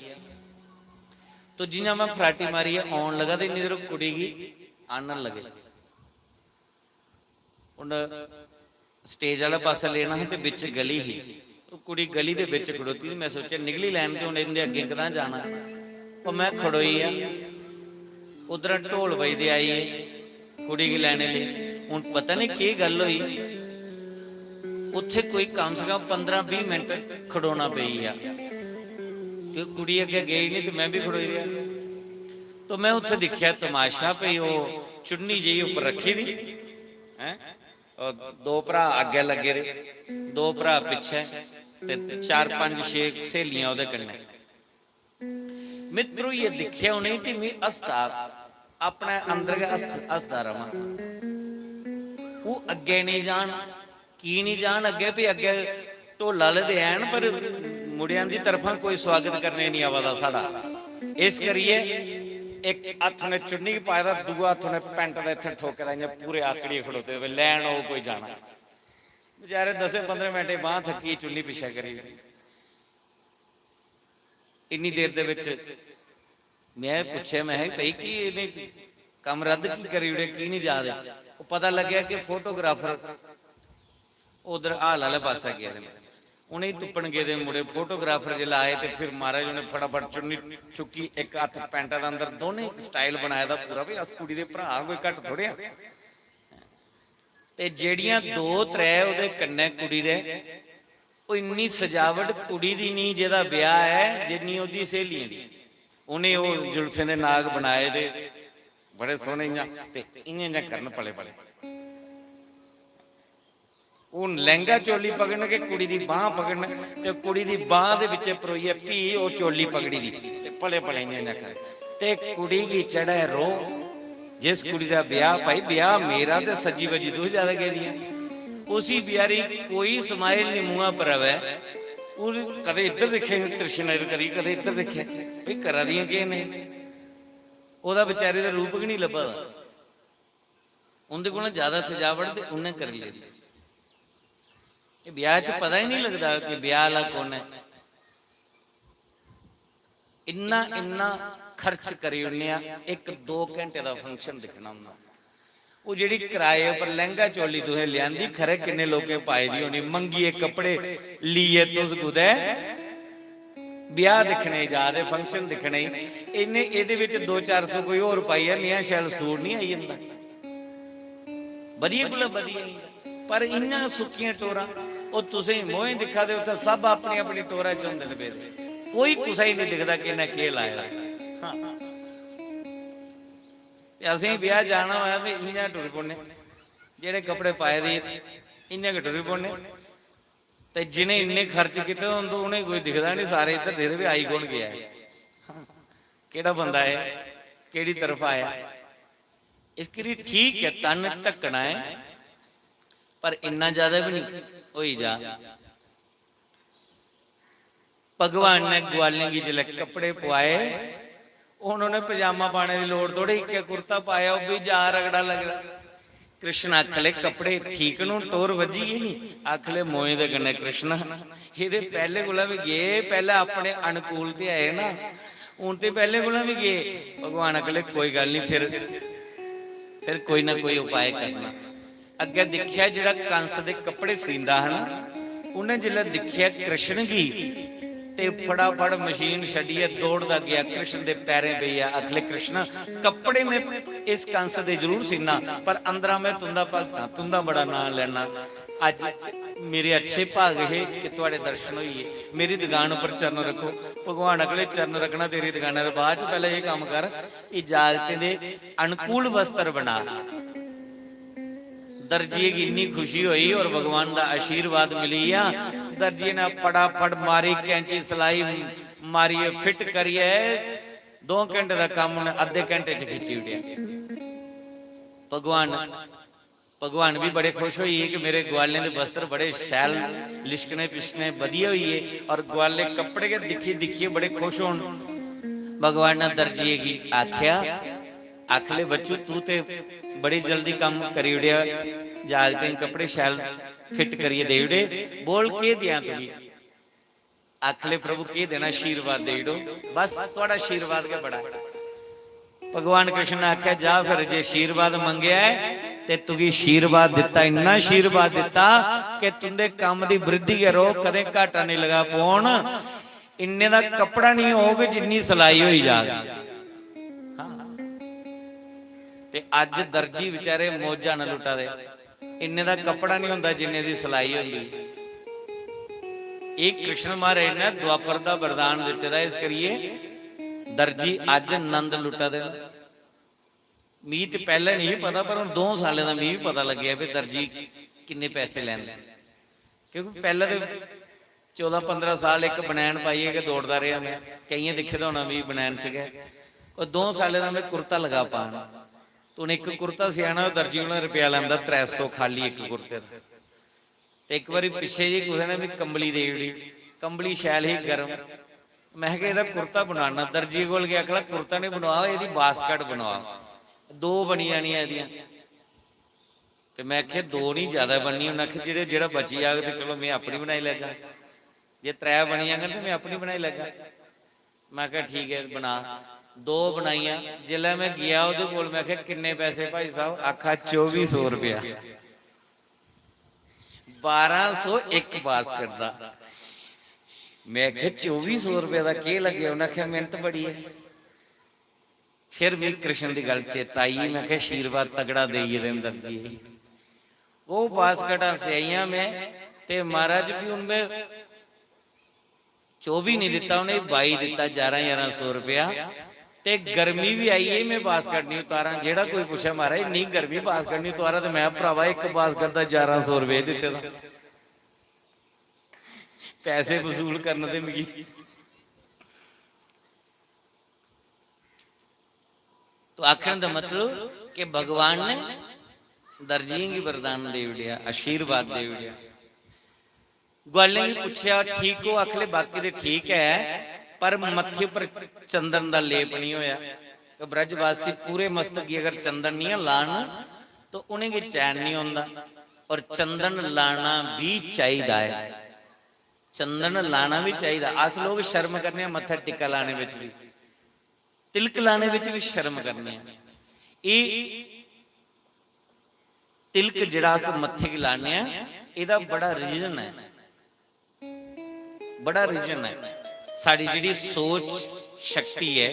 तो जि'यां मैं फराटी मारियै औन लगा ते इन्नी देर कुड़ी गी आह्नन लगे। उन्न स्टेज आह्ले पासै लेना हा ते बिच गली ही। ओह् कुड़ी गली दे बिच खड़ोती दी, मैं सोचेआ निकली लैन ते हून इं'दे अग्गें कदां जाना। ओह् मैं खड़ोई गेआ, उद्धरा ढोल बजदे आई गे कुड़ी गी लैने लेई। हून पता निं केह् गल्ल होई, उत्थै कोई कम से कम पंदरां बीह् मिंट खड़ोना पेई गेआ, क्योंकि कुड़ी अग्गें गेई निं ते मैं बी खड़ोई रेहा। तो मैं उत्थै दिक्खेआ तमाशा, भई ओह् चुन्नी जेही उप्पर रक्खी दी, हैं? और दो भ्राऽ अग्गें लग्गे दे, दो भ्राऽ पिच्छें, ते चार पंज छे स्हेलियां ओह्दे कन्नै। में ध्रोइयै दिक्खेआ उ'नेंगी ते में हसदा, अपने अंदर गै हस-, हसदा रवां। ओह् अग्गें नेईं जान, की निं जान अग्गें? भी अग्गें ढोल आह्ले ते हैन, पर मुड़ेआं दी तरफा कोई सुआगत करने निं आवा दा साढ़ा। इस करियै इक हत्थ उ'नें चुन्नी गी पाए दा, दूआ हत्थ उ'नें पैंट दा इत्थै ठोके दा, इ'यां पूरे आकड़ियै खड़ोते दे, "भाई, लैन आओ, कोई जाना।" बेचारे दसें पंदरें मिंटें बांह् थक्की, चुन्नी पिच्छें करी ओड़ी। इन्नी देर दे बिच में पुच्छेआ, में, "भाई, की इ'नें कम्म रद्द की करी ओड़ेआ, की निं जा दे?" ओह् पता लग्गेआ कि फोटोग्राफर उद्धर हाल आह्ले पासै गेदे न। उ'नेंगी तुप्पन गेदे मुड़े, फोटोग्राफर जिसलै आए ते फिर महाराज उ'नें फटाफट चुन्नी चुक्की, इक हत्थ पैंटा दा अंदर, दोनें स्टाइल बनाए दा पूरा, भाई, अस कुड़ी दे भ्राऽ, कोई घट्ट थोड़े आं। ते जेह्ड़ियां दो त्रै ओह्दे कन्नै कुड़ी दे, ओह् इन्नी सजावट कुड़ी दी निं, जेह्दा ब्याह ऐ, जिन्नी ओह्दी स्हेलियें दी। उ'नें ओह् जुल्फें दे नाग बनाए दे, बड़े सोह्ने इ'यां, ते इ'यां इ'यां करन पले पले। हून लैंह्गा चोली पकड़न के कुड़ी दी बांह् पकड़न, ते कुड़ी दी बांह् दे बिच्चे परोइयै फ्ही ओह् चोली पकड़ी दी, ते पले पले इ'यां इ'यां कर, ते कुड़ी गी चढ़ै रोह्। जिस कुड़ी दा ब्याह, भाई, ब्याह मेरा, ते सज्जी बज्जी तूं ज्यादा गेदी ऐ। उसी बचैरी कोई smile निं मुंहा पर आवै, ओह् कदें इद्धर दिक्खे, तिरछी नजर करी, कदें इद्धर दिक्खे, भाई, करा दियां केह् न? ओह्दा बेचारे दा रूप गै निं लब्भा दा। उं'दे कोला ज्यादा सजावट ते उ'न्नै करी लेदी। एह् ब्याह् च पता ही निं लगदा कि ब्याह् आह्ला कु'न ऐ। इन्ना, इन्ना खर्च करी ओड़ने आं, इक दो घैंटे दा function दिक्खना होंदा। ओह् जेह्ड़ी कराए उप्पर लैंह्गा चोली तुसें लेआंदी, खरै किन्ने लोकें पाई दी होनी, मंगियै कपड़े लेइयै तुस कुतै ब्याह् दिक्खने गी जा दे, function दिक्खने गी, इन्ने, एह्दे बिच दो चार सौ कोई होर पाइयै नेहा शैल सूट निं आई जंदा, बधिया कोला बधिया ही। पर इ'यां सुक्कियां टोरां, ओह् तुसें मोहें दिक्खा दे, उत्थै सब अपनी अपनी टोरा च होंदे न पेदे, कोई कुसै गी निं दिखदा कि इ'न्नै केह् लाए दा। हां। ते असें ब्याह् जाना होऐ ते इ'यां टुरी पौने, जेह्ड़े कपड़े पाए दे इ'यां गै टुरी पौने। ते जि'नें इन्ने खर्च कीते दे होंदे, उ'नेंगी कोई दिखदा निं, सारे इद्धर दिखदे, "भाई, आई कौन गेआ ऐ? केह्ड़ा बंदा ऐ? केह्ड़ी तरफा आया?" इस करी ठीक ऐ, तन ढक्कना ऐ, पर इन्ना ज्यादा बी निं होई जा। भगवान ने ग्वालें गी जिसलै कपड़े पुआए, हून उ'नें पजामा पाने दी लोड़ थोड़ी, इक्कै कुर्ता पाया, ओह् बी जा रगड़ा लगदा। कृष्ण आखले, "कपड़े ठीक न, हून टोर बज्झी गेई नी?" आखले, "मोए दे कन्नै कृष्ण, एह्दे पैह्ले कोला बी गे, पैह्ले अपने अनुकूल ते आए ना, हून ते पैह्ले कोला बी गे।" भगवान आखले, "कोई गल्ल निं, फिर, फिर कोई ना कोई उपाय करना।" अग्गें दिक्खेआ, जेह्ड़ा कंस दे कपड़े सींदा हा ना, उ'न्नै जिसलै दिक्खेआ कृष्ण गी, ते फटाफट मशीन छड्डियै दौड़दा गेआ, कृष्ण दे पैरें पेई गेआ, आखले, "कृष्ण, कपड़े में इस कंस दे जरूर सीना, पर अंदरा में तुं'दा भक्त आं, तुं'दा बड़ा नांऽ लैना। अज्ज मेरे अच्छे भाग हे कि थुआढ़े दर्शन होई गे। मेरी दकान उप्पर चरण रक्खो।" भगवान आखले, "चरण रक्खना तेरी दकाना दे बाद च, पैह्लें एह् कम्म कर, एह् जागतें दे अनुकूल वस्त्र बना।" दर्जिये गी इन्नी खुशी होई और भगवान दा आशीर्वाद मिली गेआ। दर्जिये ने फटाफट मारी कैंची, सलाई मारियै, फिट करियै, दो घैंटे दा कम्म उ'न्नै अद्धे घैंटे च खिच्ची ओड़ेआ। भगवान, भगवान बी बड़े खुश होई गे कि मेरे ग्वालें दे वस्त्र बड़े शैल, लिशकने पिशकने बधिया होई गे, और ग्वाले कपड़े गै दिक्खी दिक्खियै बड़े खुश होन। भगवान ने दर्जिये गी आखेआ, आखले, "बच्चू, तू ते बड़ी जल्दी कम्म करी ओड़ेआ, जागतें गी कपड़े शैल फिट करियै देई ओड़े, बोल, केह् देआं तुगी?" आखले, "प्रभु, केह् देना, आशीर्वाद देई ओड़ो, बस थुआढ़ा आशीर्वाद गै बड़ा ऐ।" भगवान कृष्ण ने आखेआ, "जा फिर, जे आशीर्वाद मंगेआ ऐ ते तुगी आशीर्वाद दित्ता, इन्ना आशीर्वाद दित्ता कि तुं'दे कम्म दी वृद्धि गै रौह्, कदें घाटा नेईं लगा पौन। इन्ने दा कपड़ा निं होग जिन्नी सलाई होई जाग।" हां। ते अज्ज दर्जी बेचारे मौजां न लुट्टा दे, इन्ने दा कपड़ा निं होंदा जिन्ने दी सलाई होंदी। एह् कृष्ण महाराज ने द्वापर दा वरदान दित्ते दा, इस करियै दर्जी अज्ज नंद लुट्टा दे न। मिगी ते पैह्लें नेईं पता, पर हून दो सालें दा मिगी पता लग्गेआ भी दर्जी किन्ने पैसे लैंदे। क्योंकि पैह्लें ते चौदां पंदरां साल इक बनैन पाइयै गै दौड़दा रेहा में, केइयें दिक्खे दा होना मिगी बनैन च गै। कोई दो सालें दा में कुर्ता लगा पान। ते हून इक कुर्ता सियाना होऐ, दर्जी कोला रपेआ लैंदा त्रै सौ खाल्ली इक कुर्ते दा। ते इक बारी पिच्छे जेही कुसै ने मिगी कंबली देई ओड़ी, कंबली शैल ही, गर्म। में आखेआ, "एह्दा कुर्ता बनाना।" दर्जी कोल गेआ, आखदा, "कुर्ता निं बनोआ, एह्दी बास्कट बनोआ, दो बनी जानियां एह्दियां।" ते में आखेआ, "दो निं, जैदा बननी।" उ'न्नै आखेआ, "जेह्ड़े, जेह्ड़ा बची जाग ते चलो, में अपनी बनाई लैगा, जे त्रै बनी जाङन ते में अपनी बनाई लैगा।" में आखेआ, "ठीक ऐ, बना।" दो बनाइयां। जिसलै में गेआ ओह्दे कोल, में आखेआ, "किन्ने पैसे भाई साहब?" आखा, "चौबी सौ रपेआ।" बारां सौ इक बास्कट दा। में आखेआ, "चौबी सौ रपेऽ दा केह् लग्गेआ?" उ'न्नै आखेआ, "मेह्नत बड़ी ऐ।" फिर मिगी कृष्ण दी गल्ल चेता आई, में आखेआ, "आशीर्वाद तगड़ा देई गेदे न दर्जी।" ओह् बास्कटां सेआइयां में, ते महाराज, फ्ही हून में चौबी निं दित्ता उ'नें, बाई दित्ता, ञारां ञारां सौ रपेआ। ते गर्मी बी आई गेई, में बास्कट निं उतारां। जेह्ड़ा कोई पुच्छै, "महाराज, इन्नी गर्मी, बास्कट निं उतारां?" ते में, "भ्रावा, इक बास्कट दा ञारां सौ रपेऽ दित्ते दा, पैसे वसूल करन दे मिगी।" तो आखने दा मतलब कि भगवान ने दर्जियें गी वरदान देई ओड़ेआ, आशीर्वाद देई ओड़ेआ। ग्वालें गी पुच्छेआ, "ठीक ओ?" आखले, "बाकी ते ठीक ऐ, पर मत्थे उप्पर चंदन दा लेप निं होएआ।" ब्रजवासी पूरे मस्तक गी अगर चंदन निं लान, तो उ'नेंगी चैन निं औंदा। और चंदन लाना बी चाहिदा ऐ। चंदन लाना बी चाहिदा। अस लोक शर्म करने आं मत्था टिक्का लाने बिच बी, तिलक लाने बिच बी शर्म करने आं। एह् तिलक जेह्ड़ा अस मत्थे गी लाने आं, एह्दा बड़ा रीजन ऐ, बड़ा रीजन ऐ। साढ़ी जेह्ड़ी सोच शक्ति ऐ,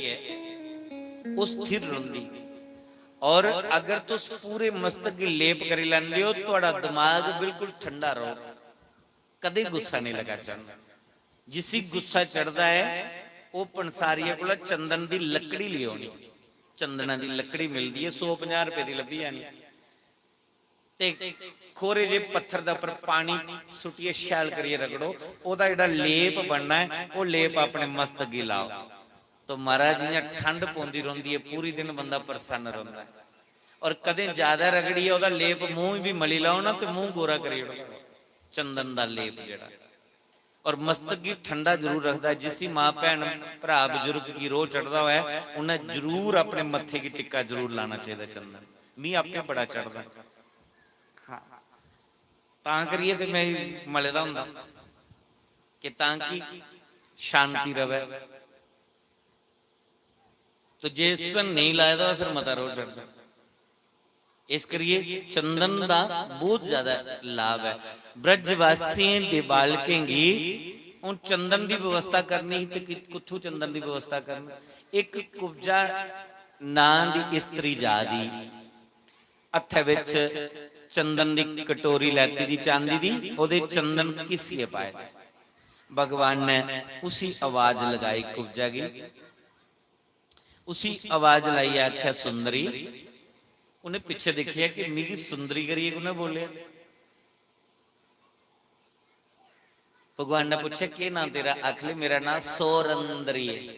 ओह् स्थिर रौंह्दी। और अगर तुस पूरे मस्तक गी लेप करी लैंदे ओ, थुआढ़ा दमाग बिल्कुल ठंडा रौह्ग, कदें गुस्सा नेईं लगा चढ़ना। जिसी गुस्सा चढ़दा ऐ, ओह् पंसारिये कोला चंदन दी लकड़ी लेई औनी। चंदना दी लकड़ी मिलदी ऐ, सौ पंजाह् रपेऽ दी लब्भी जानी। ते खोरे जे पत्थर दे उप्पर पानी सुट्टियै शैल करियै रगड़ो, ओह्दा जेह्ड़ा लेप बनना ऐ, ओह् लेप अपने मस्तक गी लाओ। तो महाराज, जि'यां ठंड पौंदी रौंह्दी ऐ, पूरी दिन बंदा प्रसन्न रौंह्दा ऐ। और कदें ज्यादा रगड़ियै ओह्दा लेप मूंह बी मली लैओ ना, ते मूंह गोरा करी ओड़ो, चंदन दा लेप जेह्ड़ा। और मस्तक गी ठंडा जरूर रखदा ऐ। जिसी मां, भैन, भ्राऽ, बजुर्ग गी रोह् चढ़दा होऐ, उन्नै जरूर अपने मत्थे गी टिक्का जरूर लाना चाहिदा चंदन। मी आपे बड़ा चढ़दा। हां, तां करियै ते में मले दा होंदा कि तां कि शांति रवै। तो जे तुसें नेईं लाए दा होऐ, फिर मता रोह् चढ़दा। इस करियै चंदन दा बहुत ज्यादा लाभ ऐ। ब्रजवासियें दे बालकें गी हून चंदन दी व्यवस्था करनी ही, ते कि-, कुत्थू चंदन दी व्यवस्था करनी? इक कुब्जा नां दी स्त्री जा दी, हत्थै बिच चंदन दी कटोरी लैती दी चांदी दी, ओह्दे चंदन घिस्सियै पाए। भगवान ने उसी आवाज लगाई कुब्जा गी, उसी आवाज लाइयै आखेआ, "सुंदरी।" उन्हें पिच्छे दिक्खेआ कि मिगी सुंदरी करियै कु'न्नै बोलेआ। भगवान ने पुच्छेआ, "केह् नांऽ तेरा?" आखले, "मेरा नांऽ सौरंदरी ऐ।"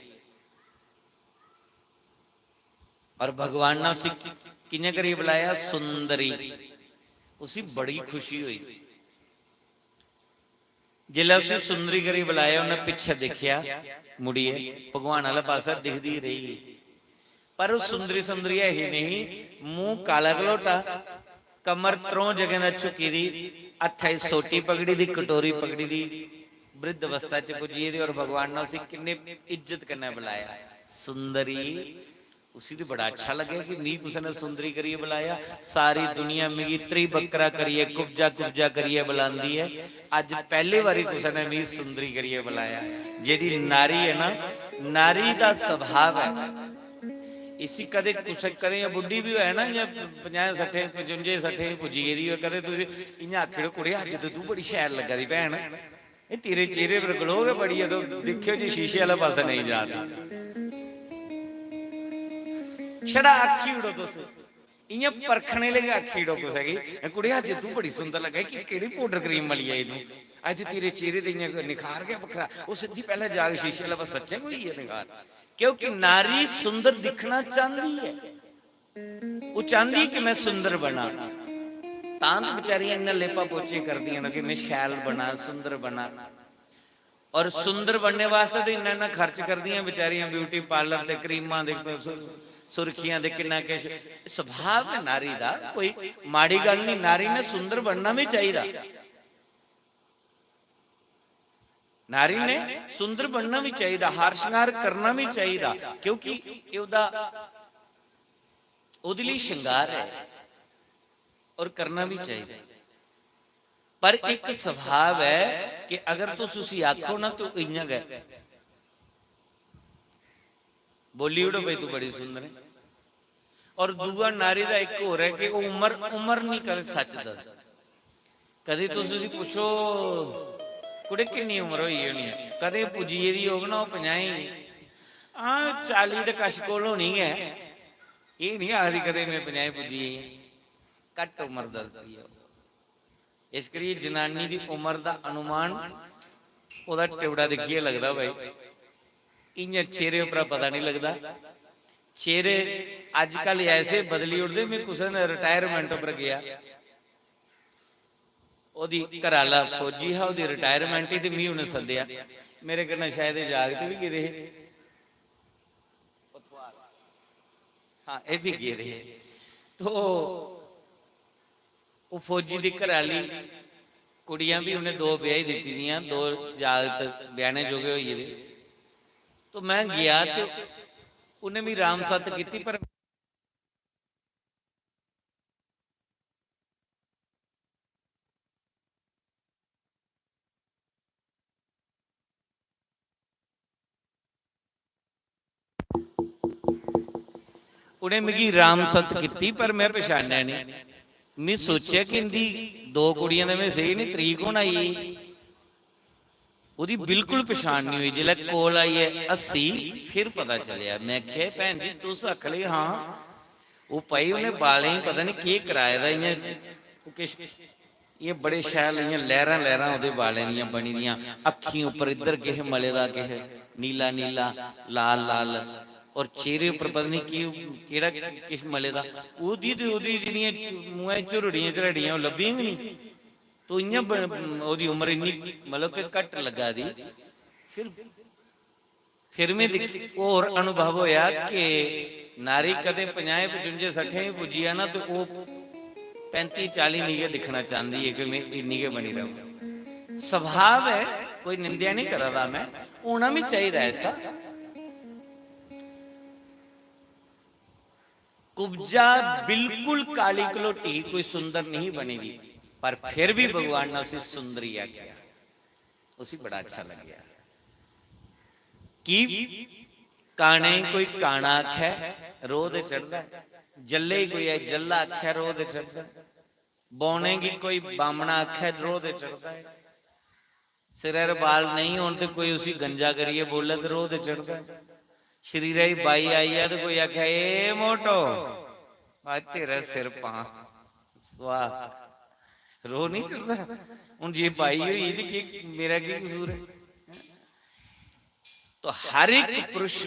और भगवान ने उसी कि-, कि'यां करियै बुलाया? सुंदरी। उसी बड़ी खुशी होई। जिसलै उसी सुंदरी करी बुलाया, उन्नै पिच्छे दिक्खेआ, मुड़ियै भगवान आह्ले पासै दिखदी रेही। पर ओह् सुंदरी सुंदरी ऐ ही नेईं, मूंह काला कलोटा, कमर त्रौं जगहें दा झुकी दी, हत्थै च सोटी पकड़ी दी, कटोरी पकड़ी दी, वृद्ध अवस्था च पुज्जी गेदी। और भगवान ने उसी किन्नी इज्जत कन्नै बुलाया, सुंदरी। उसी ते बड़ा अच्छा लग्गेआ कि मिगी कुसै ने सुंदरी करियै बुलाया। सारी दुनिया मिगी त्रिबक्करा करियै, कुब्जा कुब्जा करियै बुलांदी ऐ। अज्ज पैह्ली बारी कुसै ने मिगी सुंदरी करियै बुलाया। जेह्ड़ी नारी ऐ ना, नारी दा स्वभाव ऐ। इसी कदें कुसै, कदें एह् बुड्ढी बी होऐ ना, इ'यां पंजाहें सट्ठें, पचुंजे सट्ठें च पुज्जी गेदी होऐ, कदें तुस इ'यां आखी ओड़ो, "कुड़े, अज्ज ते तूं बड़ी शैल लग्गा दी भैन।" एह् तेरे चेहरे पर glow गै बड़ी ऐ, तो दिक्खेओ जे शीशे आह्ले पासै नेईं जा दी। छड़ा आखी ओड़ो तुस, इ'यां परखने लेई गै आखी ओड़ो कुसै गी, "ए कुड़े, अज्ज तूं बड़ी सुंदर लग्गा, कि केह्ड़ी powder cream मली आई तूं? अज्ज ते तेरे चेहरे ते इ'यां निखार गै बक्खरा।" ओह् सिद्धी पैह्लें जाग शीशे आह्ले पासै, सच्चें गै होई गेआ निखार। क्योंकि नारी सुंदर दिक्खना चांह्दी ऐ। ओह् चांह्दी कि में सुंदर बनां, तां ते बेचारियां इन्ना लेपा पोचे करदियां न कि में शैल बनां, सुंदर बनां। और सुंदर बनने वास्तै ते इन्ना, इन्ना खर्च करदियां बेचारियां, beauty parlour ते क्रीमां ते सु-, सुर्खियां ते किन्ना किश। स्वभाव ऐ नारी दा, कोई माड़ी गल्ल नहीं। नारी ने सुंदर बनना भी चाहिदा। नारी ने सुंदर बनना भी चाहिदा, हार श्रृंगार करना भी चाहिदा, क्योंकि एह् ओह्दा, ओह्दे लेई श्रृंगार ऐ और करना भी चाहिदा। पर इक स्वभाव ऐ कि अगर तुस उसी आखो ना, तो इ'यां गै बोली ओड़ो, "भाई, तू बड़ी सुंदर है।" और दूआ नारी दा इक होर ऐ कि ओह् उम्र, उम्र नहीं कदें सच दसदी। कदें तुस उसी पुच्छो, "कुड़े, किन्नी उम्र होई होनी ऐ?" कदें पुज्जी गेदी होग ना ओह् पंजाहें, हां, चाली दे कश कोल होनी गै। एह् नहीं आखदी कदें, "में पंजाहें पुज्जी गेई आं।" घट्ट उम्र दसदी ऐ ओह्। इस करियै जनानी दी उम्र दा अनुमान ओह्दा टिबड़ा दिक्खियै लगदा भाई, इ'यां चेहरे उप्परा पता निं लगदा। चेहरे अजकल ऐसे बदली ओड़दे। में कुसै ने retirement उप्पर गेआ, ओह्दी घरै आह्ला फौजी हा, ओह्दी retirement ही, ते मी उ'नें सद्देआ। मेरे कन्नै शायद एह् जागत बी गेदे हे। हाँ, एह् बी गेदे हे। तो ओह् फौजी दी घरै आह्ली, कुड़ियां बी उ'नें दो ब्याही दित्ती दियां, दो जागत ब्याह्ने जोगे होई गेदे। तो में गेआ ते उ'नें मी राम सत्त कीती, पर उ'नें मिगी राम सत्त कीती, पर में पछानेआ नेईं। में सोचेआ कि इं'दी दो कुड़ियां ते में सेही निं, त्री कु'न आई गेई? ओह्दी बिल्कुल पछान निं होई। जिसलै कोल आइयै हस्सी, फिर पता चलेआ। में आखेआ, "भैन जी, तुस आखा दे हां।" ओह् भाई, उ'नें बालें गी पता निं केह् कराए दा, इ'यां ओह् किश, इ'यां बड़े शैल, इ'यां लैह्रां लैह्रां ओह्दे बालें दियां बनी दियां। अक्खीं उप्पर इद्धर किश मले दा, किश नीला नीला, लाल लाल, और चेहरे उप्पर पता निं केह्, केह्ड़ा किश मले दा। ओह्दी ते ओह्दी जेह्ड़ियां मूंहै च झुरड़ियां झरड़ियां, ओह् लब्भियां गै निं। तो इ'यां ब-, ओह्दी उम्र इन्नी, मतलब कि घट्ट लग्गा दी। फिर, फिर में दिक्ख-, होर अनुभव होएआ कि नारी कदें पंजाहें, पचुंजे, सट्ठें बी पुज्जी जा ना, ते ओह् पैंती, चाली नी गै दिक्खना चांह्दी ऐ कि में इन्नी गै बनी र'वां। स्वभाव ऐ, कोई निंदेआ निं करा दा में, होना बी चाहिदा ऐसा। कुब्जा बिल्कुल काली घलोटी, कोई सुंदर नहीं बनी दी, पर फिर भी भगवान ने उसी सुंदरी आखेआ, उसी बड़ा अच्छा लग्गेआ। की? काने गी कोई काना आखै, रोह् ते चढ़दा ऐ। जल्ले गी कोई जल्ला आखै, रोह् ते चढ़दा ऐ। बौने गी कोई बामना आखै, रोह् ते चढ़दा ऐ। सिरै 'र बाल नेईं होन ते कोई उसी गंजा करियै बोले ते रोह् ते चढ़दा ऐ। शरीरै गी बाई आई जा ते कोई आखै, "ए मोटो, अज्ज तेरा सिर पां।" स्वाह। रोह् निं चढ़दा। हून जे बाई होई ते केह्, मेरा केह् कसूर ऐ? तो हर इक पुरुष,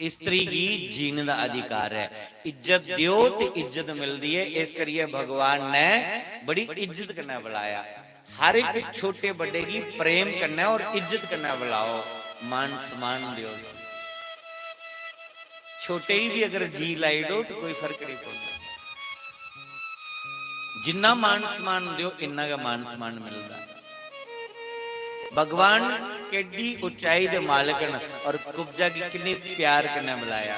स्त्री गी जीने दा अधिकार ऐ। इज्जत देओ ते इज्जत मिलदी ऐ। इस करियै भगवान ने बड़ी इज्जत कन्नै बुलाया। हर इक छोटे बड्डे गी प्रेम कन्नै और इज्जत कन्नै बुलाओ, मान सम्मान देओ उसी। छोटे गी बी अगर जी लाई ओड़ो तो कोई फर्क नहीं पौंदा। जिन्ना मान सम्मान देओ, इन्ना गै मान सम्मान मिलदा। भगवान केड्डी उचाई दे मालक न और कुब्जा गी किन्ने प्यार कन्नै बुलाया।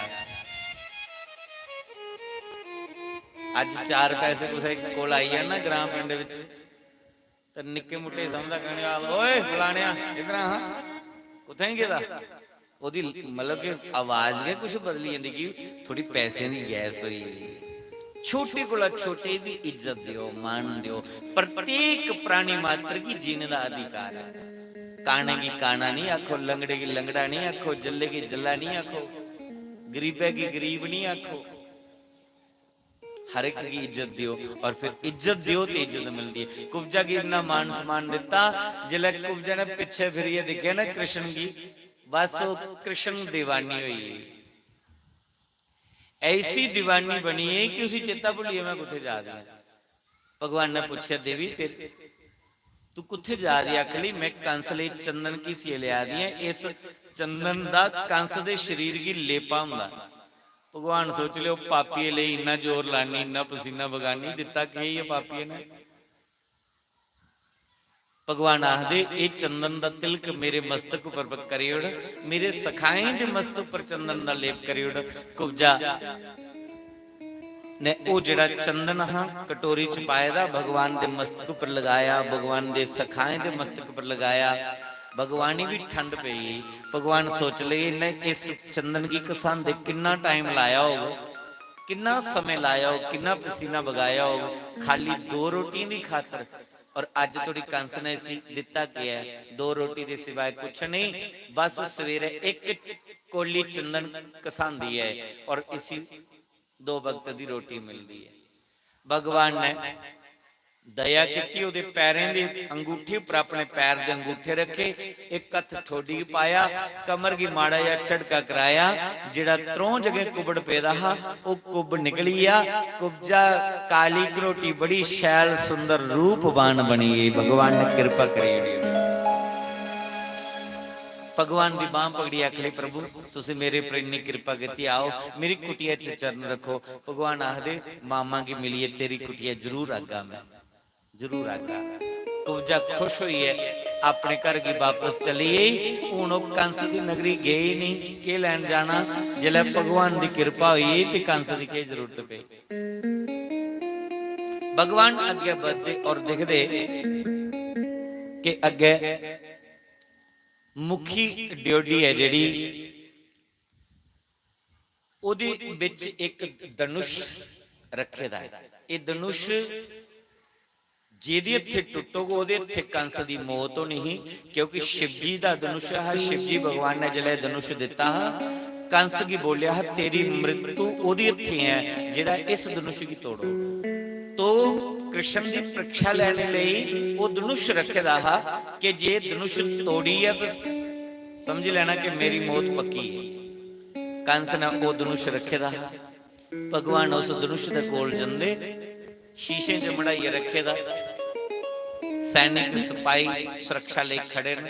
अज्ज चार पैसे कुसै कोल आई जान ना ग्रां पिंड बिच, ते निक्के मुट्टे समझदा, कहने, "आ, ओए फलानेआ, इद्धर आ हां, कुत्थें गेदा?" ओह्दी, मतलब कि, आवाज गै कुछ बदली जंदी कि थोड़ी पैसें दी गैस होई गेदी। छोटे कोला छोटे गी इज्जत देओ, मान देओ। प्रत्येक प्राणी मात्र गी जीने दा अधिकार ऐ। काने गी काना निं आखो, लंगड़े गी लंगड़ा निं आखो, जल्ले गी जल्ला निं आखो, गरीबै गी गरीब निं आखो। हर एक गी इज्जत देओ और फिर इज्जत देओ ते इज्जत मिलदी है। कुब्जा गी इन्ना मान सम्मान दित्ता, जिसलै कुब्जा ने पिच्छे फिरियै दिक्खेआ ना कृष्ण गी, बस ओह् कृष्ण दीवानी होई गेई। ऐसी दीवानी बनी है कि उसी चेता भुल्ली गेआ, "में कुत्थै जा दी आं।" भगवान ने पुच्छेआ, "देवी, तेरे, तू कुत्थै जा दी?" आखन लगी, "में कंस लेई चंदन घिसियै लेआ दी आं, इस चंदन दा कंस दे शरीर गी लेपा होंदा।" भगवान सोची लैओ, पापिये लेई इन्ना जोर लानी, इन्ना पसीना बगानी, दित्ता केह् ऐ पापिये ने? भगवान आखदे, "एह् चंदन दा तिलक मेरे मस्तक उप्पर करी ओड़, मेरे सखाएं दे मस्तक उप्पर चंदन दा लेप करी ओड़।" कुब्जा ने ओह् जेह्ड़ा चंदन हा कटोरी च पाए दा, भगवान दे मस्तक उप्पर लगाया, भगवान दे सखाएं दे मस्तक उप्पर लगाया। भगवान गी बी ठंड पेई। भगवान सोच लगे, "इन्नै इस चंदन गी घसांदे किन्ना टाइम लाया होग, किन्ना समें लाया होग, किन्ना पसीना बगाया होग, खाली दो रोटियें दी खातर।" और अज्ज धोड़ी कंस ने इसी दित्ता केह् ऐ? दो रोटी दे सिवाय कुछ नहीं। बस सवेरे इक कोली चंदन घसांदी ऐ और इसी दो वक्त दी रोटी मिलदी ऐ। भगवान ने दया कीती, ओह्दे पैरें दे अंगूठे उप्पर अपने पैर दे अंगूठे रखे, इक हत्थ ठोडी गी पाया, कमर गी माड़ा जेहा झटका कराया, जेह्ड़ा त्रौं जगह कुबड़ पेदा हा, ओह् कुब निकली गेआ। कुब्जा काली घरोटी बड़ी शैल सुंदर रूपवान बनी गेई। भगवान ने किरपा करी ओड़ी। भगवान दी बांह पकड़ी आखले, "प्रभु, तुसी मेरे पर इन्नी कृपा कीती, आओ, मेरी कुटिया च चरण रखो।" भगवान आखदे, "मामा गी मिलियै तेरी कुटिया जरूर आगा मैं, जरूर आगा।" कुब्जा खुश होइयै अपने घर गी वापस चली गई। हून ओह् कंस दी नगरी गई नहीं, केह् लैन जाना? जिसलै भगवान दी कृपा होई ते कंस दी केह् जरूरत पेई? भगवान अग्गै बधदे और दिखदे कि अग्गै मुखी ड्योढ़ी ऐ जेह्ड़ी, ओह्दे बिच इक धनुष रखे दा ऐ। एह् धनुष जेह्दे हत्थे टुट्टोग, ओह्दे हत्थे कंस दी मौत होनी ही, क्योंकि शिवजी दा धनुष हा। शिवजी भगवान ने जिसलै धनुष दित्ता हा, कंस गी बोलेआ हा, "तेरी मृत्यु ओह्दे हत्थे ऐ जेह्ड़ा इस धनुष गी तोड़ो।" तो कृष्ण दी परीक्षा लैने लेई ओह् धनुष रखे दा हा कि जे धनुष तोड़ियै ते समझी लैना कि मेरी मौत पक्की ऐ। कंस ने ओह् धनुष रखे दा हा। भगवान उस धनुष दे कोल जंदे, शीशे च मढ़ाइयै रखे दा, सैनिक सपाही सुरक्षा लेई खड़े न।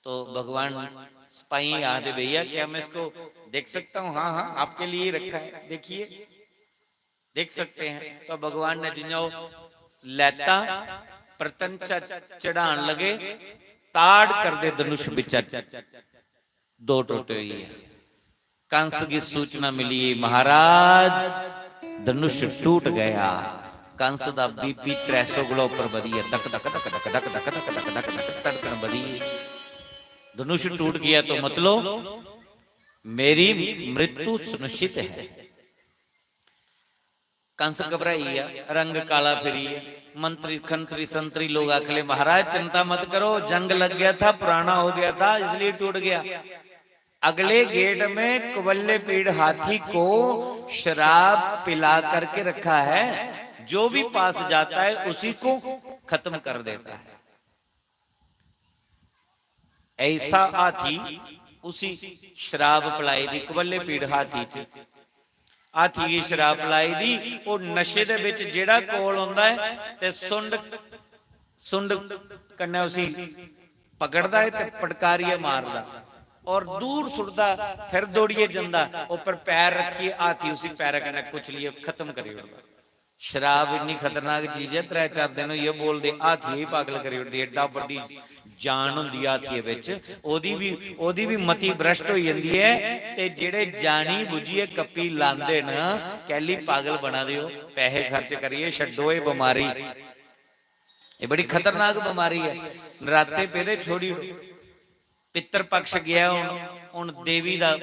तो भगवान सपाही आखदे, "भैया, क्या मैं इसको देख सकता हूँ?" "हाँ, हाँ, आपके लिए ही रखा है, देखिए, देख सकते हैं।" तो भगवान ने जियां ओह् लैता, पतन च चढ़ान लगे, ताड़ करदे धनुष बिचा दो टोटे होई गे। कंस गी सूचना मिली, "महाराज, धनुष टूट गया।" कंस दा बीपी त्रै सौ कोला उप्पर बधी गेआ, धक धक धक धक धक धक धक धक धक धड़कन बधी गेई। धनुष टूट गया तो मतलब मेरी मृत्यु सुनिश्चित है। कंस घबराई गया, रंग काला फिरी गया। मंत्री खंत्री संतरी लोग आखले, "महाराज, चिंता मत करो, जंग लग गया था, पुराना हो गया था, इसलिए टूट गया। अगले गेट में कुबल्ले पीड़ हाथी को शराब पिला करके रखा है, जो भी पास जाता है उसी को खत्म कर देता है।" ऐसा हाथी, उसी शराब पिलाई दी, कुबल्ले पीड़ हाथी च, हाथी गी शराब पिलाई दी। ओह् नशे दे बिच जेह्ड़ा कोल औंदा ऐ ते सुंड, सुंड कन्नै उसी पकड़दा ऐ ते पटकारियै मारदा और दूर सुट्टदा, फिर दौड़ियै जंदा, उप्पर पैर रक्खियै हाथी उसी पैरै कन्नै कुचलियै खत्म करी ओड़दा। शराब इन्नी खतरनाक चीज ऐ, त्रै चार दिन होई गे बोलदे, हाथिये गी पागल करी ओड़दी। एड्डा बड्डी जान होंदी ऐ हाथिये बिच, ओह्दी बी, ओह्दी बी मति भ्रष्ट होई जंदी ऐ। ते जेह्ड़े जानी बुज्झियै कप्पी लांदे न, कैली पागल बना दे ओ? पैहे खर्च करियै छड्डो एह् बमारी, एह् बड़ी खतरनाक बमारी ऐ। नराते पेदे, छोड़ी ओड़ो। पितृ पक्ष गेआ, हून, हून देवी दा,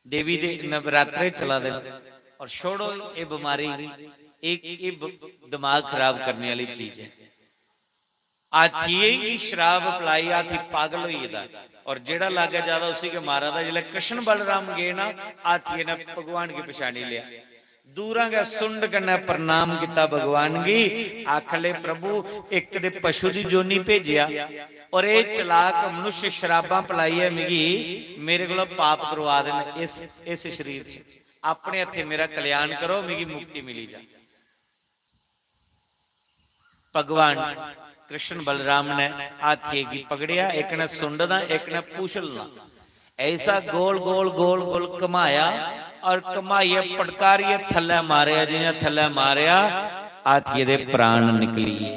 देवी दे नवरात्रे चला दे न। और छोड़ो एह् बमारी गी, एह्, एह् ब-, दिमाग खराब करने आह्ली चीज ऐ। हाथिये गी शराब पलाई, हाथी पागल होई गेदा, और जेह्ड़ा लाग्गै ज्यादा उसी गै मारा दा। जिसलै कृष्ण बलराम गे ना, हाथिये ने भगवान गी पछानी लेआ। दूरा गै सुंड कन्नै प्रणाम कीता भगवान गी। आखले, "प्रभु, इक ते पशु दी जोनी भेजेआ और एह् चलाक मनुष्य शराबां पलाइयै मिगी, मेरे कोला पाप करवा दे न इस, इस शरीर च। अपने हत्थें मेरा कल्याण करो, मिगी मुक्ति मिली जा।" भगवान कृष्ण बलराम ने हाथिये गी पकड़ेआ, इक ने सुंड दा, इक ने पूछल दा। ऐसा गोल गोल गोल गोल घुमाया और घुमाइयै पटकारियै थल्लै मारेआ, जियां थल्लै मारेआ, हाथिये दे प्राण निकली गे,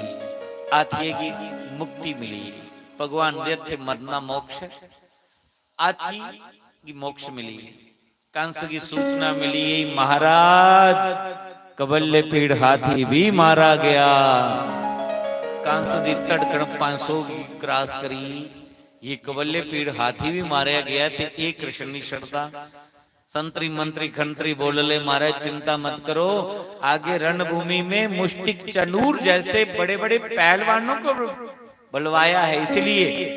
हाथिये गी मुक्ति मिली। भगवान दे हत्थे मरना मोक्ष है, हाथी गी मोक्ष मिली। कंस गी सूचना मिली, "महाराज, कबल्ले पीड़ हाथी भी मारा गया।" कंस दी धड़कन पंज सौ गी क्रॉस करी, ये कबल्ले पीड़ हाथी भी मारेआ गया ते एह् कृष्ण नहीं छड़दा। संतरी मंत्री खंत्री बोलले, "महाराज, चिंता मत करो, आगे रणभूमि में मुष्टिक चनूर जैसे बड़े-बड़े पहलवानों को बुलवाया है, इसलिए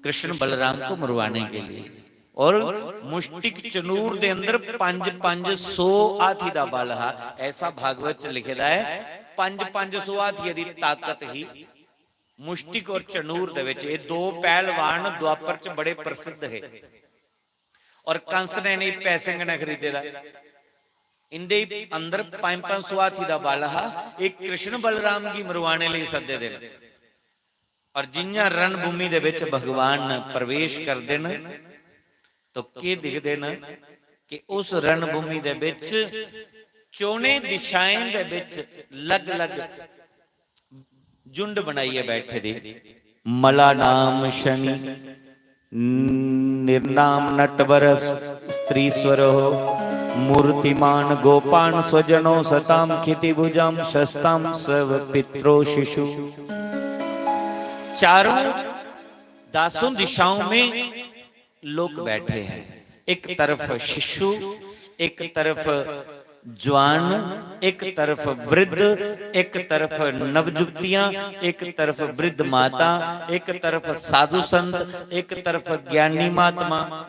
कृष्ण बलराम को मरवाने के लिए।" और मुष्टिक चनूर दे अंदर पंज पंज सौ हाथी दा बल हा। ऐसा भागवत च लिखे दा है, पंज पंज सौ हाथिये दी ताकत ही। मुष्टिक और चनूर दे विच एह् दो पहलवान द्वापर च बड़े प्रसिद्ध हे। और कंस ने इ'नें पैसें कन्नै खरीदे दा। इंदे अंदर पंज पंज सौ हाथी दा बल हा। एह् कृष्ण बलराम गी मरवाने लेई सद्दे दे न। और जियां रणभूमि दे विच भगवान प्रवेश करदे न, तो केह् दिखदे न कि उस रणभूमि दे विच चौनें दिशाएं दे विच लग-लग झुंड बनाइयै बैठे दे। मला नाम शनि, निर्नाम नटवर स्त्रीस्वरो, मूर्तिमान गोपान स्वजनो, सताम खितिभुजाम शस्ताम सव पित्रो शिशु। चारों दासों दिशाओं में लोग बैठे हैं। एक तरफ शिशु, एक तरफ जवान, एक तरफ वृद्ध, एक तरफ नवजुवतियां, एक तरफ वृद्ध माता, एक तरफ साधु संत, एक तरफ ज्ञानी महात्मा।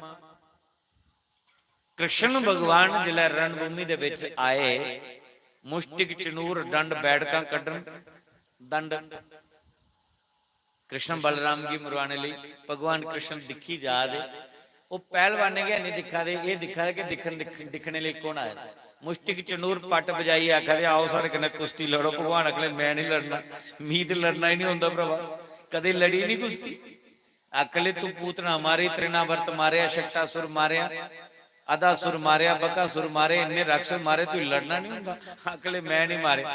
कृष्ण भगवान जिसलै रणभूमि दे विच आए, मुष्टिक चनूर डंड बैठकां कड्ढन, दंड कृष्ण बलराम गी मरवाने लेई भगवान कृष्ण दिक्खी जा दे। ओह् पैहलवानें गै निं दिक्खा दे, एह् दिक्खा दे कि दिक्खन, दिक्ख-, दिक्खने लेई कौन आए दा। मुष्टिक चनूर पट्ट बजाइयै आखा दे, "आओ साढ़े कन्नै कुश्ती लड़ो।" भगवान आखले, "मैं निं लड़ना, मी ते लड़ना ही निं होंदा भ्रावा, कदें लड़ी निं कुश्ती।" आखले, "तू पूतना मारी, तृणावर्त मारेआ, शक्टासुर मारेआ, अदासुर मारेआ, बकासुर मारे, इन्ने राक्षस मारे, तू लड़ना निं होंदा।" आखले, "मैं निं मारे।"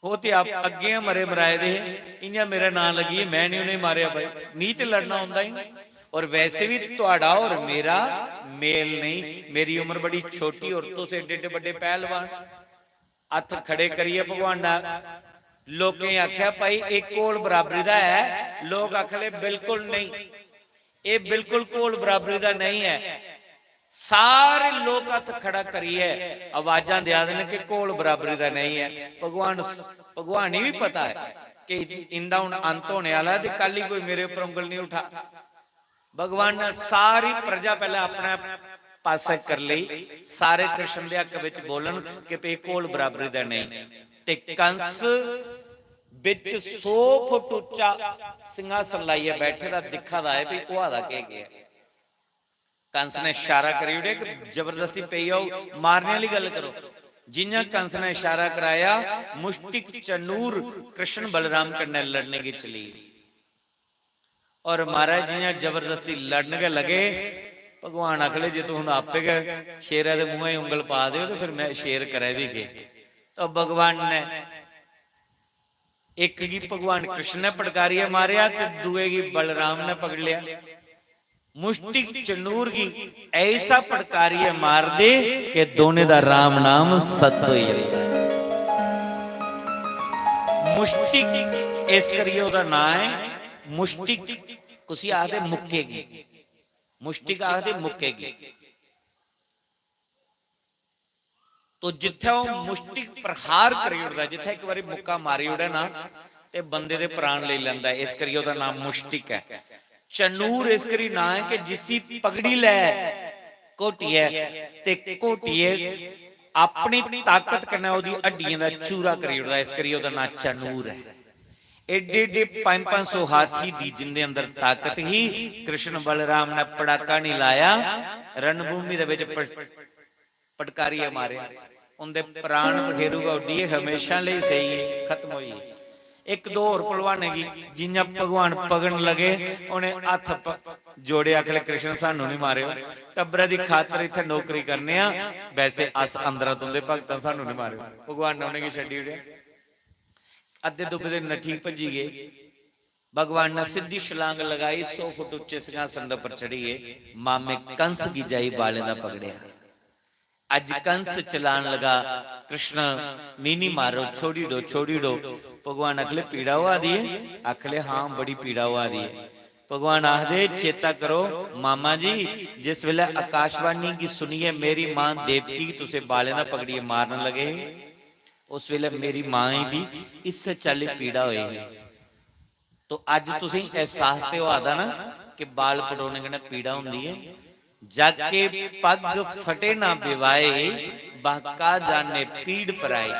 ओह् ते आप अग्गें गै मरे मराए दे हे, इ'यां मेरा नांऽ लग्गी, मैं निं उ'नेंगी मारेआ भाई, मी ते लड़ना औंदा ही निं। और वैसे बी तुहाड़ा और मेरा मेल नेईं, मेरी उम्र बड़ी छोटी और तुस एड्डे एड्डे बड्डे पैहलवान, हत्थ खड़े करियै भगवान ने लोकें गी आखेआ, "भाई, एह् घोल बराबरी दा ऐ?" लोक आखले, "बिल्कुल नेईं।" एह् बिल्कुल घोल बराबरी दा नेईं ऐ। सारे लोक हत्थ खड़ा करियै आवाजां देआ दे न कि घोल बराबरी दा नेईं ऐ। भगवान, भगवान गी बी पता ऐ कि इंदा हून अंत होने आह्ला ऐ ते कल ही कोई मेरे उप्पर उंगल निं उठा। भगवान ने सारी प्रजा पैह्लें अपने पासै करी लेई, सारे कृष्ण दे हक बिच बोलन कि भई घोल बराबरी दा नेईं। ते कंस बिच सौ फुट उच्चा सिंहासन लाइयै बैठे दा दिक्खा दा ऐ भई होआ दा केह् केह् ऐ। कंस ने इशारा करी ओड़ेआ कि जबरदस्ती पेई आओ, मारने आह्ली गल्ल करो। जियां कंस ने इशारा कराया, मुष्टिक चनूर कृष्ण बलराम कन्नै लड़ने गी चली। और महाराज जियां जबरदस्ती लड़न गै लगे, भगवान आखले, "जे तू हुन आपे गै शेरै दे मुंहै च उंगल पा दे ओ, ते फिर मैं शेर करै बी केह्?" तो भगवान ने इक गी भगवान कृष्ण ने पटकारियै मारेआ ते दुए गी बलराम ने पकड़ लेआ। मुष्टिक चनूर गी ऐसा पटकारियै मार दे कि दोने दा राम नाम सत होई जंदा ऐ। मुष्टिक इस करियै ओह्दा नां ऐ। मुष्टिक कुसी आखदे? मुक्के गी। मुष्टिक आखदे मुक्के गी। तो जित्थै ओह् मुष्टिक प्रहार करी ओड़दा, जित्थै इक बारी मुक्का मारी ओड़े ना, ते बंदे दे प्राण लेई लैंदा ऐ। इस करियै ओह्दा नाम मुष्टिक ऐ। चनूर इस करी नां ऐ कि जिसी पकड़ी लै घोटियै, ते घोटियै अपनी ताकत कन्नै ओह्दी हड्डियें दा चूरा करी ओड़दा, इस करियै ओह्दा नां चनूर ऐ। एड्डे एड्डे पंज पंज सौ हाथी दी जिंदे अंदर ताकत ही, कृष्ण बलराम ने पड़ाका नहीं लाया, रणभूमि दे विच प-, पटकारियै मारे, उंदे प्राण पखेरू गै उड्डियै हमेशा लेई सेई गे, खत्म होई गे। इक दो होर पहलवानें गी जियां भगवान पकड़न लगे, उ'नें हत्थ प-, जोड़े, आखले, "कृष्ण, सानू नहीं मारेओ, टब्बरै दी खातर इत्थै नौकरी करने आं, वैसे अस अंदरा तुंदे भगत आं, सानू नहीं मारेओ।" भगवान ने उ'नेंगी छड्डी ओड़ेआ। अद्धे दुब्बे दे नठी भज्जी गे। भगवान ने सिद्धी छलांग लगाई, सौ फुट उच्चे सिंहासन दे उप्पर चढ़ी गे। मामे कंस गी जाई बालें दा पकड़ेआ। अज कंस चलान लगा, "कृष्ण, मी नहीं मारो, छोड़ी दो, छोड़ी दो।" भगवान आखले, "पीड़ा होआ दी है?" आखले, "हाँ, बड़ी पीड़ा होआ दी है।" भगवान आखदे, "चेता करो मामा जी, जिस वेले आकाशवाणी गी सुनियै मेरी मां देवकी गी तुसे बालें दा पकड़ियै मारन लगे हे, उस वेले मेरी मां गी भी इस्सै चाल्ली पीड़ा होई ही।" तो अज तुसें एहसास ते होआ दा ना कि बाल पटोने कन्नै पीड़ा होंदी है। "जाके पग फटे ना बिवाए, बाका जाने पीड़ पराई।"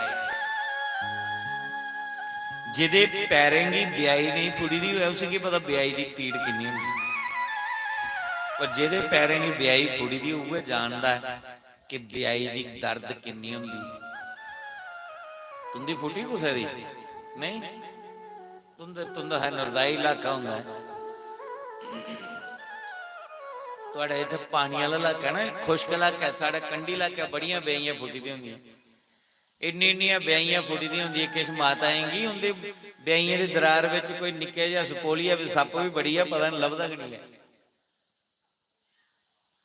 जेदे पैरें गी ब्याई नहीं फुड़ी दी होऐ, उसी केह् पता ब्याई दी पीड़ किन्नी होंदी। पर जेदे पैरें गी ब्याई फुड़ी दी, उ'ऐ जानदा ऐ कि ब्याई दी दर्द किन्नी होंदी। तुंदी फुटी कुसै दी? नहीं। तुं'दे, तुं'दा है नरदाई इलाका होंदा है। थुआढ़े इत्थै पानी आह्ला इलाका है ना, खुश्क इलाका ऐ, साढ़े कंढी इलाके बड़ियां बेइयां फुट्टी दियां होंदियां। इन्नी, इन्नियां बेइयां फुट्टी दियां होंदियां किश माताएं गी, उं'दे बेइयें दे दरार बिच कोई निक्के जेहा सपोलिया बी, सप्प बी बड़ी ऐ, पता निं लभदा गै निं ऐ।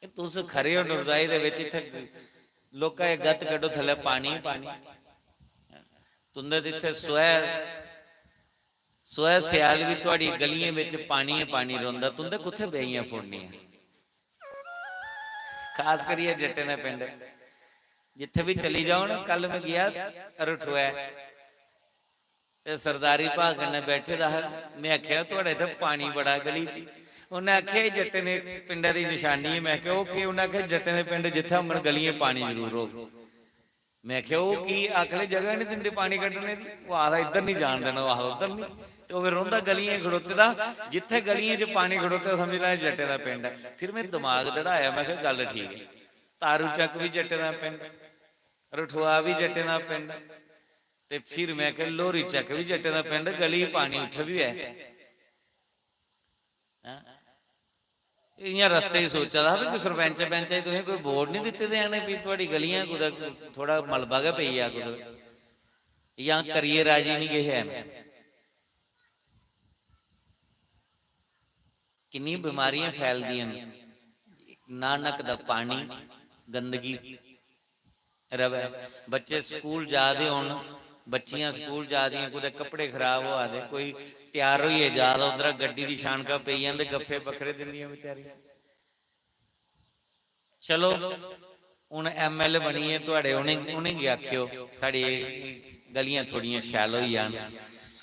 एह् तुस खरे ओ नरदाई दे बिच, इत्थै लोकां एह् गत्त कड्ढो, थल्लै पानी गै पानी। तुं'दे ते इत्थै सोहै, सोहै स्याल बी थुआढ़ी गलियें बिच पानी गै पानी रौंह्दा। तुं'दे कुत्थै बेइयां फुड़नियां? खास करियै जट्टें दे पिंड, जित्थै बी चली जाओ ना। कल में गेआ रठुऐ, ते सरदारी भा कन्नै बैठे दा हा। में आखेआ, "थुआढ़े इत्थै पानी बड़ा गली च।" उन्नै आखेआ, "एह् जट्टें दे पिंडै दी नशानी ऐ।" में आखेआ, "ओह् केह्?" उन्नै आखेआ, "जट्टें दे पिंड जित्थै होङन गलियें पानी जरूर होग।" में आखेआ, "ओह् की?" आखले, "जगह निं दिंदे पानी कड्ढने दी।" ओह् आखदा, "इद्धर निं जान देना।" ओह् आखदा, "उद्धर निं।" ते ओह् फिर रौंह्दा गलियें खड़ोते दा। जित्थै गलियें च पानी खड़ोते दा, समझी लैओ जट्टें दा पिंड ऐ। फिर में दमाग दड़ाया, में आखेआ, "गल्ल ठीक ऐ।" तारू चक्क बी जट्टें दा पिंड, रठुआ बी जट्टें दा पिंड, ते फिर में आखेआ, "लोहरी चक्क बी जट्टें दा पिंड, गली पानी उत्थै बी ऐ।" हैं? इ'यां रस्ते च सोचा दा हा, "भी कोई सरपैंच, पैंच गी तुसें कोई वोट निं दित्ते दे आने, भी थुआढ़ी गलियां कुतै थोह्ड़ा मलबा गै पेई जा कुतै, जां करियै राजी निं किश हैन।" किन्नियां बमारियां फैलदियां न, ना नक दा पानी, गंदगी रवै। बच्चे स्कूल जा दे होन, बच्चियां स्कूल जा दियां, कुतै कपड़े खराब होआ दे, कोई त्यार होइयै जा दा, उद्धरा गड्डी दी छानका पेई जंदे, गफ्फे बक्खरे दिंदियां बेचारियां। चलो, हून एमएलए बनियै थुआढ़े उ'नें, उ'नेंगी आखेओ, साढ़ी गलियां थोह्ड़ियां शैल होई जान।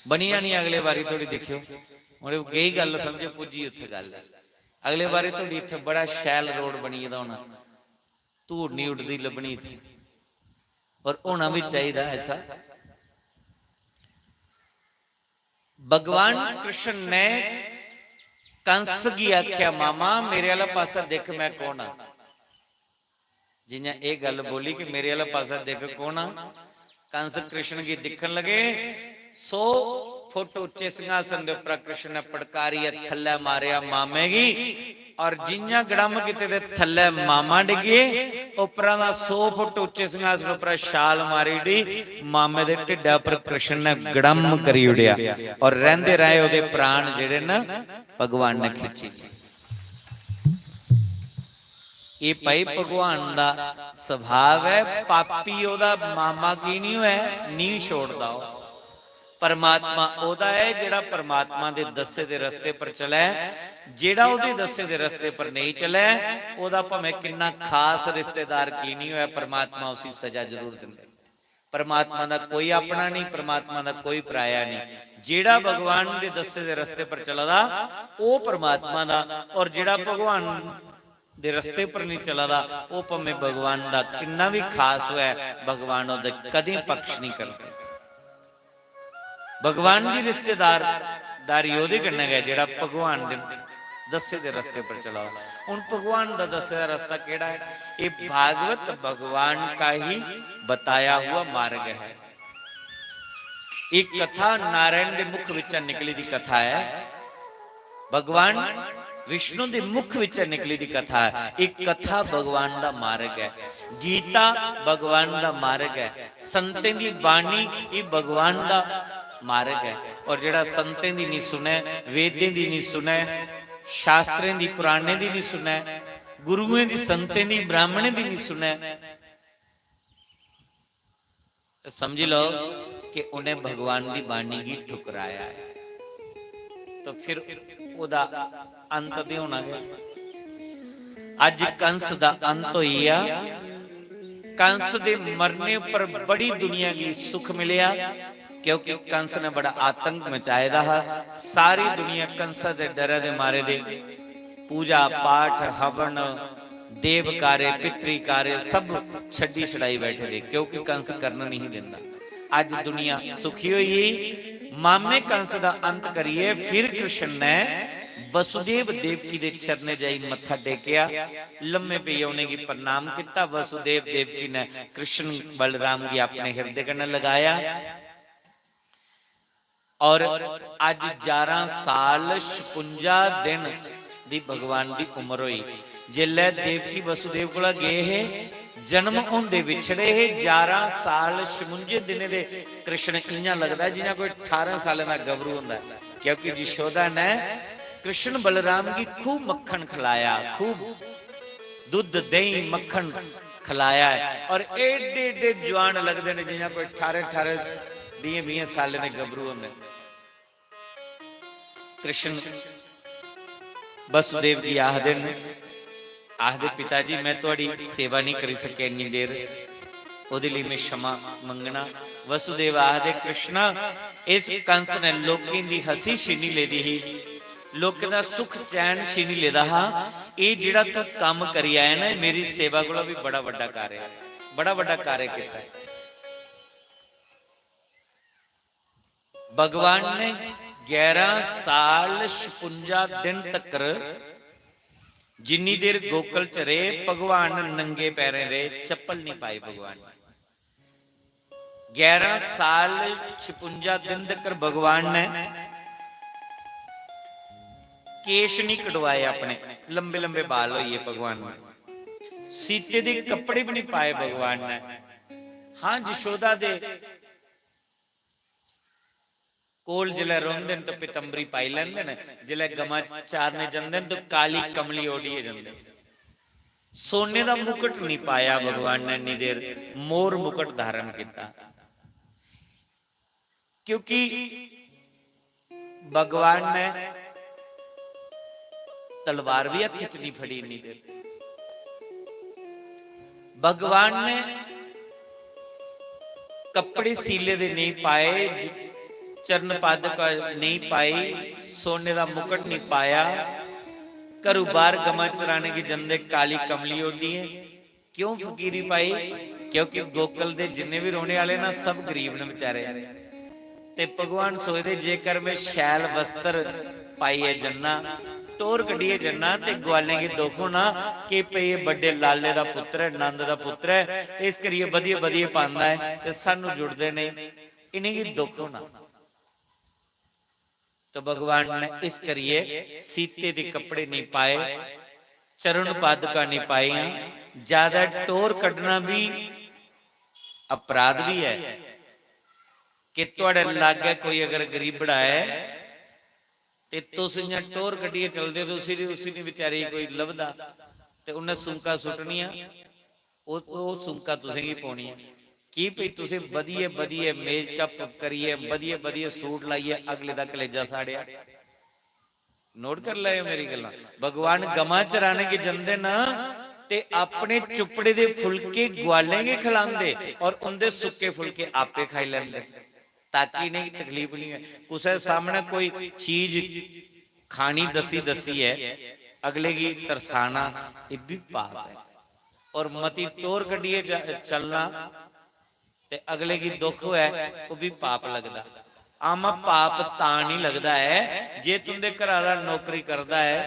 बनी जानियां अगले बारी, थोह्ड़ी दिक्खेओ। हून एह् गेई गल्ल, समझो, पुज्जी उत्थै गल्ल। अगले बारी थोह्ड़ी इत्थै बड़ा शैल रोड बनी गेदा होना, धूड़ निं उड्डदी लब्भनी इत्थै। और होना बी चाहिदा ऐसा। भगवान कृष्ण ने कंस गी आखेआ, "मामा, मेरे आह्ला पासा दिक्ख, मैं कौन आं।" जि'यां एह् गल्ल बोली कि "मेरे आह्ला पासा दिक्ख, कौन आं?" कंस कृष्ण गी दिक्खन लगे। सौ फुट उच्चे सिंहासन दे उप्परा कृष्ण ने पटकारियै थल्लै मारेआ मामे गी, और जि'यां गड़म कीते दे थल्लै मामा डिग्गे, उप्परा दा सौ फुट उच्चे सिंहासन उप्परा छाल मारी ओड़ी। मामे दे ढिड्डा उप्पर कृष्ण ने गड़म करी ओड़ेआ, और रैंह्दे राहें ओह्दे प्राण जेह्ड़े न, भगवान ने खिच्ची। एह् भाई भगवान दा सुभाव ऐ, पापी ओह्दा मामा की निं होऐ, निं छोड़दा ओह्। परमात्मा ओह्दा ऐ जेह्ड़ा परमात्मा दे दस्से दे रस्ते पर चलै, जेह्ड़ा ओह्दे दस्से दे रस्ते पर नेईं चलै, ओह्दा भामें किन्ना खास रिश्तेदार की निं होऐ, परमात्मा उसी सजा जरूर दिंदा। परमात्मा दा कोई अपना नेईं, परमात्मा दा कोई पराया नेईं। जेह्ड़ा भगवान दे दस्से दे रस्ते पर चला दा, ओह् परमात्मा दा, और जेह्ड़ा भगवान दे रस्ते पर नेईं चला दा, ओह् भामें भगवान दा किन्ना बी खास होऐ, भगवान ओह्दे कदें पक्ष नेईं करदे। भगवान दी रिश्तेदारदारी ओह्दे कन्नै गै जेह्ड़ा भगवान दे दस्से दे रस्ते पर चला दा। हून भगवान दा दस्से दा रस्ता केह्ड़ा ऐ? एह् भागवत भगवान का ही बताया हुआ मार्ग है। एह् कथा नारायण दे मुख बिच्चा निकली दी कथा ऐ। भगवान विष्णु दे मुख बिच्चा निकली दी कथा ऐ। एह् कथा भगवान दा मार्ग ऐ, गीता भगवान दा मार्ग ऐ, संतें दी बाणी एह् भगवान दा मार्ग ऐ। और जेह्ड़ा संतें दी निं सुनै, वेदें दी निं सुनै, शास्त्रें दी, पुराणें दी निं सुनै, गुरुएं दी, संतें दी, ब्राह्मणें दी निं सुनै, ते समझी लैओ कि उन्नै भगवान दी बाणी गी ठुकराया ऐ। तो फिर ओह्दा अंत ते होना गै। अज्ज कंस दा अंत होई गेआ। कंस दे मरने पर बड़ी दुनिया गी सुख मिलेआ, क्योंकि कंस ने बड़ा आतंक मचाए दा हा। सारी दुनिया कंस दे डरै दे मारे दे पूजा पाठ, हवन, देव कार्य, पितृ कार्य सब छड्डी छड़ाई बैठे दे, क्योंकि कंस करन नहीं दिंदा। अज्ज दुनिया सुखी होई गेई। मामे कंस दा अंत करियै फिर कृष्ण ने वसुदेव देवकी दे चरणे जाई मत्था टेकेआ, लम्मे पेइयै उ'नेंगी प्रणाम कीता। वसुदेव देवकी ने कृष्ण बलराम गी अपने हिरदे कन्नै लगाया। और अज्ज ग्यारह साल छपुंजा दिन दी भगवान दी उम्र होई। जेल्लै देवकी वसुदेव कोला गे हे, जन्म होंदे विछड़े हे, ग्यारह साल छपुंजे दिनें दे कृष्ण, इ'यां लगदा ऐ जि'यां कोई ठारां सालें दा गभरू होंदा ऐ, क्योंकि यशोदा ने कृष्ण बलराम गी खूब मक्खन खलाया, खूब दुद्ध, देहीं, मक्खन खलाया ऐ। और एड्डे एड्डे जुआन लगदे न जि'यां कोई ठारें ठारें, बीहें बीहें सालें दे गभरू होंदे न। कृष्ण वसुदेव गी आखदे न, आखदे, "पिता जी, मैं थुआड़ी सेवा नहीं करी सकेआ इन्नी देर, ओह्दे लेई मैं क्षमा मंगना।" वसुदेव आखदे, "कृष्णा, इस कंस ने लोकें दी हंसी छीनी लेदी ही, लोकें दा सुख चैन छीनी लेदा हा। एह् जेह्ड़ा तू कम्म करी आया ना, एह् मेरी सेवा कोला बी बड़ा बड्डा कार्य ऐ, बड़ा बड्डा कार्य कीता ऐ।" भगवान ने ग्यारह साल छपुंजा दिन तक्कर, जिन्नी देर गोकुल च रेह्, भगवान नंगे पैरें रेह्, चप्पल नहीं पाई भगवान ने। ग्यारह साल छपुंजा दिन तक्कर भगवान ने केश नहीं कटवाए अपने, लंबे लंबे बाल होइए भगवान ने। सीते दे कपड़े भी नहीं पाए भगवान ने। हाँ, यशोदा दे कोल जिसलै रौंह्दे न तां पितंबरी पाई लैंदे न, जिसलै गमां चारने जंदे न तां काली कमली ओढ़ियै जंदे न। सोने दा मुकुट नहीं पाया भगवान ने इन्नी देर, मोर मुकुट धारण किया, क्योंकि भगवान ने तलवार भी हत्थ च नहीं फड़ी इन्नी देर। भगवान ने कपड़े सीले दे नहीं पाए, चरण पादुका नहीं पाई, सोने दा मुकुट नहीं पाया, घरू बाहर गमां चराने गी जंदे काली कमली ओढ़ी है। क्यों फकीरी पाई? क्योंकि गोकुल दे जिन्ने भी रौहने वाले ना, सब गरीब न बेचारे। ते भगवान सोचदे, जेकर मैं शैल वस्त्र पाइयै जन्ना, टोर कड्ढियै जन्ना, ते ग्वालें गी दुख होना कि भई एह् बड्डे लाले दा पुत्तर ऐ, नंद दा पुत्तर ऐ, इस करियै बधियै बधियै पांदा ऐ ते सानू जुड़दे नेईं, इ'नेंगी दुख होना। तो भगवान ने इस करियै सीते दे कपड़े नहीं पाए, चरण पादुका नहीं पाइयां। ज्यादा टोर कड्ढना भी अपराध भी है कि थुआड़े लागै कोई अगर गरीबड़ा ऐ ते तुस इ'यां टोर कड्ढियै चलदे ओ ते उसी, उसी नी बेचारे गी कोई लभदा ते उन्नै सुंका सुट्टनियां, ओह्, ओह् सुंका तुसें गी पौनियां। की भई तुसें बधियै, बधियै मेकअप करियै, बधियै, बधियै सूट लाइयै अगले दा कलेजा साड़ेआ। नोट करी लैओ मेरी गल्लां। भगवान गमां चराने गी जंदे न ते अपने चुपड़े दे फुलके ग्वालें गी खिलांदे और उंदे सुक्के फुलके आपे खाई लैंदे, ताकि इ'नेंगी तकलीफ नहीं है। कुसै सामने कोई चीज खानी दसी दसी है, अगले गी तरसाना, एह् भी पाप है। और मती टोर कड्ढियै च-, चलना ते अगले गी दुख होऐ, ओह् भी पाप लगदा। आमा, पाप तां नहीं लगदा ऐ जे तुंदे घर आह्ला नौकरी करदा ऐ,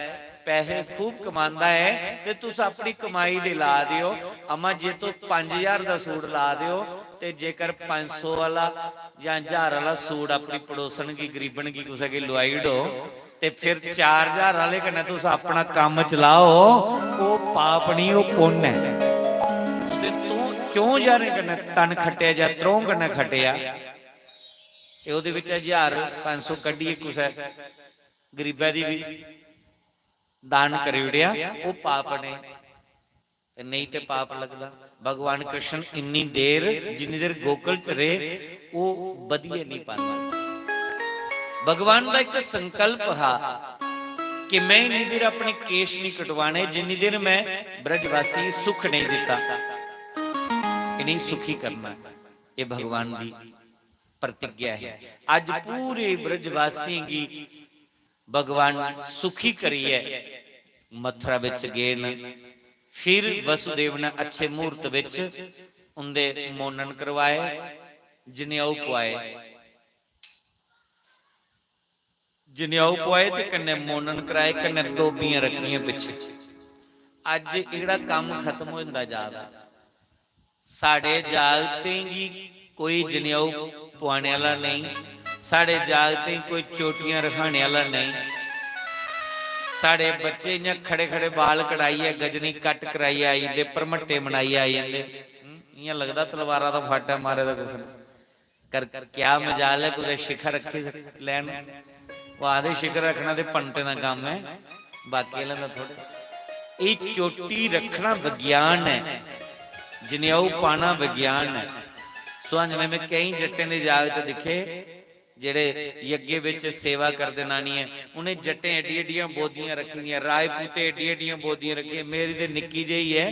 पैसे खूब कमांदा ऐ ते तुस अपनी कमाई दे ला दे ओ। अमा, जे तुस पंज ज्हार दा सूट ला दे ओ ते जेकर पंज सौ आह्ला जां ज्हार आह्ला सूट अपनी पड़ोसन गी, गरीबन गी, कुसै गी लुआई ओड़ो ते फिर चार ज्हार आह्ले कन्नै तुस अपना कम्म चलाओ, ओह् पाप नहीं, ओह् पुन्न ऐ। तुसें तूं चौं ज्हारें कन्नै तन खट्टेआ जां त्रौं कन्नै खट्टेआ, ते ओह्दे बिच्चा ज्हार पंज सौ कड्ढियै कुसै गरीबै दी बी दान करी ओड़ेआ, ओह् पाप नेईं। ते नेईं ते पाप लगदा। भगवान कृष्ण इन्नी देर, जिन्नी देर गोकुल च रेह्, ओह् बधियै नहीं पांदा। भगवान दा इक संकल्प हा कि मैं इन्नी देर अपने केश नहीं कटवाने, जिन्नी देर मैं ब्रजवासी गी सुख नहीं दिता। इ'नेंगी सुखी करना, ये भगवान दी प्रतिज्ञा है। अज्ज पूरे ब्रजवासियों की भगवान सुखी करियै मथुरा बिच गे न। फिर वसुदेव ने अच्छे मुहूर्त बिच उंदे मोनन करवाए, जनेऊ पुआए। जनेऊ पुआए ते कन्नै मोनन कराए, कन्नै दोबियां रक्खियां पिच्छे। अज्ज एह्ड़ा कम्म खत्म होंदा जा दा। साढ़े जागतें गी कोई जनेऊ पुआने आह्ला नेईं, साढ़े जागतें कोई चोटियां रखाने आह्ला नेईं। साढ़े बच्चे इ'यां खड़े खड़े बाल कटाइयै, गजनी कट कराइयै आई जंदे, भरमट्टे बनाइयै आई जंदे। हूं, इ'यां लगदा तलवारा दा फाटा मारे दा कुसै ने। कर क्या मजाल ऐ, कुतै शिखा रक्खी लैन। ओह् आखदे शिखा रक्खना ते पंडितें दा कम्म ऐ, बाकी आह्लें दा थोड़े। एह् चोटी रक्खना विज्ञान ऐ, जनेऊ पाना विज्ञान ऐ। सुहांजने में केईं जट्टें दे जागत दिक्खे, जेह्ड़े यज्ञ बिच सेवा करदे नानिये, उ'नें जट्टें एड्डी एड्डियां बोदियां रक्खी दियां, राजपूतें एड्डी एड्डियां बोदियां रक्खियां। मेरी ते निक्की जेही ऐ,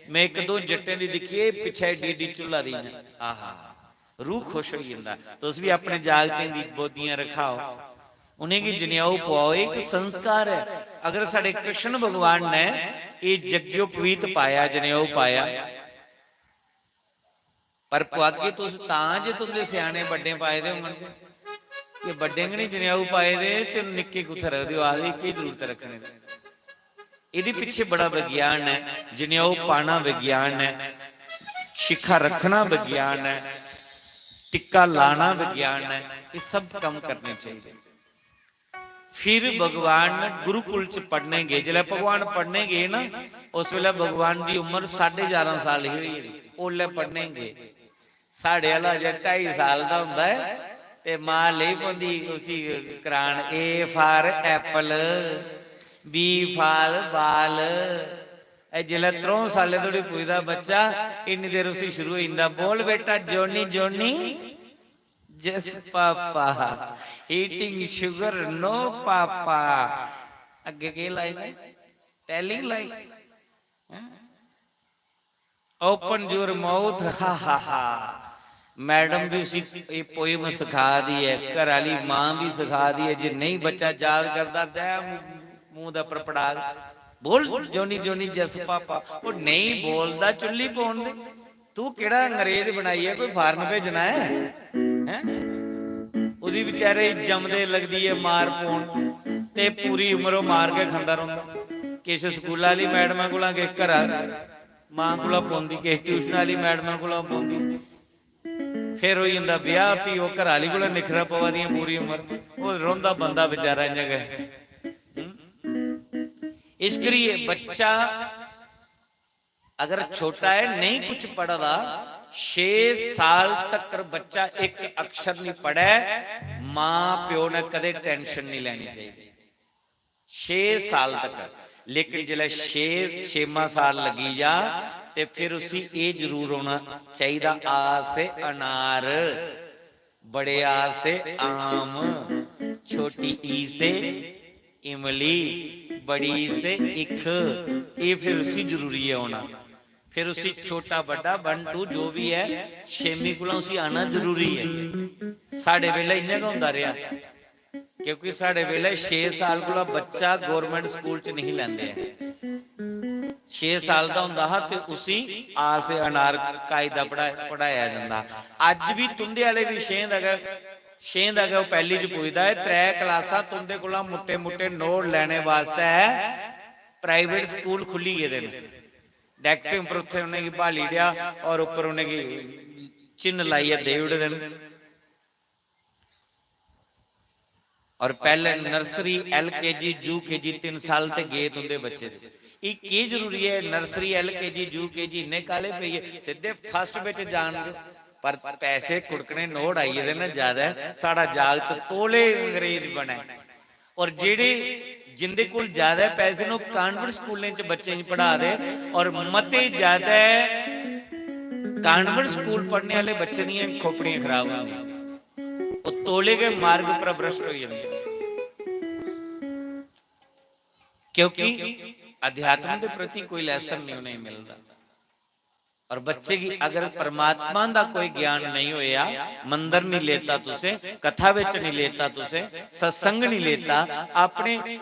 में इक दो जट्टें दी दिक्खी, एह् पिच्छें एड्डी एड्डी झुल्ला दी इ'यां। आहा, रूह खुश होई जंदा। तुस बी अपने जागतें दी बोदियां रखाओ, उ'नेंगी जनेऊ पुआओ, एह् इक संस्कार ऐ। अगर साढ़े कृष्ण भगवान ने एह् यज्ञोपवीत पाया, जनेऊ पाया, पर पुआगे तुस तां जे तुंदे स्याने बड्डें पाए दे होङन ते। जे बड्डें गै निं जनेऊ पाए दे ते निक्के कुत्थै रखदे ओ? आखदे केह् जरूरत ऐ रक्खने दी? एह्दे पिच्छे बड़ा विज्ञान ऐ। जनेऊ पाना विज्ञान ऐ, शिखा रक्खना विज्ञान ऐ, टिक्का लाना विज्ञान ऐ। एह् सब कम्म करने चाहिदे। फिर भगवान गुरुकुल च पढ़ने गे। जिसलै भगवान पढ़ने गे ना, उस बेल्लै भगवान दी उम्र साढ़े ग्यारह साल ही होई गेदी। ओल्लै पढ़ने गे। साढ़े आह्ला अजें ढाई साल दा होंदा ऐ ते मां लेई पौंदी उसी करान, A for apple, B for ball। एह् जिसलै त्र'ऊं साल्लें धोड़ी पुजदा बच्चा, इन्नी देर उसी शुरू होई जंदा, "बोल बेटा, जोनी जोनी।" Yes पापा, eating sugar no पापा। अग्गे केह् लाइन ऐ? Telling line। हैं? Open your mouth, हा हा हा। मैडम भी उसी ये पोइम सिखा दी ऐ, घर आह्ली मां भी सिखा दी ऐ। जे नेईं बच्चा याद करदा ते मूंह दा पर पड़ाग, बोल जोनी जोनी जस पापा। ओह् नेईं बोलदा, चुल्ली पौन दे। तू केह्ड़ा अंग्रेज बनाइयै कोई फारन भेजना ऐ, हैं? उसी बेचारे गी जमदे लगदी ऐ मार पौन, ते पूरी उम्र ओह् मार गै खंदा रौंह्दा। किश स्कूला आह्ली मैडमा कोला, किश घरा मां कोला पौंदी, किश ट्यूशन आह्ली मैडमा कोला पौंदी। फिर होई जंदा ब्याह्, फ्ही ओह् घरा आह्ली कोला निक्खरां पवा दियां पूरी उम्र। ओह् रौंह्दा बंदा बेचारा इ'यां गै। हूं? इस करियै बच्चा अगर छोटा ऐ, नेईं कुछ पढ़ा दा, छे साल तक्कर बच्चा इक अक्षर निं पढ़ै, मां प्यो ने कदें tension निं लैनी चाहिदी। छे साल तक्कर। लेकिन जिसलै छे, छेमां साल लग्गी जा, ते फिर उसी एह् जरूर होना चाहिदा, आ से अनार, बड़े आ से आम, छोटी ई से इमली, बड़ी ई से इख। एह् फिर उसी जरूरी ऐ होना। फिर उसी छोटा बड्डा, one two जो भी ऐ, छेमीं कोला उसी आना जरूरी ऐ। साढ़े बेल्लै इ'यां गै होंदा रेहा, क्योंकि साढ़े बेल्लै छे साल कोला बच्चा government school च नहीं लैंदे ऐ। छे साल दा होंदा हा ते उसी आ से अनार कायदा पढ़ा-, पढ़ाया जंदा हा। अज्ज बी तुंदे आह्ले बी छें दा गै, छें दा गै ओह् पैह्ली च पुजदा ऐ। त्रै क्लासां तुंदे कोला मुट्टे मुट्टे नोट लैने बास्तै private school खु'ल्ली गेदे न। Desk उप्पर उत्थै उ'नेंगी ब्हाली ओड़ेआ और उप्पर उ'नेंगी चिन्ह लाइयै देई ओड़दे न। और पैह्ले nursery, L K G, U K G, तिन्न साल ते गे तुं'दे बच्चे दे। एह् केह् जरूरी ऐ, nursery, L K G, U K G, इन्ने काले पेइयै, सिद्धे first बिच जान देओ। पर पैसे कुड़कने, नोट आई गेदे न ज्यादा, साढ़ा जागत तौले अंग्रेज बनै। और जेह्ड़े, जिंदे कोल ज्यादा पैसे न, ओह् convent स्कूलें च बच्चें गी पढ़ा दे, और मते ज्यादा convent स्कूल पढ़ने आह्ले बच्चें दियां खोपड़ियां खराब होंदियां, ओह् तौले गै मार्ग भ्रभ्रष्ट होई जंदे, क्योंकि अध्यात्म दे प्रति कोई lesson नहीं उ'नेंगी मिलदा। और बच्चे गी अगर परमात्मा दा कोई ज्ञान नहीं होया, मंदर नहीं लेता तुसें, कथा विच नहीं लेता तुसें, सत्संग नहीं लेता, अपने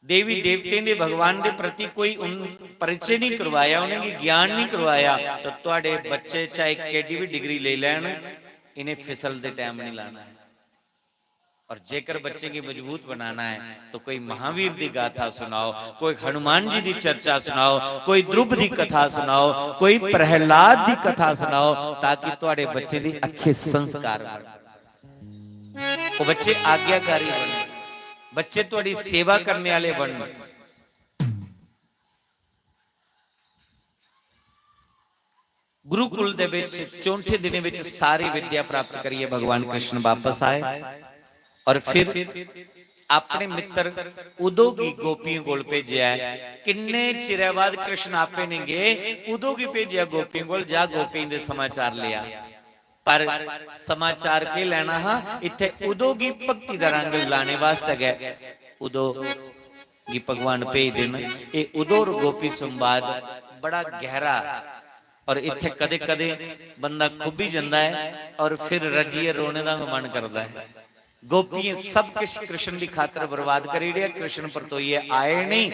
देवी देवतें दे, भगवान दे प्रति कोई उन-, परिचय नहीं करवाया, उ'नेंगी ज्ञान नहीं करवाया, तो तुहाडे बच्चे चाहे केडी भी degree ले लैन, इ'नें फिसलदे time नहीं लाना है। और जेकर बच्चे गी मजबूत बनाना है, तो कोई महावीर दी गाथा सुनाओ, कोई हनुमान जी दी चर्चा सुनाओ, कोई ध्रुव दी कथा सुनाओ, कोई प्रहलाद दी कथा सुनाओ, ताकि तुहाडे बच्चे दी अच्छे संस्कार बन। ਉਹ ਬੱਚੇ ਆਗਿਆਕਾਰੀ ਬਣਨ, ਬੱਚੇ ਤੁਹਾਡੀ ਸੇਵਾ ਕਰਨ ਵਾਲੇ ਬਣਨ। गुरुकुल ਦੇ ਵਿੱਚ ਚੌਂਹਠ ਦਿਨ ਵਿੱਚ ਸਾਰੀ ਵਿਦਿਆ ਪ੍ਰਾਪਤ ਕਰੀਏ। ਭਗਵਾਨ ਕ੍ਰਿਸ਼ਨ ਵਾਪਸ ਆਏ ਔਰ ਫਿਰ ਆਪਣੇ ਮਿੱਤਰ ਉਦੋਂ ਵੀ ਗੋਪੀਆਂ ਕੋਲ ਭੇਜਿਆ ਹੈ। ਕਿੰਨੇ ਚਿਰ ਬਾਅਦ ਕ੍ਰਿਸ਼ਨ ਆਪੇ ਨੇ ਗਏ, ਉਦੋਂ ਵੀ ਭੇਜਿਆ ਗੋਪੀਆਂ ਕੋਲ, "ਜਾ ਗੋਪੀ ਦੇ ਸਮਾਚਾਰ ਲਿਆ।" ਪਰ ਸਮਾਚਾਰ ਕੀ ਲੈਣਾ? ਹਾਂ, ਇੱਥੇ ਉਦੋਂ ਵੀ ਭਗਤੀ ਦਾ ਰੰਗ ਲਾਣੇ ਵਾਸਤੇ ਗਏ, ਉਦੋਂ ਵੀ ਭਗਵਾਨ ਭੇਜ ਦੇਣ। ਇਹ ਉਦੋਂ ਗੋਪੀ ਸੰਵਾਦ ਬੜਾ ਗਹਿਰਾ, ਔਰ ਇੱਥੇ ਕਦੇ ਕਦੇ ਬੰਦਾ ਖੁੱਭੀ ਜਾਂਦਾ ਹੈ ਔਰ ਫਿਰ ਰੱਜੀਏ ਰੋਣੇ ਦਾ ਮਨ ਕਰਦਾ ਹੈ। ਗੋਪੀਆਂ ਸਭ ਕੁਛ ਕ੍ਰਿਸ਼ਨ ਦੀ ਖਾਤਰ ਬਰਬਾਦ ਕਰੀ ਰਿਹਾ, ਕ੍ਰਿਸ਼ਨ ਪਰਤੋਈਏ ਆਏ ਨਹੀਂ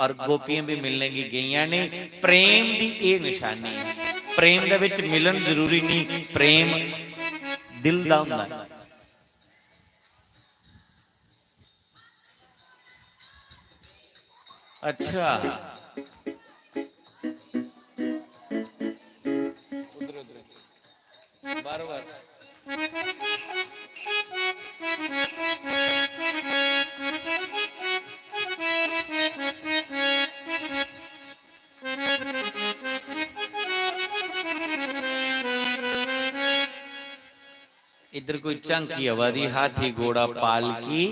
ਔਰ ਗੋਪੀਆਂ ਵੀ ਮਿਲਣੇ ਕੀ ਗਈਆਂ ਨਹੀਂ। ਪ੍ਰੇਮ ਦੀ ਇਹ ਨਿਸ਼ਾਨੀ ਹੈ। ਪ੍ਰੇਮ ਦੇ ਵਿੱਚ ਮਿਲਣ ਜ਼ਰੂਰੀ ਨਹੀਂ, ਪ੍ਰੇਮ ਦਿਲ ਦਾ ਹੁੰਦਾ ਹੈ। अच्छा, उधर, उधर। बार बार। इधर कोई झांकी आवा दी, हाथी घोड़ा पालकी,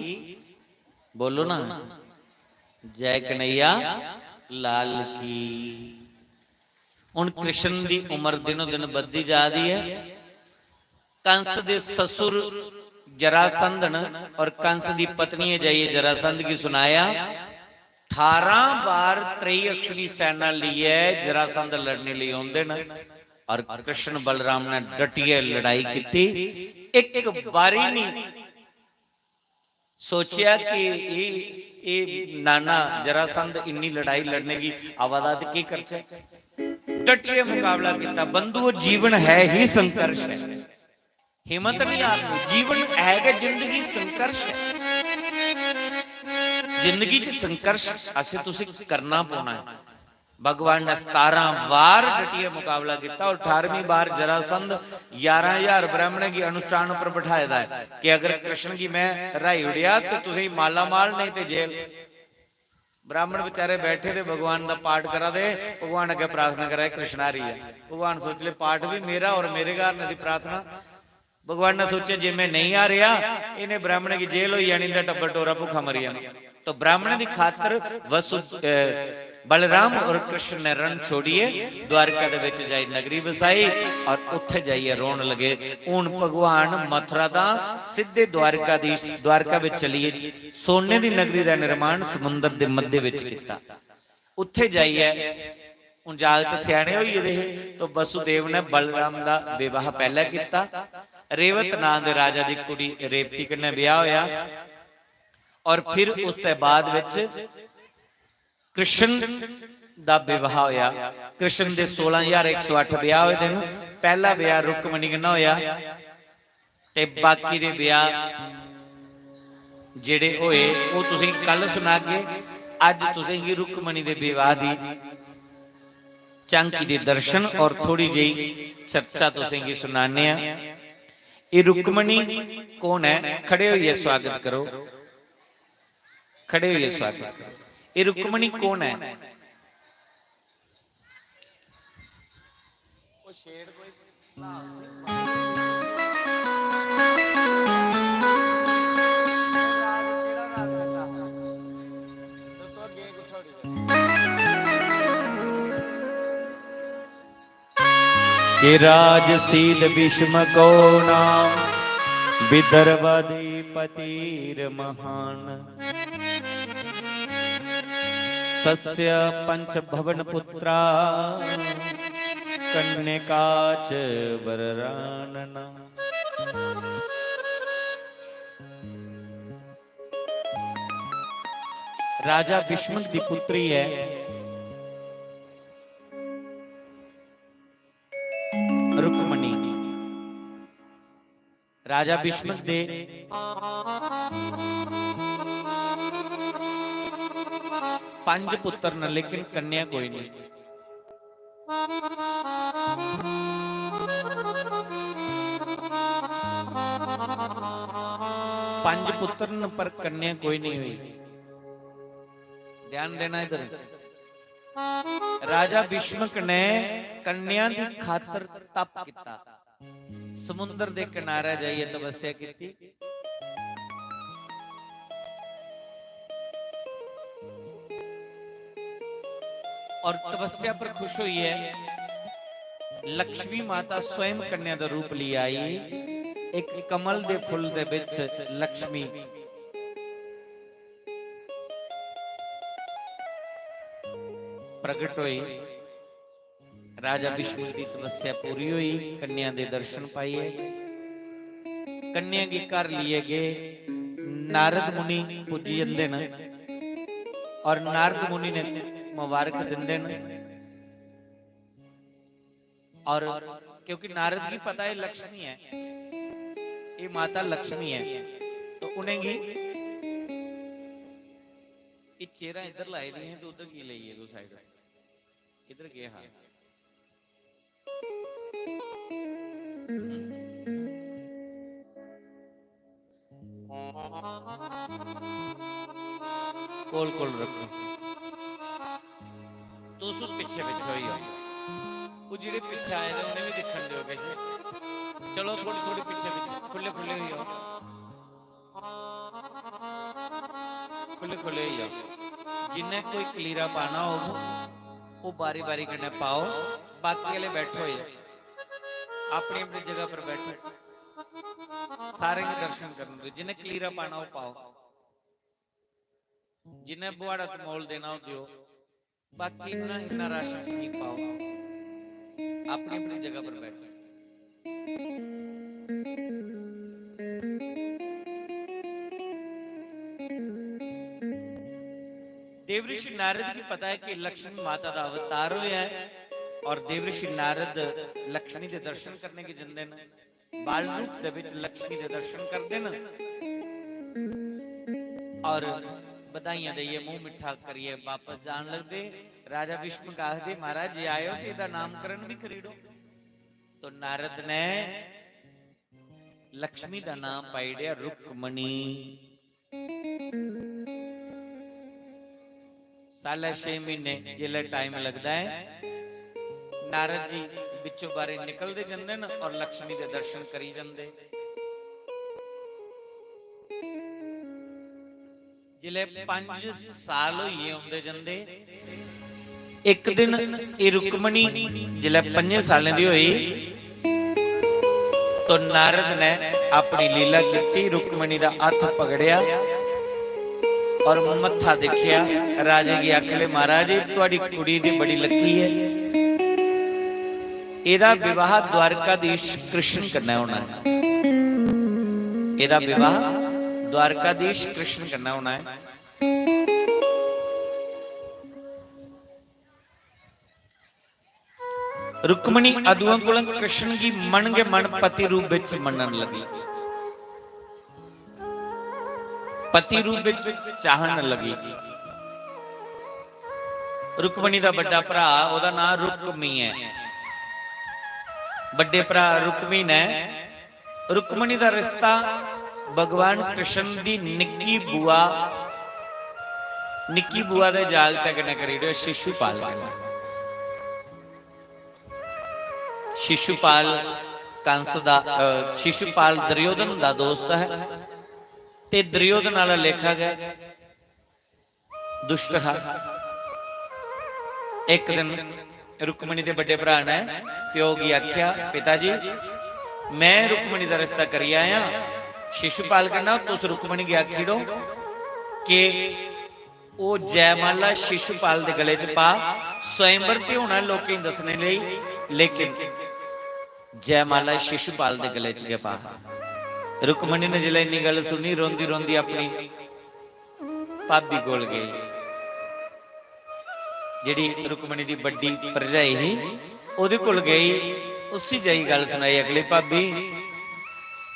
बोलो ना, जय कन्हैया लाल की। ਹੁਣ ਕ੍ਰਿਸ਼ਨ ਦੀ ਉਮਰ ਦਿਨੋਂ ਦਿਨ ਵੱਧਦੀ ਜਾ ਰਹੀ ਹੈ। कंस ਦੇ ਸਸੁਰ ਜਰਾਸੰਧ ਨੇ ਔਰ कंस ਦੀ ਪਤਨੀ ਹੈ, ਜਾਈਏ ਜਰਾਸੰਧ ਕੀ ਸੁਣਾਇਆ। ਅਠਾਰਾਂ ਵਾਰ ਤ੍ਰੇਈ ਅਕਸ਼ਨੀ ਸੈਨਾ ਲਈਏ ਜਰਾਸੰਧ ਲੜਨੇ ਲਈ ਆਉਂਦੇ ਨੇ ਔਰ ਕ੍ਰਿਸ਼ਨ ਬਲਰਾਮ ਨੇ ਡਟੀਏ ਲੜਾਈ ਕੀਤੀ। ਇੱਕ ਵਾਰੀ ਨਹੀਂ ਸੋਚਿਆ ਕਿ ਇਹ ਇਹ ਨਾਨਾ ਜਰਾਸੰਧ ਇੰਨੀ ਲੜਾਈ ਲੜਨੇ ਕੀ ਆਵਾਜ਼ ਆ ਤੇ ਕੀ ਕਰਚਾ। ਡਟੀਏ ਮੁਕਾਬਲਾ ਕੀਤਾ। ਬੰਧੂਓ, ਜੀਵਨ ਹੈ ਹੀ ਸੰਘਰਸ਼ ਹੈ। ਹਿੰਮਤ ਨਹੀਂ ਹਾਰਨੀ। ਜੀਵਨ ਹੈ ਕਿ ਜ਼ਿੰਦਗੀ ਸੰਘਰਸ਼ ਹੈ। ਜ਼ਿੰਦਗੀ 'ਚ ਸੰਘਰਸ਼ ਅਸੀਂ ਤੁਸੀਂ ਕਰਨਾ ਪਾਉਣਾ ਹੈ। भगवान ने सतारां बार डटिए मुकाबला किया और अठारहवीं बार जरासंध ग्यारह हजार ब्राह्मणों की अनुष्ठान पर बैठाए दा है कि अगर कृष्ण की मैं राई उड़िया तो तुझे माला माल, नहीं तो जेल। ब्राह्मण बेचारे बैठे थे, भगवान का पाठ करा दे, भगवान अगे प्रार्थना करा, कृष्ण आ रही है। भगवान सोच ले, पाठ भी मेरा और मेरे कारण की प्रार्थना। भगवान ने सोचा, जे मैं नहीं आ रहा, इन्हें ब्राह्मण की जेल हो जानी, इंदा टब्बर टोरा भूखा मरी जाना। तो ब्राह्मण की खातर वसु अ, बलराम और कृष्ण ने रण छोड़िए द्वारका दे विच जाई नगरी बसाई और उत्थे जाइए रोन लगे। हुन भगवान मथुरा दा सिद्धे द्वारकाधीश, द्वारका विच चलिए। सोने दी नगरी दा निर्माण समुंदर दे मध्य विच किता। उत्थे जाइए हुन जागत स्याणे होई गेदे हे, तो वसुदेव ने बलराम दा विवाह पहले किता। रेवत नां दे राजा दी कुड़ी रेवती कन्नै ब्याह होया और फिर उसते बाद विच कृष्ण दा विवाह होया। कृष्ण दे सोलां हजार इक सौ अट्ठ ब्याह होए दे न। पहला ब्याह रुक्मणी कन्नै होया ते बाकी दे ब्याह जेड़े होए, ओह तुसें गी कल सुनागे। अज तुसें गी रुक्मणी दे विवाह दी झांकी दे दर्शन और थोड़ी जेही चर्चा तुसें गी सुनाने आं। एह रुक्मणी कौन ऐ? खड़े होइयै स्वागत करो, खड़े होइयै स्वागत करो। एह रुक्मणी कौन ऐ? कि राजसीद भीष्मको नाम विदर्भाधिपतिर्महान्। तस्य पञ्च भवनपुत्रा कन्यका च वररानना। राजा भीष्मक दी पुत्री है रुक्मणी। राजा भीष्मक दे पंज पुत्र न, लेकिन कन्या कोई नहीं। पंज पुत्र न, पर कन्या कोई नहीं हुई। ध्यान देना इधर। राजा भीष्मक ने कन्या दी खातर तप किता, समुंदर दे किनारे जाइए तपस्या कीती। और तपस्या पर खुश होइए लक्ष्मी माता स्वयं कन्या दा रूप लेई आई। एक कमल दे फुल दे विच लक्ष्मी प्रगट होई। राजा भीष्म दी तपस्या पूरी होई, कन्या दे दर्शन पाइए कन्या गी घर लेइयै गए। नारद मुनि पुज्जी जंदे न और नारद मुनि ने मुबारक दिंदे न। और क्योंकि नारद गी पता है लक्ष्मी है, ये माता लक्ष्मी है, तो उ'नेंगी, ये चेहरा इधर लाई दी है तो उधर की लेइए दो साइड, इधर गए हा। कोल कोल रखो। तुस पिच्छे पिच्छे होई जाओ। वो जेह्ड़े पिच्छे आए दे उ'नें बी दिक्खन देओ किश। चलो थोड़ी थोड़ी पिच्छे पिच्छे, खु'ल्ले खु'ल्ले होई जाओ। खु'ल्ले खु'ल्ले होई जाओ। जिन्ने कोई कलीरा पाना होग, ओह् बारी बारी कन्नै पाओ। बाकी आह्ले बैठो होई जाओ। अपनी अपनी जगह पर बैठो। सारें गी दर्शन करन दो। जिन्ने कलीरा पाना, ओह् पाओ। जिन्ने बुहाड़ा तमोल देना, ओह् देओ। बाकी इन्ना, इन्ना राशन नहीं पाओ। अपनी अपनी जगह पर बैठो। देवऋषि नारद गी पता है कि लक्ष्मी माता दा अवतार होया है और देवऋषि नारद लक्ष्मी दे दर्शन करने गी जंदे न। बाल रूप दे विच लक्ष्मी दे दर्शन करदे न और बधाइयां देइयै, मूंह मिट्ठा करियै वापस जान लगदे। राजा भीष्म आखदे, "महाराज, जे आए हो तो एदा नामकरण भी करी ओड़ो।" तो नारद ने लक्ष्मी दा नाम पाई ओड़ेआ रुक्मणी। सालै छे म्हीने जिसलै टाइम लगदा ऐ, नारद जी बिच्चों बारे निकलदे जंदे न और लक्ष्मी दे दर्शन करी जंदे। जिसलै पंज साल होई गे औंदे जंदे, इक दिन एह् रुक्मणी जिसलै पंजें सालें दी होई, तो नारद ने अपनी लीला कीती, रुक्मणी दा हत्थ पकड़ेआ और मत्था दिक्खेआ। राजे गी आखले, "महाराज, एह् थुआड़ी कुड़ी दी बड़ी लक्की ऐ, एह्दा विवाह द्वारकाधीश कृष्ण कन्नै होना ऐ, एह्दा विवाह द्वारकाधीश कृष्ण कन्नै होना ऐ।" रुक्मणी अदुआं कोला कृष्ण गी मन गै मन पति रूप विच मनन लगी, पति रूप विच चाहन लगी। रुक्मणी दा बड्डा भरा, ओहदा नां रुक्मी ऐ। बड्डे भरा रुक्मी ने रुक्मणी दा रिश्ता भगवान कृष्ण दी निक्की बुआ, निक्की बुआ दे जागतै कन्नै करी ओड़ेआ, शिशुपाल कन्नै। शिशुपाल कंस दा, अ, शिशुपाल दुर्योधन दा दोस्त है ते दुर्योधन आह्ला लेखा गै दुष्ट हा। इक दिन रुक्मणी दे बड्डे भरा ने प्यो गी आख्या, "पिता जी, मैं रुक्मणी दा रिश्ता करी आया शिशुपाल कन्नै, तुस रुक्मणी गी आखी ओड़ो कि ओह् जयमाला शिशुपाल दे गले च पा, स्वयंवर ते होना लोकें गी दस्सने लेई, लेकिन जयमाला शिशुपाल दे गले च गै पा।" रुक्मणी ने जिसलै इन्नी गल्ल सुनी, रोंदी रोंदी अपनी भाभी कोल गई, जेह्ड़ी रुक्मणी दी बड्डी भरजाई ही, ओह्दे कोल गई, उसी जाई गल्ल सनाई, "अगले भाभी,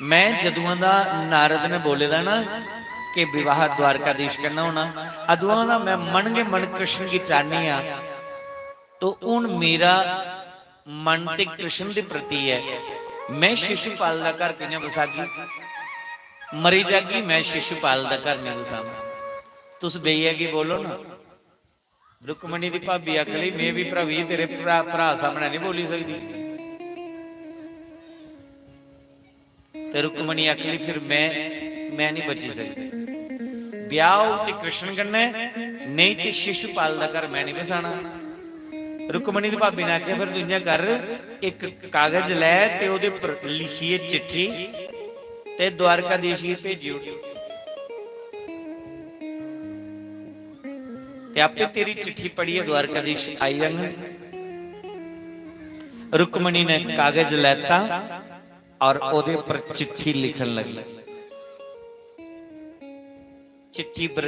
मैं जदुआं दा नारद ने बोले दा ना कि विवाह द्वारकाधीश कन्नै होना, अदुआं दा मैं मन गै मन कृष्ण गी चाहनी आं, तो हून मेरा मन ते कृष्ण दे प्रति ऐ, मैं शिशुपाल दा घर कि'यां बसागी?" मरी जागी, मैं शिशुपाल दा घर नहीं बसाना। तुस बेइया की बोलो ना। रुक्मणी दी भाबी आखन लगी, "मैं भी भ्रावी तेरे भ्रा, भ्रा सामने नहीं बोली सकदी।" ते रुक्मणी आखन लगी, "फिर मैं, मैं नहीं बची सकदी। ब्याह होग ते कृष्ण कन्नै, नेईं ते शिशुपाल दा घर मैं नहीं बसाना।" रुक्मणी दी भाबी ने आखेआ, "फिर तू इ'यां कर, इक कागज लै ते ओह्दे पर लिखियै चिट्ठी ते द्वारकाधीश गी भेजी ओड़। ते आपे तेरी चिट्ठी पढ़ियै द्वारकाधीश आई जाङन।" रुक्मणी ने कागज लैता और ओह्दे पर चिट्ठी लिखन लगी। चिट्ठी पर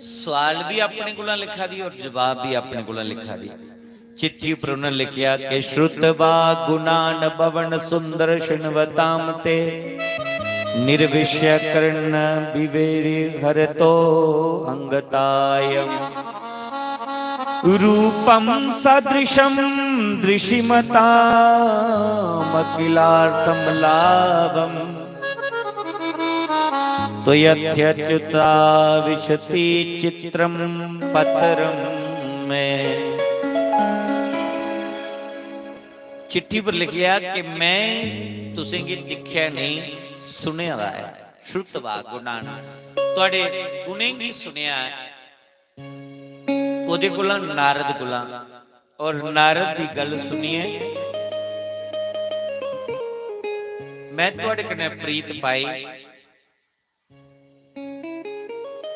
सवाल भी अपने कोला लिखा दी और जवाब भी अपने कोला लिखा दी। चिट्ठी पर उन्हें लिखिया कि "श्रुतवा गुणान भवन सुंदर शृण्वताम ते, निर्विषय कर्ण विवेरी हरतो अंगतायम। रूपम सदृशम दृशिमताम अखिलार्थम लाभम। त्वयथ्यच्युता विशति चित्रम पत्रम में।" चिट्ठी पर लिखिया कि "मैं तुसेंगी दिक्खेआ नहीं, सुनेआ दा ऐ।" श्रुतवा गुणान, थुआड़े गुणें गी सुनेआ ऐ। कोदे कोला? नारद कोला। और नारद दी गल सुनियै मैं थुआड़े कन्नै प्रीत पाई।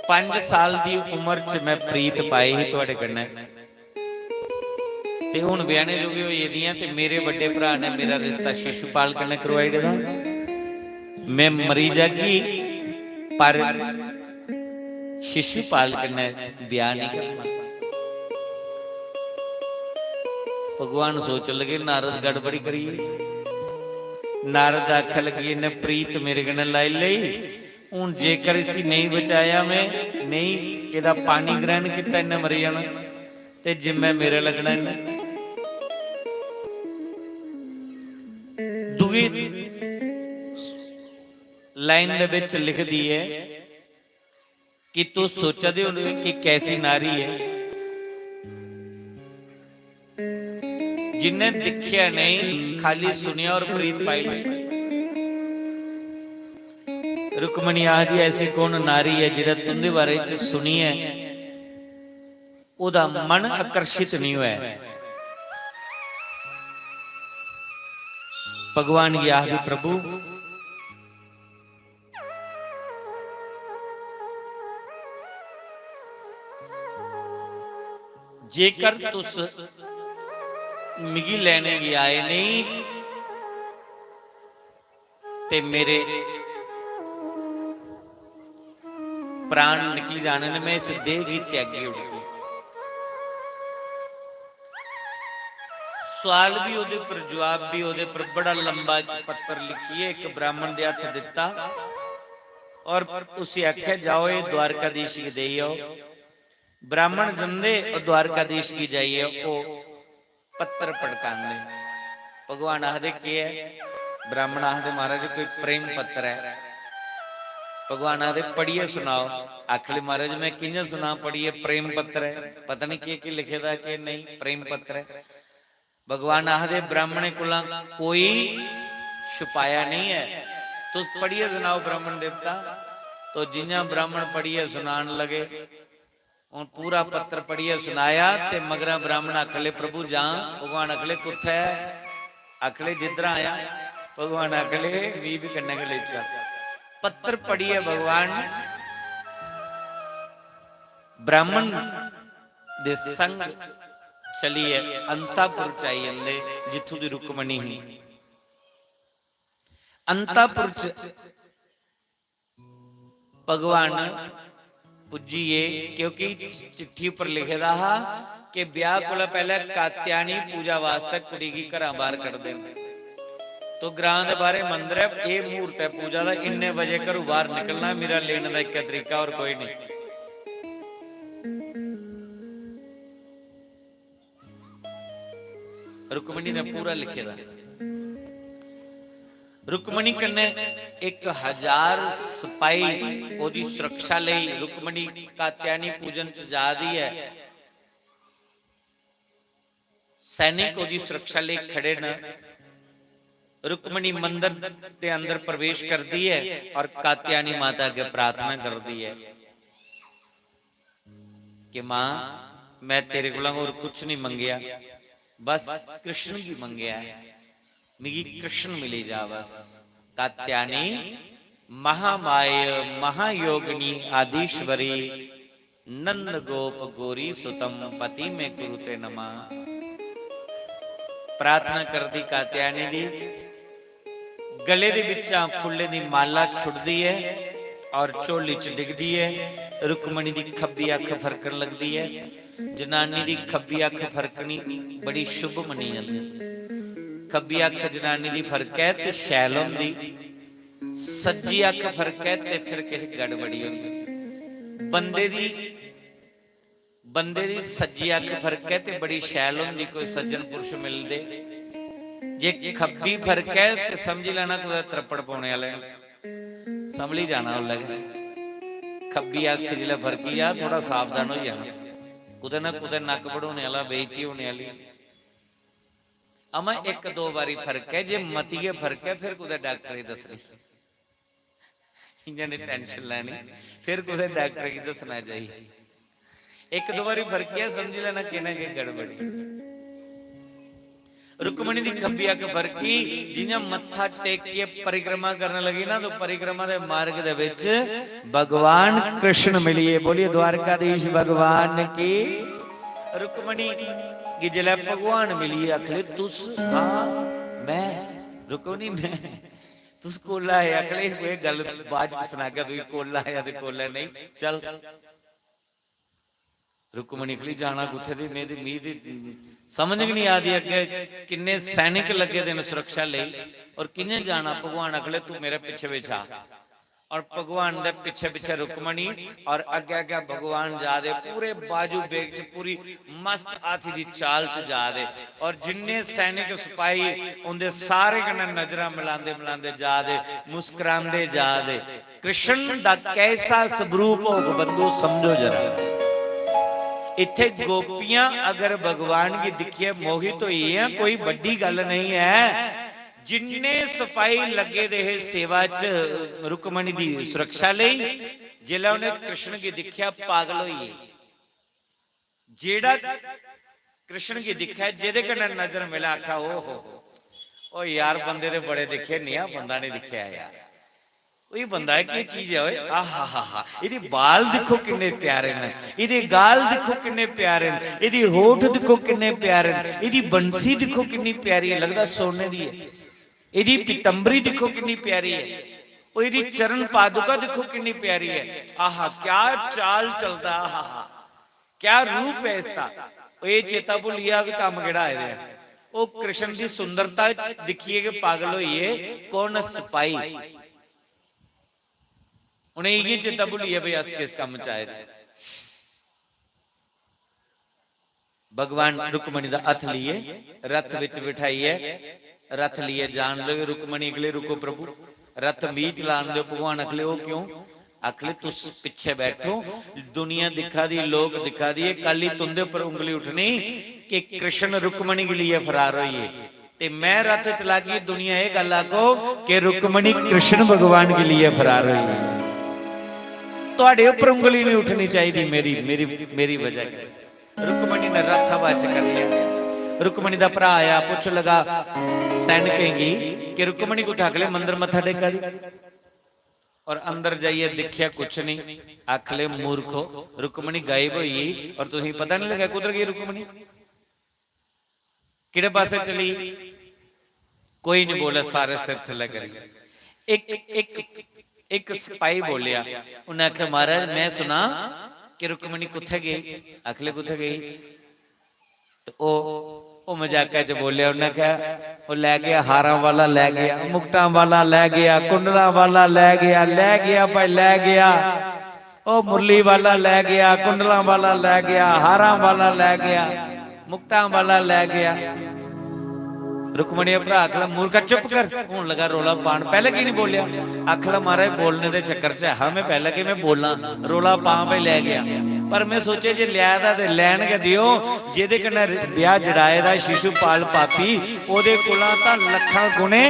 पंज साल दी उम्र च मैं प्रीत पाई ही थुआड़े कन्नै। ते हुन ब्याहने जोगी होई गेदी आं ते मेरे बड्डे भ्रा ने मेरा रिश्ता शिशुपाल कन्नै करवाई ओड़े दा। मैं मरी जागी, पर शिशुपाल कन्नै ब्याह नहीं करना। भगवान सोचन लगे, "नारद गड़बड़ी करिए।" नारद आखन लगे, "इन्हें प्रीत मेरे कन्नै लाई लेई, हुन जेकर इसी नहीं बचाया मैं, नहीं एदा पानी ग्रहण किता, इन्हें मरी जाना, ते जिम्मे मेरे लगना इन्हें।" दूई लाइन दे विच लिखदी ऐ कि तुस सोचा दे होने कि कैसी नारी है, जिन्ने दिखिया नहीं, खाली सुनिया और प्रीत पाई ली। रुक्मणी आखदी, "ऐसी कौन नारी है जिहड़ा तुंदे बारे च सुनियै ओहदा मन आकर्षित नहीं होया?" भगवान गी आखदी, "प्रभु, जेकर तुस मिगी लैने गी आए नहीं ते मेरे प्राण निकली जाने ने, मैं इस देह गी त्यागी ओड़गी।" सवाल भी ओहदे पर, जवाब भी ओहदे पर, बड़ा लंबा इक पत्र लिखियै इक ब्राह्मण दे हत्थ दित्ता और उसी आखेआ, "जाओ, एह द्वारकाधीश गी देई आओ।" ब्राह्मण जंदे और द्वारकाधीश गी जाइयै ओह पत्र पड़कांदे। भगवान आखदे, "केह् ऐ?" ब्राह्मण आखदे, "महाराज, कोई प्रेम पत्र ऐ।" भगवान आखदे, "पढ़ियै सनाओ।" आखले, "महाराज, मैं कि'यां सनां पढ़ियै, प्रेम पत्र ऐ, पता नहीं केह् केह् लिखे दा, केह् नेईं, प्रेम पत्र ऐ।" भगवान आखदे, "ब्राह्मणें कोला कोई छुपाया नहीं ऐ, तुस पढ़ियै सनाओ ब्राह्मण देवता।" तो जि'यां ब्राह्मण पढ़ियै सनान लगे, हून पूरा पत्र पढ़ियै सनाया ते मगरा ब्राह्मण आखले, "प्रभु जां?" भगवान आखले, "कुत्थै?" आखले, "जिद्धर आया।" भगवान आखले, "मी बी कन्नै गै लेई चल।" पत्र पढ़ियै भगवान ब्राह्मण दे संग चलियै अंतापुर च आई जंदे, जित्थूं दी रुक्मणी ही। अंतापुर च भगवान पुज्जी गे, क्योंकि चिट्ठी उप्पर लिखे दा हा कि ब्याह कोला पैहले कात्यायनी पूजा वास्तै कुड़ी गी घरा बाहर कढदे न। तो ग्रां दे बाहरे मंदर ऐ, एह मुहूर्त ऐ पूजा दा, इन्ने बजे घरू बाहर निकलना, मेरा लेने दा इक्कै तरीका, होर कोई नहीं। रुक्मणी ने पूरा लिखे दा। रुक्मणी कन्नै एक हजार सपाही ओदी सुरक्षा लेई, रुक्मणी कात्यायनी पूजन च जा दी ऐ, सैनिक ओदी सुरक्षा लेई खड़े न। रुक्मणी मंदिर दे अंदर प्रवेश करदी ऐ और कात्यायनी माता अग्गे प्रार्थना करदी ऐ कि मां, मैं तेरे कोला होर कुछ नहीं मंगेआ, बस कृष्ण गी मंगेआ ऐ, मिगी कृष्ण मिली जा बस। कात्यायनी महामाय महायोगिनी आदीश्वरी नंद गोप गोरी सुतम पति में कुरुते नमा। प्रार्थना करदी कात्यायनी दी, गले दे बिच्चा फुल्लें दी माला छुटदी ऐ और झोली च डिगदी ऐ। रुक्मणी दी खब्बी अख फरकन लगदी ऐ। जनानी दी खब्बी अख फरकनी बड़ी शुभ मन्नी जंदी। खब्बी अख जनानी दी फरकै ते शैल होंदी, सज्जी अख फरकै ते फिर किश गड़बड़ी होंदी। बंदे दी, बंदे दी सज्जी अख फरकै ते बड़ी शैल होंदी, कोई सज्जन पुरुष मिलदे। जे खब्बी फरकै ते समझी लैना कुतै त्रप्पड़ पौने आह्ले न। संभली जाना उसलै गै। खब्बी अख जिसलै फरकी जा, थोह्ड़ा सावधान होई जाना। कुतै ना कुतै नक्क बढोने आह्ला, बेइज्जती होने आह्ली। अमा इक दो बारी फर्क ऐ, जे मती गै फर्क ऐ, फिर कुतै डाक्टर गी दस्सनी। इ'यां निं tension लैनी, फिर कुसै डाक्टर गी दस्सना चाहिए। इक दो बारी फर्क ऐ, समझी लैना केह् ना केह् गड़बड़ी। रुक्मणी दी खब्बी अख फरकी, जि'यां मत्था टेकियै परिक्रमा करन लगी ना, तो परिक्रमा दे मार्ग दे विच भगवान कृष्ण मिलिए। बोलिए द्वारकाधीश भगवान की। रुक्मणी गी जिसलै भगवान मिलिए, आखले, "तुस?" "हां, मैं।" "रुको नहीं, मैं।" "तुस कोला आए?" आखले, "कोई गल्ल बाद च सनागा तुगी, कोला आया ते कोला नेईं। चल।" रुक्मणी आखली, "जाना कुत्थै ते में ते, मी ते समझ गै नहीं आ दी, अग्गें किन्ने सैनिक लग्गे दे न सुरक्षा लेई और कि'यां जाना?" भगवान आखले, "तू मेरे पिच्छे पिच्छे आ।" और भगवान दे पिच्छे पिच्छे रुक्मणी और अग्गे अग्गे भगवान जा दे, पूरे बाजू वेग च, पूरी मस्त हाथी दी चाल च जा दे। और जिन्ने सैनिक सिपाही उंदे सारे कन्नै नजरां मिलांदे मिलांदे जा दे, मुस्कुरांदे जा दे। कृष्ण दा कैसा स्वरूप होग बंधु, समझो जरा। इत्थे गोपियां अगर भगवान गी दिखियै मोहित होई गेइयां, कोई बड्डी गल्ल नहीं ऐ। जिन्ने सिपाही लग्गे दे हे सेवा च रुक्मणी दी सुरक्षा लेई, जिसलै उ'नें कृष्ण गी दिक्खेआ, पागल होई गे। जेड़ा कृष्ण गी दिक्खै, जेदे कन्नै नजर मिलै, आखै, "ओ हो हो, ओ यार, बंदे ते बड़े दिक्खे, नेहा बंदा नहीं दिक्खेआ यार। ओए बंदा ऐ, केह् चीज ऐ ओए? आहा हा हा, एदे बाल दिक्खो किन्ने प्यारे न, एदे गाल दिक्खो किन्ने प्यारे न, एदी होठ दिक्खो किन्ने प्यारे न, एदी बंसी दिक्खो किन्नी प्यारी ऐ, लगदा सोने दी ऐ। एदी पीतंबरी दिक्खो किन्नी प्यारी ऐ, ओ एदी चरण पादुका दिक्खो किन्नी प्यारी ऐ। आहा, क्या चाल चलदा, आहा हा।" क्या रूप ऐ इसदा? ओह् एह् चेता भुल्ली गेआ, अस कम्म केह्ड़ा आए दे आं। ओह् कृष्ण दी सुंदरता दिक्खियै गै पागल होई गे, कौन सपाही? उ'नें इ'यै चेता भुल्ली गेआ भई अस किस कम्म च आए दे। भगवान रुक्मणी दा हत्थ लेइयै रथ बिच बिठाइयै, रथ लेइयै जान लगे। रुक्मणी अगले, "रुको प्रभु, रथ मी चलान दो।" भगवान अगले, "ओह् क्यों?" आखले, "तुस पिच्छे बैठो, दुनिया दिक्खा दी, लोक दिक्खा दी ऐ, कल ही तुंदे पर उंगली उठनी कि कृष्ण रुक्मणी गी लेइयै फरार होई गे। ते मैं रथ चलागी, दुनिया एह् गल्ल आखो कि रुक्मणी कृष्ण भगवान गी लेइयै फरार होई गे। तुहाडे उप्पर उंगली नहीं उठनी चाहिदी मेरी, मेरी, मेरी वजह कन्नै।" रुक्मणी ने रथ हवा च कर लिया। रुक्मणी दा भरा आया, पुच्छन लगा सैनिकें गी कि रुक्मणी कुत्थै? आखले, "मंदर मत्था टेका दी।" और अंदर जाइयै दिक्खेआ, कुछ नहीं। आखले, "मूर्खो, रुक्मणी गायब होई गेई और तुसें पता नहीं लगा कुद्धर गई रुक्मणी, केड़े पासे चली?" कोई नहीं बोले, सारे सिर थल्ले करी। एक, एक, एक सिपाही बोलिया, उन्हें आख्या, "महाराज, मैं सुना कि रुक्मणी कुत्थे गई?" आखले, "कुत्थे गई?" तो ओ, ओ मजाकै च बोलेआ, उन्नै आखेआ, "ओ लै गेआ, हारां वाला लै गेआ, मुकटां वाला लै गेआ, कुंडलां वाला लै गेआ, लै गेआ भाई, लै गेआ। ओ मुरली वाला लै गेआ, कुंडलां वाला लै गेआ, हारां वाला लै गेआ, मुकटां वाला लै गेआ।" रुक्मणी दा भ्राऽ आखदा, "मूर्खा, चुप कर, हून लगा रौला पान, पैह्लें की निं बोल्लेआ?" आखदा, "महाराज, बोलने दे चक्कर च हा में पैह्लें कि में बोलां, रौला पां, भाई लै गेआ, पर में सोचेआ जे ल्याए दा ते लैन गै देओ, जेह्दे कन्नै ब्याह् जड़ाए दा शिशुपाल पापी, ओह्दे कोला तां लक्खां गुणे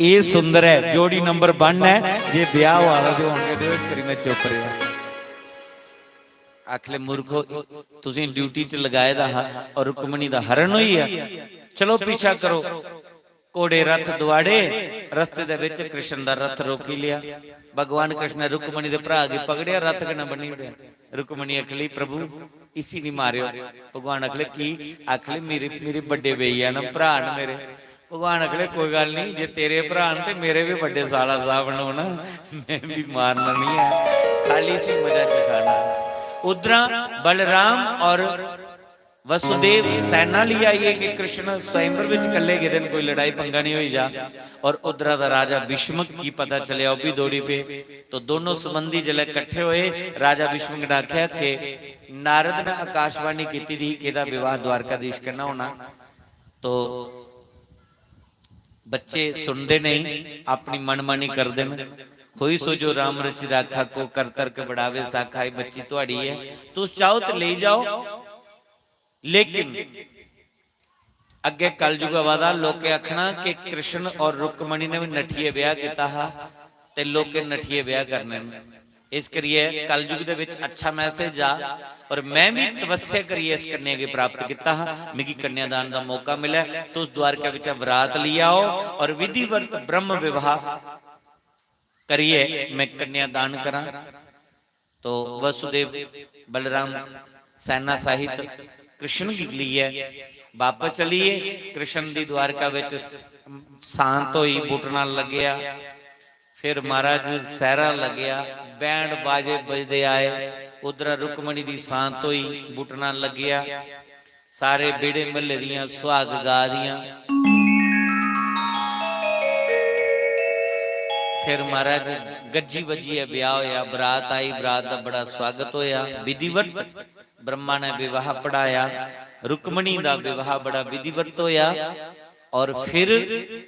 एह् सुंदर ऐ।" जोड़ी नंबर वन ऐ, जे ब्याह् होआ दा ते होन गै देओ, इस करी में चुप रेहा। आखले, "मूर्खो, तुसें ड्यूटी च लगाए दा हा और रुक्मणी दा हरण होई गेआ। चलो पीछा करो।" घोड़े रथ दुआड़े, रस्ते दे विच कृष्ण दा रथ रोकी लिया। भगवान कृष्ण ने रुक्मणी दे भ्रा गी पकड़िया, रथ कन्नै बन्नी ओड़ेआ। रुक्मणी आखली, "प्रभु, इसी नहीं मारियो।" भगवान आखले, "की?" आखले, "मेरे, मेरे बड्डे भैया न, भ्रा न मेरे।" भगवान आखले, "कोई गल्ल नहीं, जे तेरे भ्रा न ते मेरे भी बड्डे साला साहब न ना, मैं भी मारना नहीं है, खाली इसी मजा चखाना।" उधरा बलराम और वसुदेव सेना लेई आई है कि कृष्ण स्वयंवर विच कल्ले गेदे न, कोई लड़ाई पंगा नहीं होई जा। और उधरा दा राजा भीष्मक की पता चलेआ, ओह् भी दौड़ी पे। तो दोनों संबंधी जिसलै कट्ठे होए, राजा भीष्मक ने आखेआ कि नारद ने आकाशवाणी कीती दी ही कि एह्दा विवाह द्वारकाधीश कन्नै होना। तो बच्चे सुनदे नहीं, अपनी मनमानी करदे न। "होई सो जो राम रचि राखा, को कर तर्क बढ़ावे साखा।" ये बच्ची तुहाड़ी है, तुस चाहो तो ले जाओ, लेकिन अग्गे कलयुग आवा दा, लोकें आखना कि कृष्ण और रुक्मणी ने भी नठिए ब्याह किया हा, ते लोकें नठिए ब्याह करने न। इस करिए कलयुग दे विच अच्छा मैसेज जा, और मैं भी तपस्या करिए इस कन्या गी प्राप्त किया हा, मिगी कन्यादान का मौका मिला, तुस द्वारका विच बरात ली आओ और विधिवत ब्रह्म विवाह करिए मैं कन्यादान करा। तो वसुदेव, बलराम, सेना सहित कृष्ण गी लेइयै वापस चलिए। कृष्ण दी द्वारका विच स-, सांत होई, बुटना लग्गेआ। फिर महाराज सैरा लग्गेआ, बैंड बाजे बजदे आए। उधर रुक्मणी दी सांत होई, बुटना लग्गेआ। सारे बेड़े म्हल्ले दियां सुहाग गा दियां। फिर महाराज गज्जी बज्जियै ब्याह होया, बरात आई, बरात दा बड़ा स्वागत होया, विधिवत ब्रह्मा ने विवाह पढ़ाया, रुक्मणी दा विवाह बड़ा विधिवत होया और फिर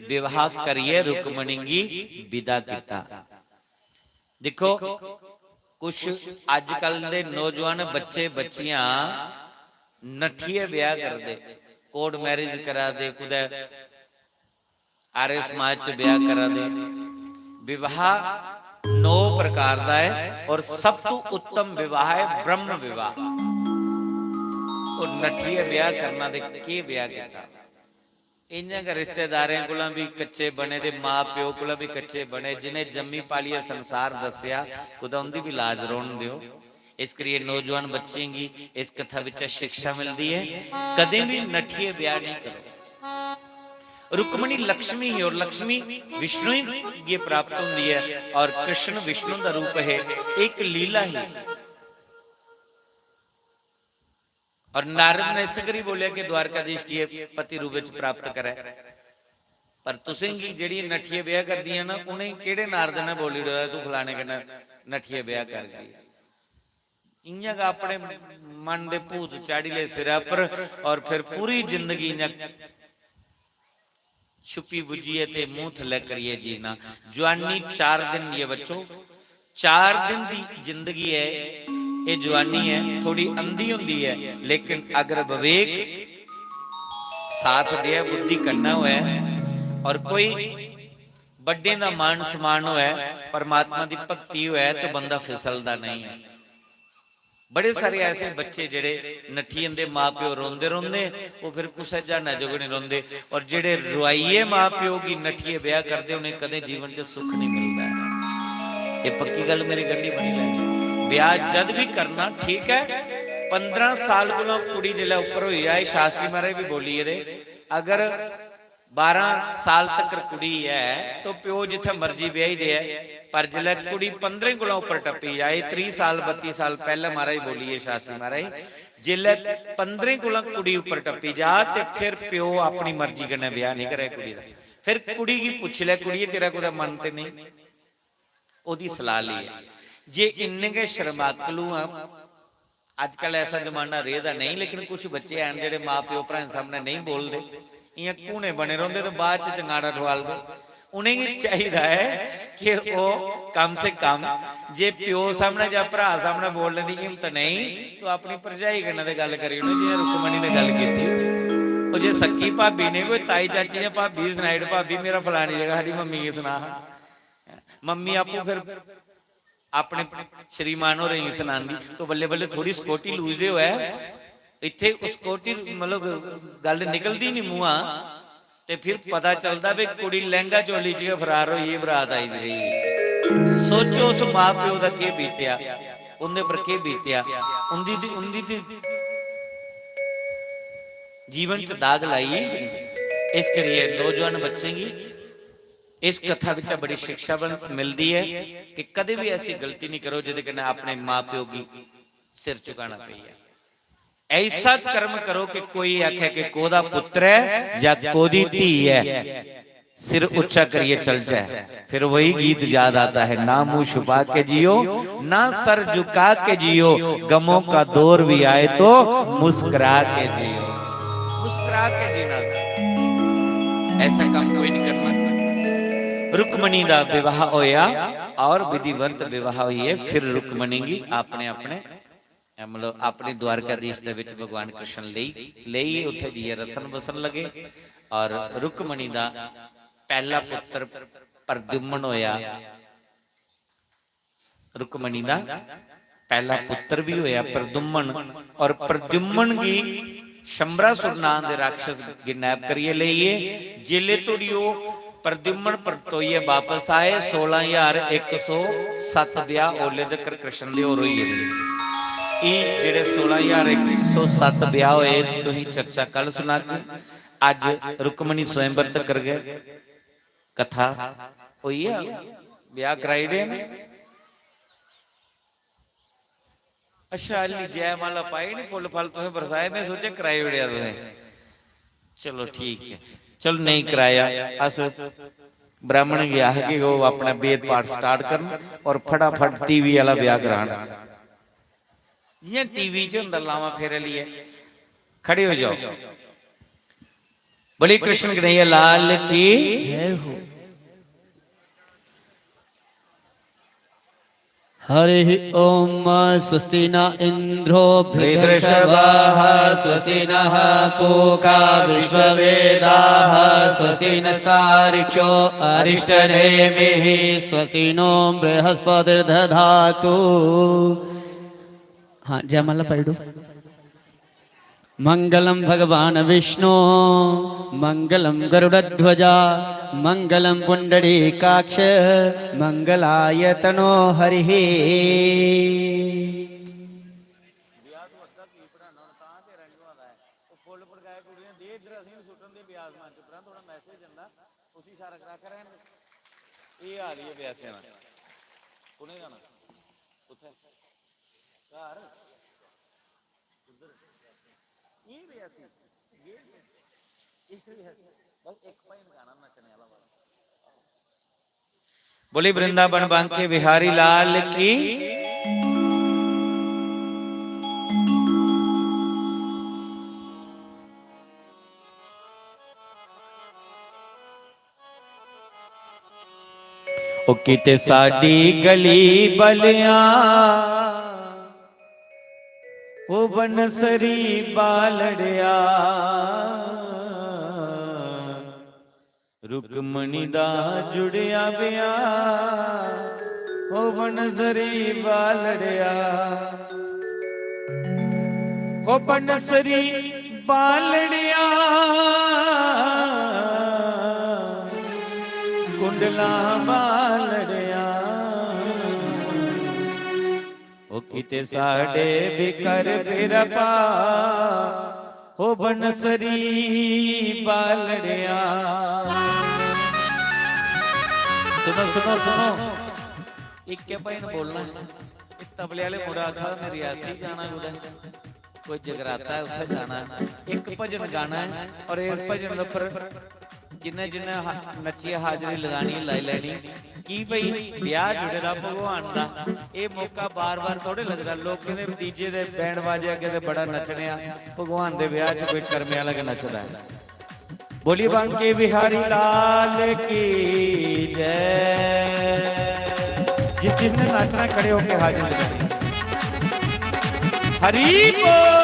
विवाह करियै रुक्मणी गी विदा किता। दिक्खो, कुछ अजकल दे नौजवान बच्चे बच्चियां नठियै ब्याह करदे, कोर्ट मैरिज करा दे, कुदै आर्य समाज च ब्याह करा दे। विवाह नौ प्रकार दा है और सब तो उत्तम विवाह है ब्रह्म विवाह। और नठियै ब्याह करना ते केह् ब्याह कीता? इ'यां गै रिश्तेदारें कोला बी कच्चे बने ते मां प्यो कोला बी कच्चे बने। जि'नें जम्मी पालियै संसार दस्सेआ, कुतै उं'दी बी लाज रौह्न देओ। इस करियै नौजवान बच्चें गी इस कथा बिच्चा शिक्षा मिलदी ऐ, कदें बी नठियै ब्याह नेईं करो। रुक्मणी लक्ष्मी ही और लक्ष्मी विष्णु गी प्राप्त होंदी ऐ और कृष्ण विष्णु दा रूप है। एक लीला ही। और नारद ने इस करी बोलिया कि द्वारकाधीश गी एह् पति रूप च प्राप्त करै। पर तुसें गी जेह्ड़ियां नठियै ब्याह करदियां ना, उ'नेंगी केह्ड़े नारद ने बोली ओड़ेआ, "तू फलाने कन्नै नठियै ब्याह कर जी"? इ'यां गै अपने मन दे भूत चाढ़ी ले सिरै पर और फिर पूरी जिंदगी इ'यां छुपी बुज्झियै ते मूंह थल्लै करियै जीना। जुआनी चार दिन ये बच्चो, चार दिन दी जिंदगी ऐ, एह् जुआनी ऐ, थोड़ी अंधी होंदी ऐ, लेकिन अगर विवेक साथ देऐ, बुद्धि कन्नै होऐ और कोई बड्डें दा मान सम्मान होऐ, परमात्मा दी भक्ति होऐ, ते बंदा फिसलदा नेईं ऐ। बड़े सारे ऐसे बच्चे जेह्ड़े नट्ठी जंदे, मां प्यो रोंदे रौंह्दे, ओह् फिर कुसै ज्हानै जोगे निं रौंह्दे। और जेह्ड़े रुआइयै मां प्यो गी नट्ठियै ब्याह करदे, उ'नें कदें जीवन च सुख निं मिलदा ऐ। एह् पक्की गल्ल मेरी गंढी बनी लैनी। ब्याह जद बी करना ठीक ऐ, पंदरां साल कोला कुड़ी जिसलै उप्पर होई जाए, शास्त्री महाराज बी बोली गेदे, अगर बारां साल तक कुड़ी ऐ तो प्यो जित्थै मर्जी ब्याही देऐ, पर जिसलै कुड़ी पंदरें कोला उप्पर टप्पी जाए, त्रीह् साल, बत्ती साल, पैह्लें महाराज बोलिए शास्त्री महाराज, जिसलै पंदरें कोला कुड़ी उप्पर टप्पी जा ते फिर प्यो अपनी मर्जी कन्नै ब्याह नेईं करै कुड़ी दा। फिर कुड़ी गी पुच्छी लै, "कुड़िये, तेरा कुतै मन ते नेईं?" ओह्दी सलाह लेई ऐ। जे इन्ने गै शर्माकलू आं, अजकल ऐसा जमाना रेह्दा नेईं, लेकिन कुछ बच्चे हैन जेह्ड़े मां प्यो भ्राएं सामनै नेईं बोलदे। इ'यां घूने बने रौंह्दे ते बाद च चंगाड़ा ठुआलदे। उ'नेंगी चाहिदा ऐ कि ओह् कम से कम, जे प्यो सामनै जां भ्राऽ सामनै बोलने दी हिम्मत नेईं, तो अपनी भरजाई कन्नै ते गल्ल करी ओड़ो, जि'यां रुक्मणी ने गल्ल कीती। ओह् जे सक्की भाबी ने कोई ताई चाची जां भाबी गी सनाई ओड़ो, "भाबी, मेरा फलानी जगह साढ़ी मम्मी गी सना हा।" मम्मी आपूं फिर अपने श्रीमान होरें गी सनांदी, तो बल्ले बल्ले थोड़ी सिक्योरिटी लूजदे होऐ, इत्थे उस सिक्योरिटी, मतलब, गल्ल निकलदी निं मूंहा, ते फिर पता चलदा भी कुड़ी लैंह्गा चोली च गै फरार होई, बरात आई दी रेही। सोचो, उस मां प्यो दा केह् बीतेआ, उं'दे पर केह् बीतेआ, उं'दी ते, उं'दी ते जीवन च दाग लाई। इस करियै नौजवान बच्चें गी इस कथा बिच्चा बड़ी शिक्षा बन-, मिलदी ऐ कि कदें भी ऐसी गलती नहीं करो जेह्दे कन्नै अपने मां प्यो गी सिर झुकाना पेई जाए। ऐसा कर्म करो कि कोई आखे कि कोदा पुत्र है या कोदी धी है, सिर ऊंचा करिए चल जाए। फिर वही गीत याद आता है, "ना मुंह छुपा के जियो, ना सर झुका के जियो, गमों का दौर भी आए तो मुस्कुरा के जियो।" मुस्कुरा के जीना। ऐसा काम कोई नहीं करना। रुक्मणी दा विवाह होया और विधिवत विवाह होइए, फिर रुक्मणी गी अपने, अपने, मतलब, अपने द्वारकाधीश दे विच भगवान कृष्ण लेई, लेई उत्थे जाइयै रसन बसन लगे। और रुक्मणी दा पहला पुत्र प्रद्युम्न होया। रुक्मणी दा पहला पुत्र भी होया प्रद्युम्न, और प्रद्युम्न गी शंबरासुर नां दे राक्षस किडनैप करियै लेइए। जिल्ले धोड़ी ओह प्रद्युम्न परतोइयै वापस आए, सोलां ज्हार इक सौ सत्त ब्याह ओल्ले तकर कृष्ण दे होर होई गेदे। एह जेहड़े सोलां ज्हार इक सौ सत्त ब्याह होए, तुसें चर्चा कल सुनागे। अज्ज रुक्मणी स्वयंवर तकर गै कथा होई ऐ, ब्याह कराई ओड़े न। अच्छा, हाली जयमाला पाई नी, फुल्ल फल तुसें बरसाए, में सोचेआ कराई ओड़ेआ तुसें। चलो ठीक ऐ, चलो नेईं कराया, अस ब्राह्मण गी आखगे ओह् अपना वेद पाठ स्टार्ट करन और फटाफट टीवी आह्ला ब्याह करान। जियां टीवी च होंदा लामां फेरे लेइयै, खड़े होई जाओ। बोलिए कृष्ण कन्हैया लाल की। जय हो। हरिः ॐ। स्वस्ति न इन्द्रो वृद्धश्रवाः, स्वस्ति नः पूगा विश्ववेदाः, स्वस्ति नस्तारिक्षो अरिष्टनेमिः, स्वस्ति नो बृहस्पतिर्दधातु। हाँ, जयमाला पाइडो। मंगलं भगवान विष्णु, मंगलं गरुडध्वजा, मंगलं पुंडरीकाक्ष, मंगलाय तनो हरिः। ब्याह तू अद्धा की पढ़ाना, तां तेरा निं होआ दा ऐ। ओह् फुल्ल पड़काए कुड़ियां दे, इद्धर असें बी सुट्टन दे ब्यास मंच उप्परा, थोह्ड़ा मैसेज जंदा, उसी इशारा करा, करा। एह् हाल ही ऐ ब्यासें दा। कु'नें गाना? कुत्थै? घर? उद्धर? एह् ब्यासी? एह्, एह् ब्यासी? बस इक भजन गाना नच्चने आह्ला बस। बोली वृंदावन बांके बिहारी लाल की। ओ किते साडी गली बलिया, ओ बनसरी बालड़िया। रुक्मणी दा जुड़िया ब्याह, ओ बनसरी बालड़िया। ओ बनसरी बालड़िया, कुंडला बालड़िया। ओ किते साडे भी कर फिर पा, हो बनसरी बालड़िया। सुनो, सुनो, सुनो, इक्के भजन बोलना। इक तबले आह्ले मुड़ा आखा दा, "मैं रियासी जाना कुतै, कोई जगराता ऐ, उत्थै जाना।" इक भजन गाना ऐ और इस भजन दे उप्पर जिन्ने जिन्ने हा-, नच्चियै हाजरी लगानी, लाई लैनी। की भई, ब्याह जुड़े दा भगवान दा, एह् मौका बार-बार थोड़े लगदा। लोकें दे डीजे दे बैंड बाजे अग्गें ते बड़ा नच्चने आं, भगवान दे ब्याह च कोई कर्मे आह्ला गै नचदा ऐ। बोलिए बांके बिहारी लाल की जय। जिस जिसने नाचना है, खड़े होके हाजिरी लगाइए। हरि बोल।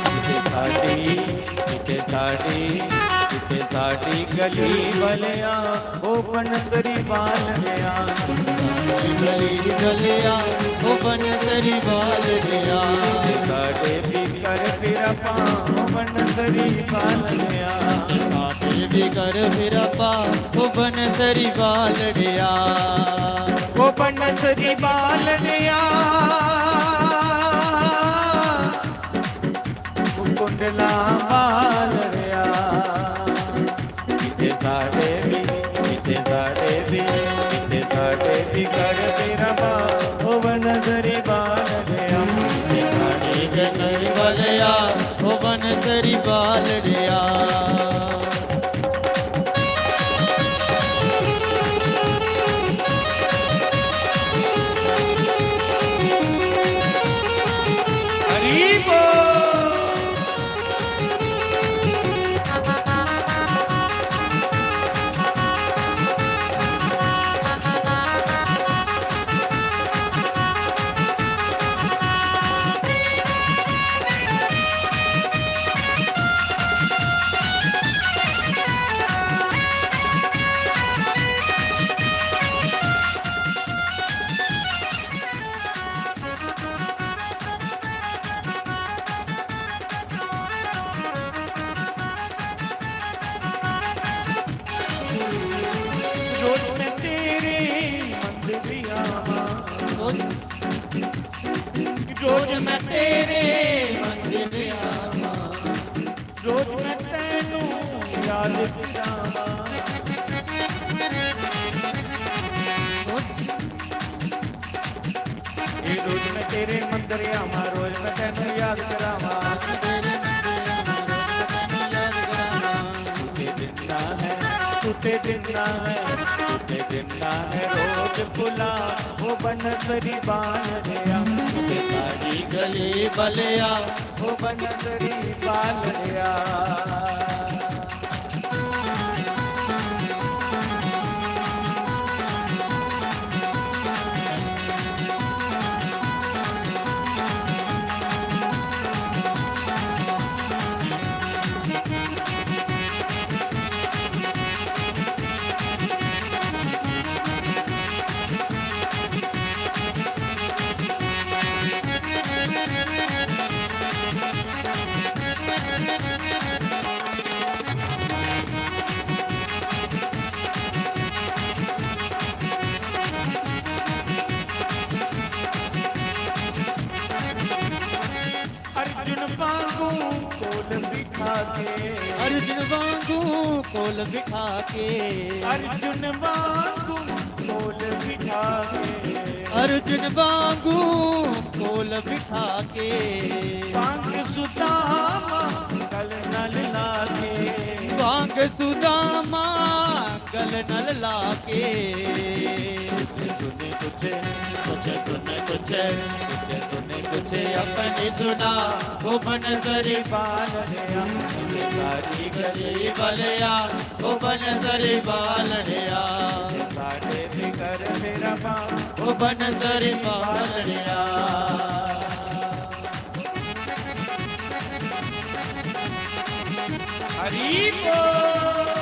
किते साडी, किते साडी, किते साडी गली वालिया, ओ बनसरी बालड़िया। साडी गली वालिया, ओ बनसरी बालड़िया। किते साडे भी कर फिर पा, ओ बनसरी बालड़िया। साडे भी कर फिर पा, ओ बनसरी बालड़िया। ओ बनसरी बालड़िया। कुंडला बालड़िया। किते साडे भी, किते साडे भी, किते साडे भी कर तेरा बा, ओ बनसरी बालड़िया। किते साडे भी कर वालिया, ओ बनसरी बालड़िया। हरि बोल। रोज मैं तेरे मंदिर आवां। रोज मैं तेरे मंदिर आवां। रोज मैं तैनू याद करावां। ए रोज मैं तेरे मंदिर आवां, रोज मैं तैनू याद करावां। तू ते दिंदा है, तू ते दिंदा है, तू ते दिंदा है रोज भुला, ओ बनसरी बालड़िया। तू ते सारी गली वालिया, ओ बनसरी बालड़िया। अर्जुन वांगू कोल बिठा के। अर्जुन वांगू कोल बिठा के। अर्जुन वांगू कोल बिठा के। अर्जुन वांगू कोल बिठा के। बांग सुदामा गल नाल लाके। बांग सुदामा गल नाल लाके। कुछ सुने कुछ, कुछ सुने कुछ, कुछ सुने कुछ अपनी सुना। ओ बनसरी बालड़िया, सारी गली वालिया, ओ बनसरी बालड़िया। साडे फिकर मेरा बा, ओ बनसरी बालड़िया। हरि बोल।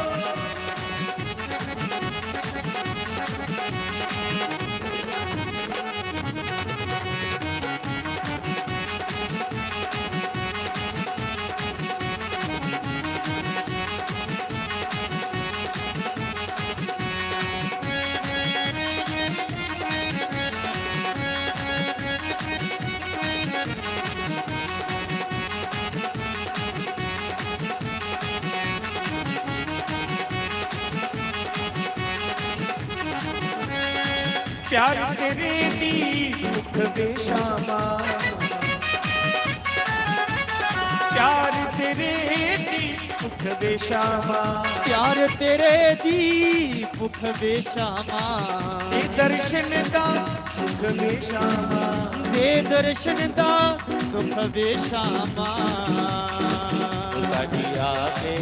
प्यार तेरे दी भुख वे शामा, प्यार तेरे दी भुख वे शामा, प्यार तेरे दी भुख वे शामा, ते दर्शन दा सुख वे शामा, ते दर्शन दा सुख वे शामा। साडी आके,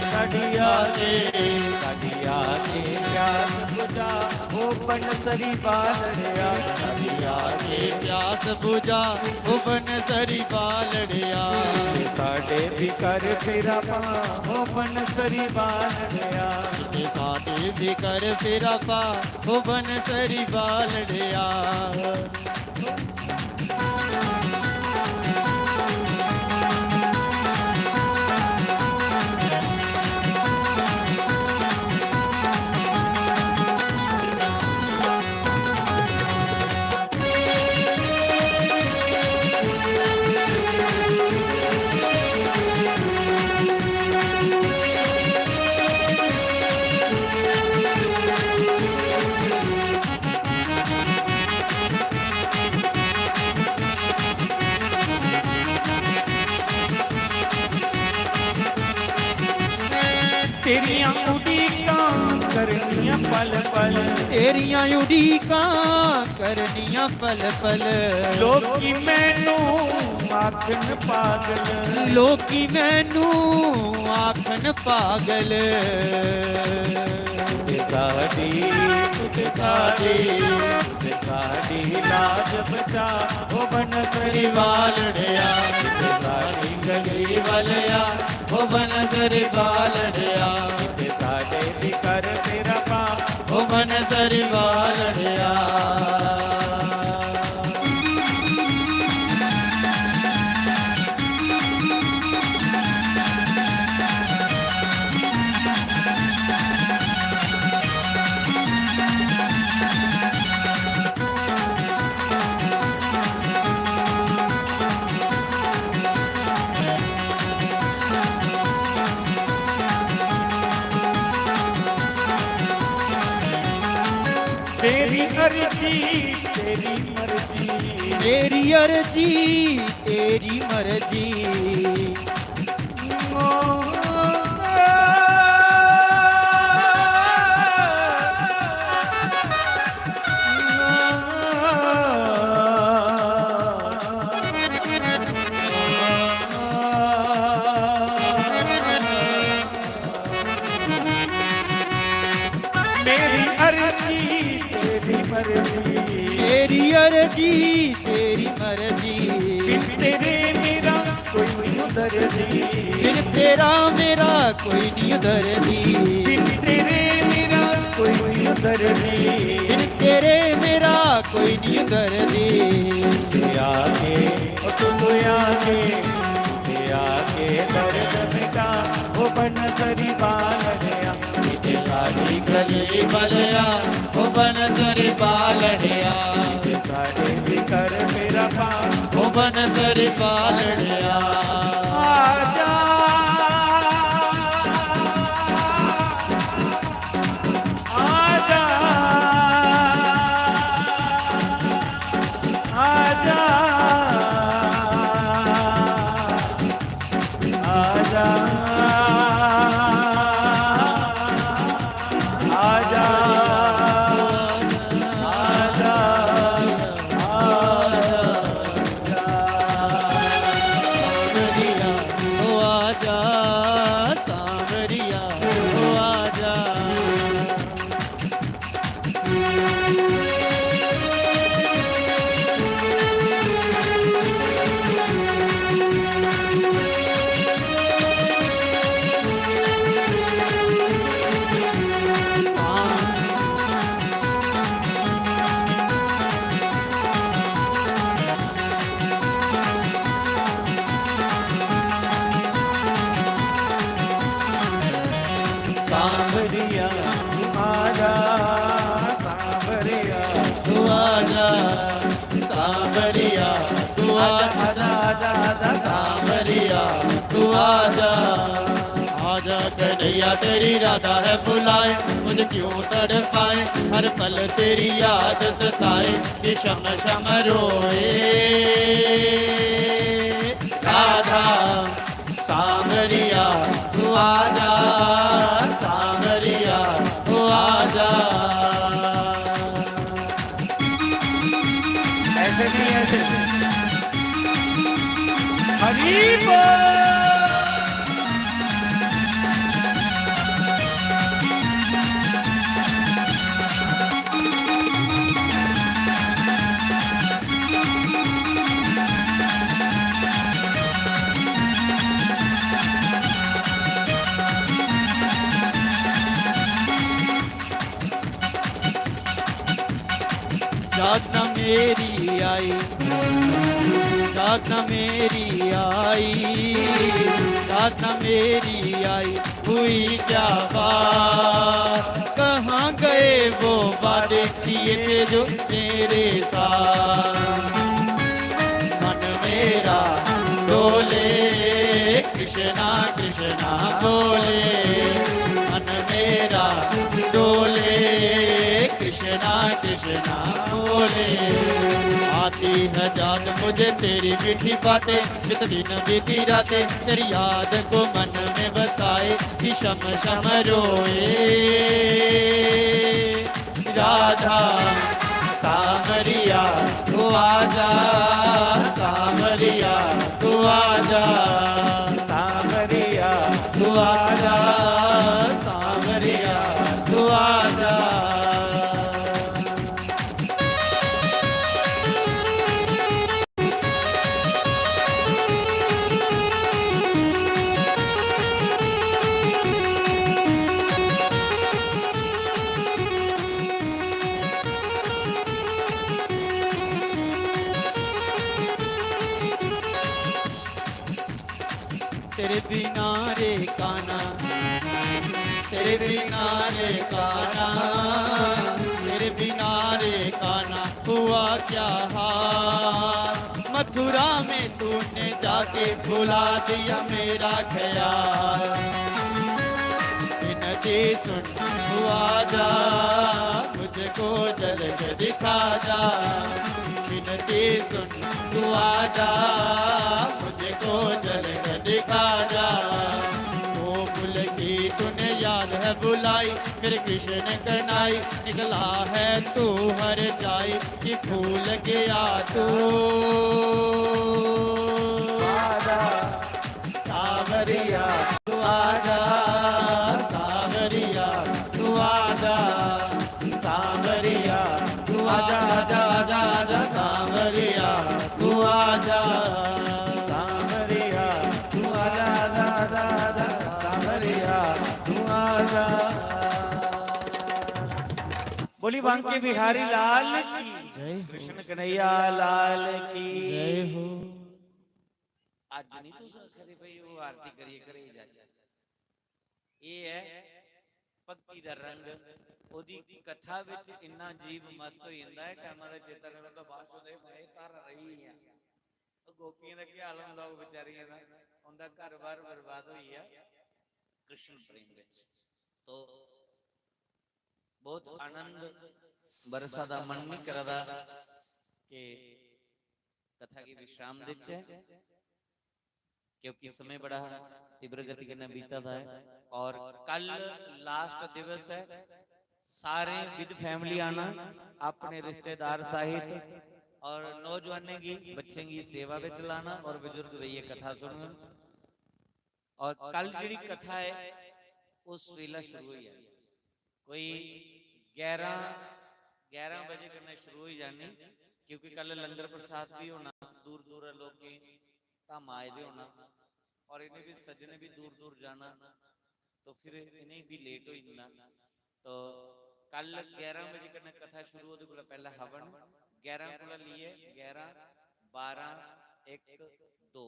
साडी आके, साडी आके प्यास बुझा, ओ बनसरी बालड़िया। साडी आके प्यास बुझा, ओ बनसरी बालड़िया। ते साडे भी कर फेरा पा, ओ बनसरी बालड़िया। ते साडे भी कर फेरा पा, ओ बनसरी बालड़िया। तेरियां उडीकां करनियां पल पल, तेरियां उडीकां करनियां पल पल। लोकी मैनू आखन पागल, लोकी मैनू आखन पागल। ते साडी, ते साडी, ते साडी लाज बचा, ओ बनसरी बालड़िया। ते साडी गली वालया, ओ बनसरी बालड़िया। ते साडे भी कर फेरा पा, ओ बनसरी बालड़िया। तेरी अर्जी, तेरी मर्जी। तेरी अर्जी, तेरी मर्जी। मेरी अर्जी, तेरी मर्जी। तेरी अर्जी, तेरी मर्जी। बिन तेरे मेरा कोई नहीं दर्जी। बिन तेरा मेरा कोई नहीं दर्जी। बिन तेरे मेरा कोई नहीं दर्जी। बिन तेरे मेरा कोई नहीं दर्जी। ते आके, ओ तू आके, ते आके दर्द मिटा, ओ बनसरी बालड़िया। इते साडी गली वालया, ओ बनसरी बालड़िया। इते साडे भी कर फेरा पा, ओ बनसरी बालड़िया। आजा, आजा, आजा, आजा, आजा, आजा, आजा। सांवरिया, ओ आजा, सांवरिया, ओ आजा। सांवरिया तू आजा, सांवरिया तू आजा, सांवरिया तू आजा, आजा, आजा, आजा, सांवरिया तू आजा। आज जा कन्हैया तेरी राधा है बुलाए, मुझे क्यों तड़पाए, हर पल तेरी याद सताए, ये शम शम रोए। राधा सांवरिया तू आजा, सांवरिया तू आजा। ऐसे नहीं, ऐसे। हरी बोल। याद ना मेरी आई, याद ना मेरी आई, याद ना मेरी आई, हुई क्या बात? कहाँ गए वो वादे किए थे जो मेरे साथ? मन मेरा डोले, कृष्णा कृष्णा बोले, मन मेरा डोले, कृष्णा कृष्णा बोले। आती है याद मुझे तेरी मीठी बातें, जिस दिन बीती रातें, तेरी याद को मन में बसाए, कि शम शम रोए। राधा सांवरिया तू आजा, सांवरिया तू आजा, सांवरिया तू आजा, सांवरिया तू आजा। तेरे बिना रे काना, तेरे बिना रे काना, तेरे बिना रे काना, हुआ क्या हाल? मथुरा में तूने जाके भुला दिया मेरा ख्याल। विनती सुन तू आजा, मुझको झलक दिखा जा। विनती सुन तू आजा, मुझको झलक दिखा जा। वो पुल की तूने याद है बुलाई, मेरे कृष्ण कन्हैया, निकला है तू हर जाई, कि भूल गया तू। आजा सांवरिया तू आजा, सांवरिया तू आजा, सांवरिया तू आजा, आजा, आजा, आजा, सांवरिया तू आजा, सांवरिया तू आजा, आजा, आजा, आजा, सांवरिया तू आजा। बोली बांके बिहारी लाल की, जय हो। कृष्ण कन्हैया लाल की। जय हो। अज्ज नहीं तुस आखा दे भाई वो आरती करिए घरे ही जाचै। ये है भक्ति दा रंग। ओदी कथा विच इन्ना जीव मस्त हो जांदा है, टाइमा दा चेता नहीं रौंदा, बाद च ओह्दे भाई धारा रेही गेइयां। ओह् गोपियें दा केह् हाल होंदा, ओह् बेचारियें दा, उं'दा घर-बार बर्बाद होई गेआ कृष्ण प्रेम विच। तो बहुत आनंद बरसा दा, मन नहीं करा दा कि कथा गी विश्राम देचै, क्योंकि समय बड़ा तीव्र गति कन्नै बीता दा है और कल लास्ट दिवस है। सारे विद फैमिली आना, अपने रिश्तेदार सहित, और नौजवानें गी, बच्चें गी सेवा विच लाना और बुजुर्ग बेहियै कथा सुनन। और कल जेह्ड़ी कथा है, ओह् सवेला शुरू होई जानी, कोई ग्यारह, ग्यारह बजे कन्नै शुरू होई जानी, क्योंकि कल लंगर प्रसाद भी होना, दूर दूर लोकें धाम आए दे होना, और इ'नें भी सज्जने भी दूर दूर जाना, तो फिर इ'नें भी लेट होई जंदा। तो कल ग्यारह बजे कन्नै कथा शुरू, ओह्दे कोला पैह्लें हवन, ग्यारह कोला लेइयै ग्यारह, बारह, इक, दो,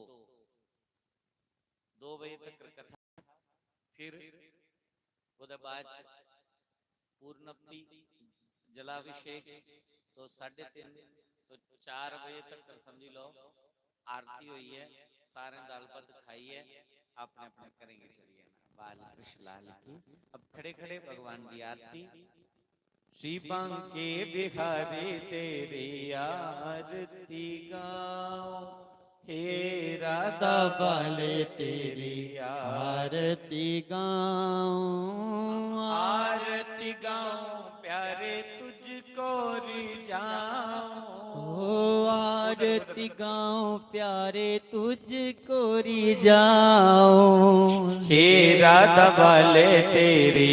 दो बजे तक कथा। फिर ओह्दे बाद च पूर्णाहुति, जलाभिषेक, तो साढ़े तीन तो चार बजे तक समझी लो आरती होई है। सारें दाल भात खाइयै अपने अपने घरें गी चली जाना। बाल कृष्ण लाल की। अब खड़े खड़े भगवान की आरती। श्री बांके बिहारी तेरी आरती गाओ, हे राधा बाले तेरी आरती गाऊं। आरती गाऊं प्यारे तुझको रिझाऊं। ओ आरती गाऊं प्यारे तुझको रिझाऊं। हे राधा बाले तेरी